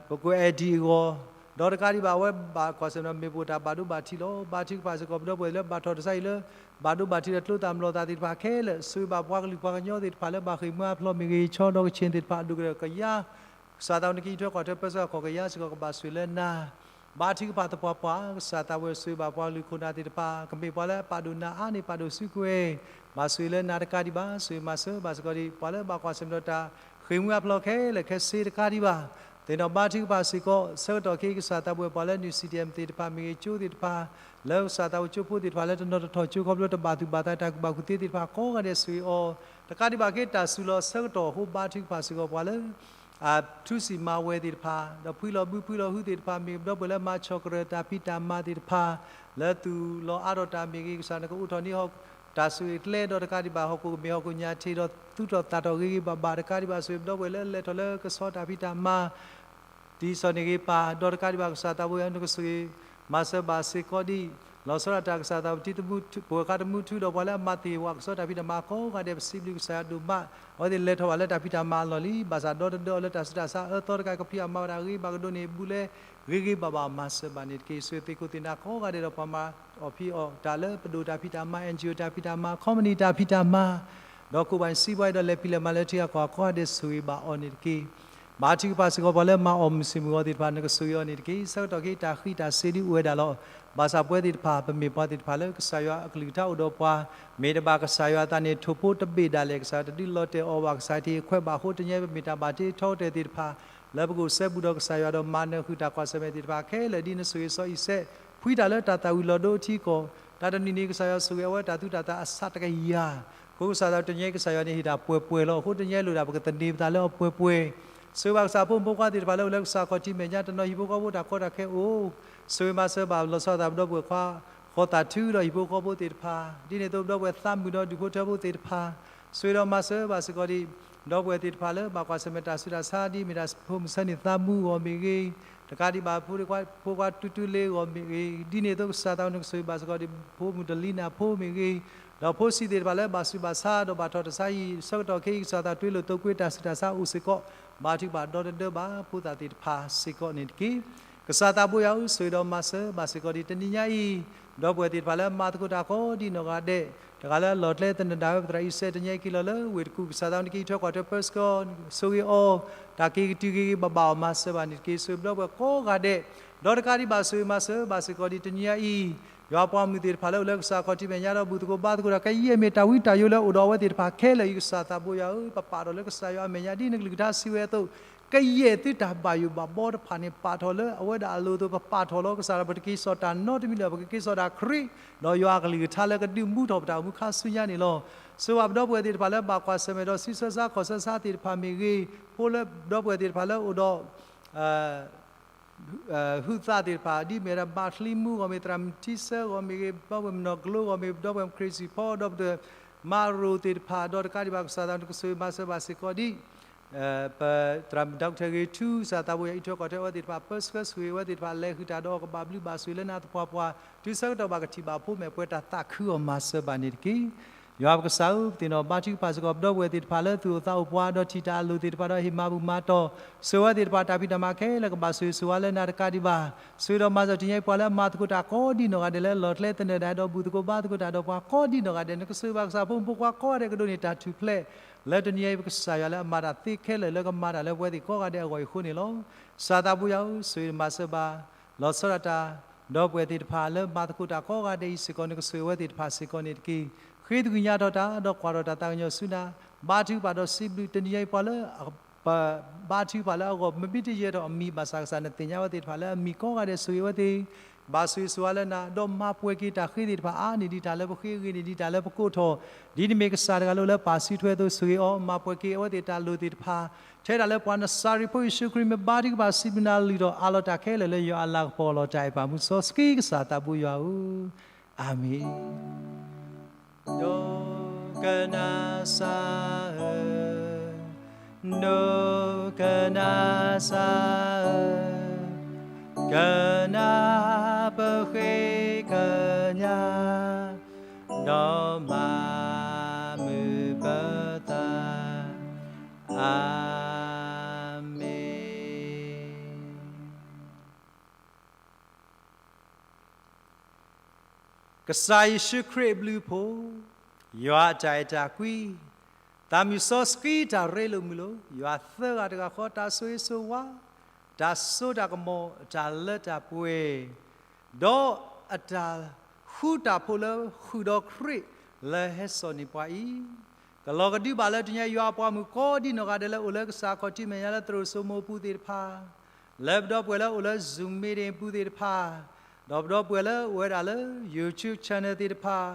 ပကိး Eddie အဂီၢ်, ဒီးတကးဒံးဘၣ် အဝဲဘၣ်ကွၢ်ဆၢၣ်မဲာ်ဒီးမ့ၢ်ပအိၣ်တၢ်ဘၣ်ဒိဘၣ်ထံးလီၤ. ဘါထုကဖၣ်စ့ၢ်ကီးပဒီပုၢ်ဝဲၢ်လၢဘၣ်ထီၣ်တၢ်ဆါဟံၣ်လၢ ဘၣ်ဒိဘၣ်ထံးဒီးကျိသၣ်မျိာ်သၣ်သ့ၣ်တဖၣ်ခဲလၢာ်, ဆိၣ်ဂ့ၤဘၣ်ပှၤကလုာ်ပှၤကညီသ့ၣ်တဖၣ်လၢဘၣ်ဃ့ၢ်မှံဟးဖျိးမ့ၢ်ဂ့ၤ, ဆီဒီကဆ့ၣ်သ့ၣ်တဖၣ် ဒိၣ်ကတၢၢ်ကယါ ကစၢ်သးဘိနကအံးထွဲကွၢ်ထွဲပၢဆှၢအခီၣ်ကယါစ့ၢ်ကီးကဘၣ်ဆိၣ်ဂ့ၤလၢနၤ, ဘါထုကဖၣ်သပှၢ်ပှၢ် ကစၢ်သးဘိဆိၣ်ဂ့ၤဘၣ်ပှၤကလုာ်ခိၣ်နၢ်သ့ၣ်တဖၣ် ကမ့ၢ်ပှၤလၢအပာ်ဒိၣ်နၤအါန့ၢ်ပာ်ဒိၣ်စုကဝဲၤ, ဘၣ်ဆိၣ်ဂ့ၤလၢနၤတကးဒံးဘၣ်, ဆိၣ်ဂ့ၤမၤစၢၤဘၣ်စ့ၢ်ကီးဒ် ပှၤလၢဘၣ်ကွၢ်ဆၢၣ်မဲာ်ဒီးတၢ်ဃ့ၢ်မှံဟးဖျိးခဲလၢာ်ခဲဆ့တကးဒံးဘၣ်, သ့ၣ်နီၣ်ဘါထုကဖၣ်စ့ၢ်ကီး ဆၢကတီၢ်ခဲအံၤ ကစၢ်သးဘိပှၤလၢနုာ် CDM သ့ၣ်တဖၣ်မ့ၢ်ဂ့ၤ ကၠိသ့ၣ်တဖၣ် လၢကစၢ်သးဘိကၠိဖိသ့ၣ်တဖၣ်လၢတနီၤတထီၣ်ကၠိခီဖျိတဘၣ်သူၣ်ဘၣ်သးတၢ်ကူၣ်ဘၣ်ကူၣ်သ့သ့ၣ်တဖၣ်ကိးဂၤဒဲးဆိၣ်ဂ့ၤအီၤ, တကးဒံးဘၣ်က့ၤတၢ်စူၤလီၤဆၢကတီၢ်အဃိ ဘါထုကဖၣ်စ့ၢ်ကီးပှၤလၢ ထူစံၣ်မၤဝဲၤသ့ၣ်တဖၣ် ဒီးဖှံလီၤဘုဖှံလီၤဟုသ့ၣ်တဖၣ်မ့ၢ်ဂ့ၤ, ပဒီပုၢ်ဝဲၢ်လၢမၤဆီၣ်ကရၢၢ်တၢ်ဖံးတၢ်မၤသ့ၣ်တဖၣ် လၢသူၣ်လီၤအါထီၣ်တၢ်မ့ၢ်ဂ့ၤ, ကစၢ်နကအိးထီၣ်န့ၢ်တၢ်ဆိၣ်ဂ့ၤကျဲ ဒီးတကးဒံးဘၣ် ဟီၣ်ခိၣ်ကမ့ၢ်ဟီၣ်ခိၣ်ညၣ်ထံးဒီးသူၣ်ထီၣ်သးထီၣ်ဂ့ၤဂ့ၤဘၣ်ဘၣ်, တကးဒံးဘၣ်ဆိၣ်ဂ့ၤပဒီပုၢ်ဝဲၢ်လၢလဲၤထီၣ်လၢကဆီတၢ်ဖံးတၢ်မၤ တံၢ်စီၣ်န့ၢ်ဂ့ၤပၢ်, ဒီးတကးဒံးဘၣ်ကစၢ်သးဘိယွၤနကဆိၣ်ဂ့ၤ မၤစၢၤဘၣ်စ့ၢ်ကီးဒ် လီၤဆီဒၣ်တၢ်ကစၢ်သးဘိတံၤသကိး ပဝဲၢ်ဃါတမူထူဒီးပှၤလၢအမၤသ့ၣ်ဝဲကဆီတၢ်ဖံးတၢ်မၤကိးဂၤဒဲး ပစံးဘျုးကစၢ်ယွၤဒိၣ်မး, အဝဲသ့ၣ်လဲၤထီၣ်ဘၣ်လၢတၢ်ဖံးတၢ်မၤအလီၢ်လံ, ဘၣ်ဆၣ်ဒီတဒၢအီၤလၢတၢ်ဆူးတၢ်ဆါအၢသီတကး ကဖံးအီၣ်မၤဝဲဒၣ်ဂ့ၤဘၣ်ကဒိးန့ၢ်ဘူၣ်လဲ ဂ့ၤဂ့ၤဘၣ်ဘၣ်မၤစၢၤဘၣ်န့ၣ်တက့ၢ်. ဆိၣ်ဂ့ၤသ့ၣ်ခိၣ်သ့ၣ်နၤကိးဂၤဒဲးဒီး ပှၤမၤအီၣ်ဖံးအီၣ်တၢ်လၢပဒိၣ်တၢ်ဖံးတၢ်မၤ NGO တၢ်ဖံးတၢ်မၤ company တၢ်ဖံးတၢ်မၤ ဒီးကိးဘၣ်စံးဘၣ်အံၤဒီးလဲၤဖံးလဲၤမၤလၢထံဂၤကီၢ်ဂၤကိးဂၤဒဲးဆိၣ်ဂ့ၤဘၣ်အီၤန့ၣ်တက့ၢ်. ဘါထုကဖၣ်စ့ၢ်ကီးပှၤလၢမၤအီၣ်မုၢ်ဆ့ၣ်မုၢ်ဂီၤသ့ၣ်တဖၣ် နကဆိၣ်ဂ့ၤအီၤန့ၣ်တက့ၢ်. ဆၢကတီၢ်ခဲအံၤတၢ်ဃံးတၢ်စ့ၤဒုးအိၣ်ဝဲဒၣ်လီၤ. ဘၣ်ဆၣ်ပဝဲသ့ၣ်တဖၣ် ပမ့ၢ်ပှၤသ့ၣ်တဖၣ်လၢကစၢ်ယွၤအကလုၢ်ကထါအိၣ်ဒီးပှၤ, မ့ၢ်တဘၣ်ကစၢ်ယွၤအသးန့ၣ် ထိၣ်ဖိတဘ့ၣ်ဒၣ်လဲာ်, ကစၢ်ယွၤတဒုးလီၤတဲာ်အီၤဘၣ်, ကစၢ်ယွၤတဟ့ၣ်ခွဲးဘၣ်အဃိ တနံၤအံၤပမ့ၢ်တၢ်ဘၣ်တ့ထီကတၢၢ်သ့ၣ်တဖၣ် လၢပကအိၣ်စဲဘူးဒီးကစၢ်ယွၤဒီးမၤနၢၤဃုာ်တၢ်ကွၢ်ဆၢၣ်မဲာ်သ့ၣ်တဖၣ်ခဲလၢာ် ဒ်နဆိၣ်ဂ့ၤစီၤအံၤစဲး ဖှံတၢ်လၢတၢ်သၣ်ဝံၤလီၤဒိထံကီၢ်, တၢ်တနံၤန့ၣ် ကစၢ်ယွၤဆိၣ်ဂ့ၤအဝဲတၢ်သူတၢ်သၣ်အဆးတကယၤ, အဃိကစၢ်သးတနံၤအံၤ ကစၢ်ယွၤန့ၣ်ဟ့ၣ်တၢ်ပှဲၤပှဲၤလီၤ. အဃိတနံၤအံၤလိၣ်ဒၣ်ပကသန့ၤပသးလၢအပှဲၤပှဲၤ, ဆိၣ်ဂ့ၤဘၣ်ကစၢ်ဖိမုၣ်ဖိခွါသ့ၣ်တဖၣ်လၢအိၣ်လၢကစၢ်ခီၣ်ထံးမဲာ်ညါ တနီၤဟံၣ်ဖိဃီဖိတၢ်ကီတၢ်ခဲအိၣ်, ဆိၣ်ဂ့ၤမၤစၢၤဘၣ်လီၤဆီသးပဒီပုၢ်ဝဲၢ်ခွါ ဃီၤသးထုဒီးဟံၣ်ဖိဃီဖိသ့ၣ်တဖၣ်, ဒ်န့ၣ်အသိးပဒီပုၢ်ဝဲၢ်သးမုာ်ဒီးဒူၣ်ဖိထၢဖိသ့ၣ်တဖၣ်, ဆိၣ်ဂ့ၤဒီးမၤစၢၤဘၣ်စ့ၢ်ကီးဒ် ပဒီပုၢ်ဝဲၢ်သ့ၣ်တဖၣ်လၢဘၣ်ကွၢ်ဆၢၣ်မဲာ်တၢ်ဆူးတၢ်ဆါ ဒ်မ့ၢ်ဒၣ်ဖိမုၣ်ဆၢန့ၢ်သးမူအဂီၢ်မ့ၢ်ဂ့ၤ, တကးဒံးဘၣ် ဖိခွါတူတူလ့အဂီၢ်မ့ၢ်ဂ့ၤ, ဒ်န့ၣ်အသိးကစၢ်သးနကဆိၣ်ဂ့ၤဘၣ်စ့ၢ်ကီးဒ် ဖိမုၣ်တလံနၢ်ဖိမ့ၢ်ဂ့ၤ, ဒီးဖိဆံးသ့ၣ်တဖၣ်လၢဘၣ်ဆူးဘၣ်ဆါဒီးဘၣ်ထီၣ်တၢ်ဆါဟံၣ် ဆၢကတီၢ်ခဲအံၤ ကစၢ်သးတွ့လိာ်သိးကွ့တၢ်ဆူးတၢ်ဆါအိၣ်စ့ၢ်ကီး, ဘါထုကဖၣ်ဒီတဒၢဘၣ်ဖိသၣ်သ့ၣ်တဖၣ်စ့ၢ်ကီးန့ၣ်တက့ၢ်. ကစၢ်သးဘိယွၤဧၢ, ဆိၣ်ဂ့ၤဒီးမၤစၢၤဘၣ်စ့ၢ်ကီးဒ်တနံၤညါအံၤ ပဒီပုၢ်ဝဲၢ်သ့ၣ်တဖၣ်လၢမၤသကိးတၢ်ကိးဒ်နီၢ်ဂၤဒဲး, တဂၤလၢအလီၢ်ကျဲသနၢၣ်ဒၣ်ဝဲပသရၣ်အံၤစဲး တနံၤအံၤက့ၤလီၤလၢဝ့ၢ်တကူၣ် ကစၢ်သးနကံးထွဲကွၢ်ထွဲပၢဆှၢ ဆိၣ်ဂ့ၤအီၤ, တၢ်က့ၤကတုၤဂ့ၤဂ့ၤဘၣ်ဘၣ်အီၤမၤစၢၤဘၣ်န့ၣ်တက့ၢ်. ဆိၣ်ဂ့ၤပဒီပုၢ်ဝဲၢ်ကိးဂၤဒဲး, ဒီးတကးဒံးဘၣ်ဆိၣ်ဂ့ၤမၤစၢၤဘၣ်စ့ၢ်ကီးဒ်တနံၤညါအံၤ ယွၤပှၤမုၣ်သ့ၣ်တဖၣ်လၢအိၣ်လၢကစၢ်ခီၣ်ထံးမဲာ်ညါဒီးဘူၣ်သကိးဘါသကိးတၢ် ကယဲၢ်မ့ၢ်တၢ်ဝံတၢ်ယိးလၢအိၣ်ဒီးအဝဲသ့ၣ်တဖၣ်ခဲလၢာ်အံၤ ကစၢ်သးဘိယွၤဧၢ, ပပာ်ထီၣ်လၢကစၢ်ယွၤအမဲာ်ညါဒ်နကလုၢ်ကထါစံးဝဲအသိး, ကယဲၢ်သုတၢ်ဘၣ်ယိၣ်ဘၣ်ဘီတဖၣ်န့ၣ် ပာ်ထီၣ်လၢအဝဲဒၣ်အလိၤအသိး ပပာ်ထီၣ်လီၤ. ကစၢ်ဒီးပတက့ၤစိာ်တၢ်နီတမံၤလၢၤ ပကက့ၤစိာ်တၢ်ခရံာ်, ဒီးယွၤအကလုၢ်ကထါလၢကဒုးမူထီၣ်ပတၢ်အိၣ်မူခါဆူညါန့ၣ်လီၤ. ဆိၣ်ဂ့ၤဘၣ်ပဒီပုၢ်ဝဲၢ်သ့ၣ်တဖၣ်လၢဘၣ်ကွၢ်ဆၢၣ်မဲာ်ဒီးဆံးဆၢဆါခီၣ်ဆၢဆါသ့ၣ်တဖၣ်မ့ၢ်ဂ့ၤ, ဖိလၢပဒီပုၢ်ဝဲၢ်သ့ၣ်တဖၣ်လၢအိၣ်ဒီး ဟုးသးသ့ၣ်တဖၣ် ဒ်မ့ၢ်ဒၣ်ဘၣ်ချံမူအဂီၢ်မ့ၢ် သရၣ်မုၣ်ထံဆၢအဂီၢ်မ့ၢ်ဂ့ၤ, ပဒီပုၢ်ဝဲၢ်မနီၢ်ကျိအဂီၢ်မ့ၢ်ဂ့ၤ, ပဒီပုၢ်ဝဲၢ်မခရံာ်စံၣ်ဖီ ဒီးပဒီပုၢ်ဝဲၢ်မၤရိၤသ့ၣ်တဖၣ် ဒီးတကးဒံးဘၣ်ကစၢ်သးနကဆိၣ်ဂ့ၤမၤစၢၤဘၣ်စ့ၢ်ကီးဒ် ပသရၣ်မုၣ် Doctor ဂ့ၤထူ ကစၢ်သးဘိယွၤအံးထွဲကွၢ်ထွဲအဝဲသ့ၣ်တဖၣ် ပၢဆှၢဆိၣ်ဂ့ၤအဝဲသ့ၣ်တဖၣ် လဲၤဃုာ်တၢ်ဒီးအီၤ ကဘၣ်ဘျုးဘၣ်ဆိၣ်ဂ့ၤလၢနၤသပှၢ်ပှၢ် တုၤဆၢကတီၢ်ဘၣ်ကထံၣ်ဘၣ်ဖိမဲာ်ပှဲၤတၢ်သးခုအီၤမၤစၢၤဘၣ်န့ၣ်တက့ၢ်. ယွၤပကစၢ်ဧၢ, ပသ့ၣ်နီၣ်ဘါထုကဖၣ်စ့ၢ်ကီး ပဒီပုၢ်ဝဲၢ်သ့ၣ်တဖၣ်လၢသူၣ်အိၣ်သးအိၣ်ပှၤ ဒီးထံၣ်တၢ်အလိၣ်သ့ၣ်တဖၣ် ဒီးဟ့ၣ်မၤဘူၣ်မၤတီၢ်ဆိၣ်ဂ့ၤဝဲသ့ၣ်တဖၣ် တၢ်ဖံးတၢ်မၤခဲလၢာ် ကဘၣ်ဆိၣ်ဂ့ၤဆိၣ်ဝါလၢနၤတကးဒံးဘၣ်. ဆိၣ်ဂ့ၤဒီးမၤစၢၤတနံၤအံၤ ပှၤလၢအမၤသကိးတၢ်ကိးဒံနီၢ်ဂၤဒဲး လၢအလီၢ်ကျဲသနၢၣ်ဒၣ်ဒီး ဘူၣ်သကိးဘါသကိးတၢ်ဒီးပှၤကိးဒံနီၢ်ဂၤဒဲး နကဆိၣ်ဂ့ၤဘၣ်ကစၢ်ဖိမုၣ်ဖိခွါကိးဂၤဒဲး ကဒိးန့ၢ်တၢ်ထူၣ်ဖျဲး လၢတနံၤအံၤ ပကစၢ်ယွၤလၢအမၤတၢ်သ့ခဲလၢာ် လၢကမၤတၢ်လၢပဝဲသ့ၣ်ကိးဂၤဒဲးအဂီၢ်အံၤအဃိန့ၣ်လီၤ. ကစၢ်သးဘိယွၤဧၢ, ဆိၣ်ဂ့ၤမၤစၢၤဘၣ် လီၤဆီဒၣ်တၢ် ဒီပုၢ်ဝဲၢ်သ့ၣ်တဖၣ်လၢမၤသကိးတၢ်ကိးဂၤဒဲးအံၤစ့ၢ်ကီး နကဆိၣ်ဂ့ၤဝဲသ့ၣ်တဖၣ်စ့ၢ်ကီးန့ၣ်တက့ၢ်. ဃ့သကွံၢ်ညါထီၣ်တၢ် ဒီးကွၢ်ထီၣ်တၢ်သးကညီၤဆူနၤ, ဘါထုကဖၣ်ဒီးစံးဘျုးတနံၤအံၤ ပှၤလၢ ပဘါထုကဖၣ်လၢအဂီၢ် မ့မ့ၢ်တယဲၢ်ထီၣ်အမံၤဘၣ်ဆၣ် ကစၢ်နသ့ၣ်ညါဝဲသ့ၣ်တဖၣ်လၢအမံၤကိးဂၤဒဲး ဆိၣ်ဂ့ၤဝဲသ့ၣ် ဘၣ်ဆိၣ်ဂ့ၤဆိၣ်ဝါလၢနၤ ဒီးမၤပှဲၤက့ၤတၢ်ဃ့သ့ၣ်တဖၣ် အါန့ၢ်ဒံးတၢ်လၢပဃ့ အဂ့ၤန့ၢ်ဒံးတၢ်လၢပကိးထီၣ်, ဒ်နမ့ၢ်ကစၢ်တဂၤလၢအိၣ်လၢပၢ်စုထွဲအသိး ဆိၣ်ဂ့ၤအီၤ မၤပှဲၤက့ၤအဝဲသ့ၣ်တၢ်လိၣ်သ့ၣ်တဖၣ် ထဲဒၣ်လၢပှၤနစၤရ့းဖိယ့ၣ်ၡူးခရံာ် မ့ၢ်ဘါထုကဖၣ်စံးဘျုးနၤ လုၢ်ထီၣ်အးလီၤတၢ်ခဲလၢာ်လၢယွၤအလၤကပီၤအလီၢ် တၢ်အဲၣ်ပၢ်မုၢ်စီဆှံကစၢ်သးဘိယွၤဧၢ, အၤမ့ၣ်. ဒိကနၣ်စၢ်ဧၢ, ဒိကနၣ်စၢ်ဧၢ, ကနၣ်ပဃ့ကညး ဒီးမၤမုာ်ပသး, အၤမ့ၣ်. ကစၢ်ယ့ၣ်ၡူးခရံာ်အဘျုးအဖှိၣ်, ယွၤအတၢ်အဲၣ်တၢ်ကွံ, သးမုၢ်စီဆှံတၢ်ရ့လိာ်မုာ်လိာ်, ယွၤသၢဂၤတဂၤဃီ တၢ်ဆိၣ်ဂ့ၤဆိၣ်ဝါ, တၢ်စိတၢ်ကမီၤ, တၢ်လၢတၢ်ပှဲၤ, ဒီးအတၢ်ဃူတၢ်ဖိးလၢဃုာ်ဒီးခရံာ်လၢဟဲစိာ်န့ၢ်ပှၤအံၤ, ကလီၤကဒုဘၣ်လၢတနံၤအံၤယွၤအပှၤမုၣ်ကိးဒံနီၢ်ဂၤဒဲးလၢအိၣ်လၢကစၢ်အခီၣ်ထံးမဲာ်ညါလၢသရိာ်စိမိးပူၤသ့ၣ်တဖၣ်, လၢပဒီပုၢ်ဝဲၢ်လၢအိၣ်လၢ Zoom meeting ပူၤသ့ၣ်တဖၣ်, ဒီးပဒီပုၢ်ဝဲၢ်လၢအိၣ်ဝဲဒၣ်လၢ YouTube channel သ့ၣ်တဖၣ်,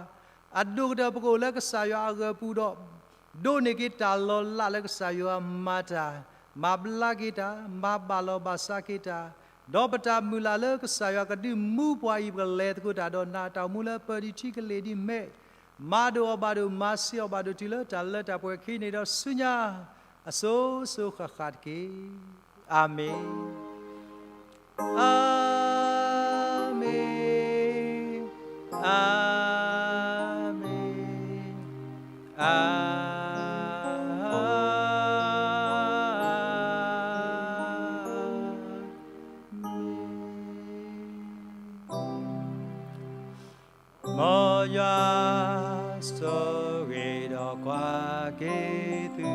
အဒိၣ်ကတၢၢ်ပကအိၣ်လၢကစၢ်ယွၤအဂၢၤပူၤဒီး ဒိးန့ၢ်က့ၤတၢ်လီၤလးလၢကစၢ်ယွၤမၤတၢ်, မၤဘျါက့ၤတၢ်, မၤဘၣ်လီၤဘၣ်စးက့ၤတၢ်, ဒီးပတၢ်မုၢ်လၢ်လၢကစၢ်ယွၤကဒုးမူပှၤအံၤ ပကလဲၤသကိးတၢ်ဒီးနၤအတၢ်အိၣ်မူလၢပၢၤဒံးထံကလ့ၢ်ဒံးမဲာ်, မၤဒိၣ်အီၤဘၣ်ဒိၣ် မၤဆံးအီၤဘၣ်ဒိၣ်တုၤလၢတၢ်လၢတၢ်ပှဲၤခံန့ၣ်ဒီးဆူညါ အစိၤစိၤဃၣ်ဃၣ်တက့ၢ်. အၤမ့ၣ်, အၤမ့ၣ်, အၤမ့ၣ်, အၤမ့ၣ်. မ်ယွၤဆိၣ်ဂ့ၤဒီးကွၢ်က့ၤသု,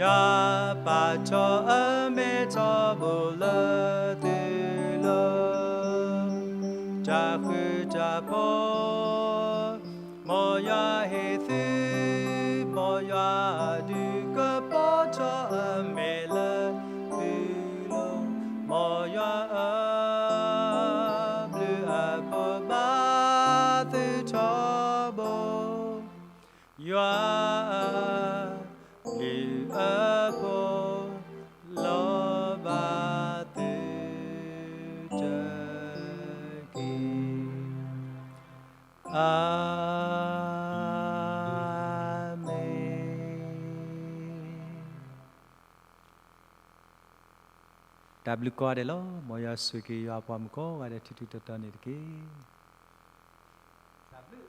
ယွၤပာ်ထီၣ်အမဲထီဘိလၢသုလိၤ, တၢ်ဃူတၢ်ဖိး မ်ယွၤဟ့ၣ်သု, မ်ယွၤဒုးကပီၤထီၣ်အမဲာ်လၢသုလိၤ, မ်ယွၤအ ဘျုးအဖှိၣ်ဘၣ်သုထီဘိ, ယွၤအဘျုးအဖှိၣ်လီၤဘၣ်သုတက့ၢ်. အၤမ့ၣ်. တၢ်ဘျုးကိးဂၤဒဲးလီၤ. မ်ယွၤဆိၣ်ဂ့ၤက့ၤယွၤအပှၤမုၣ်ကိးဂၤဒဲး ထူထူတီတီန့ၣ်တက့ၢ်. တၢ်ဘျုး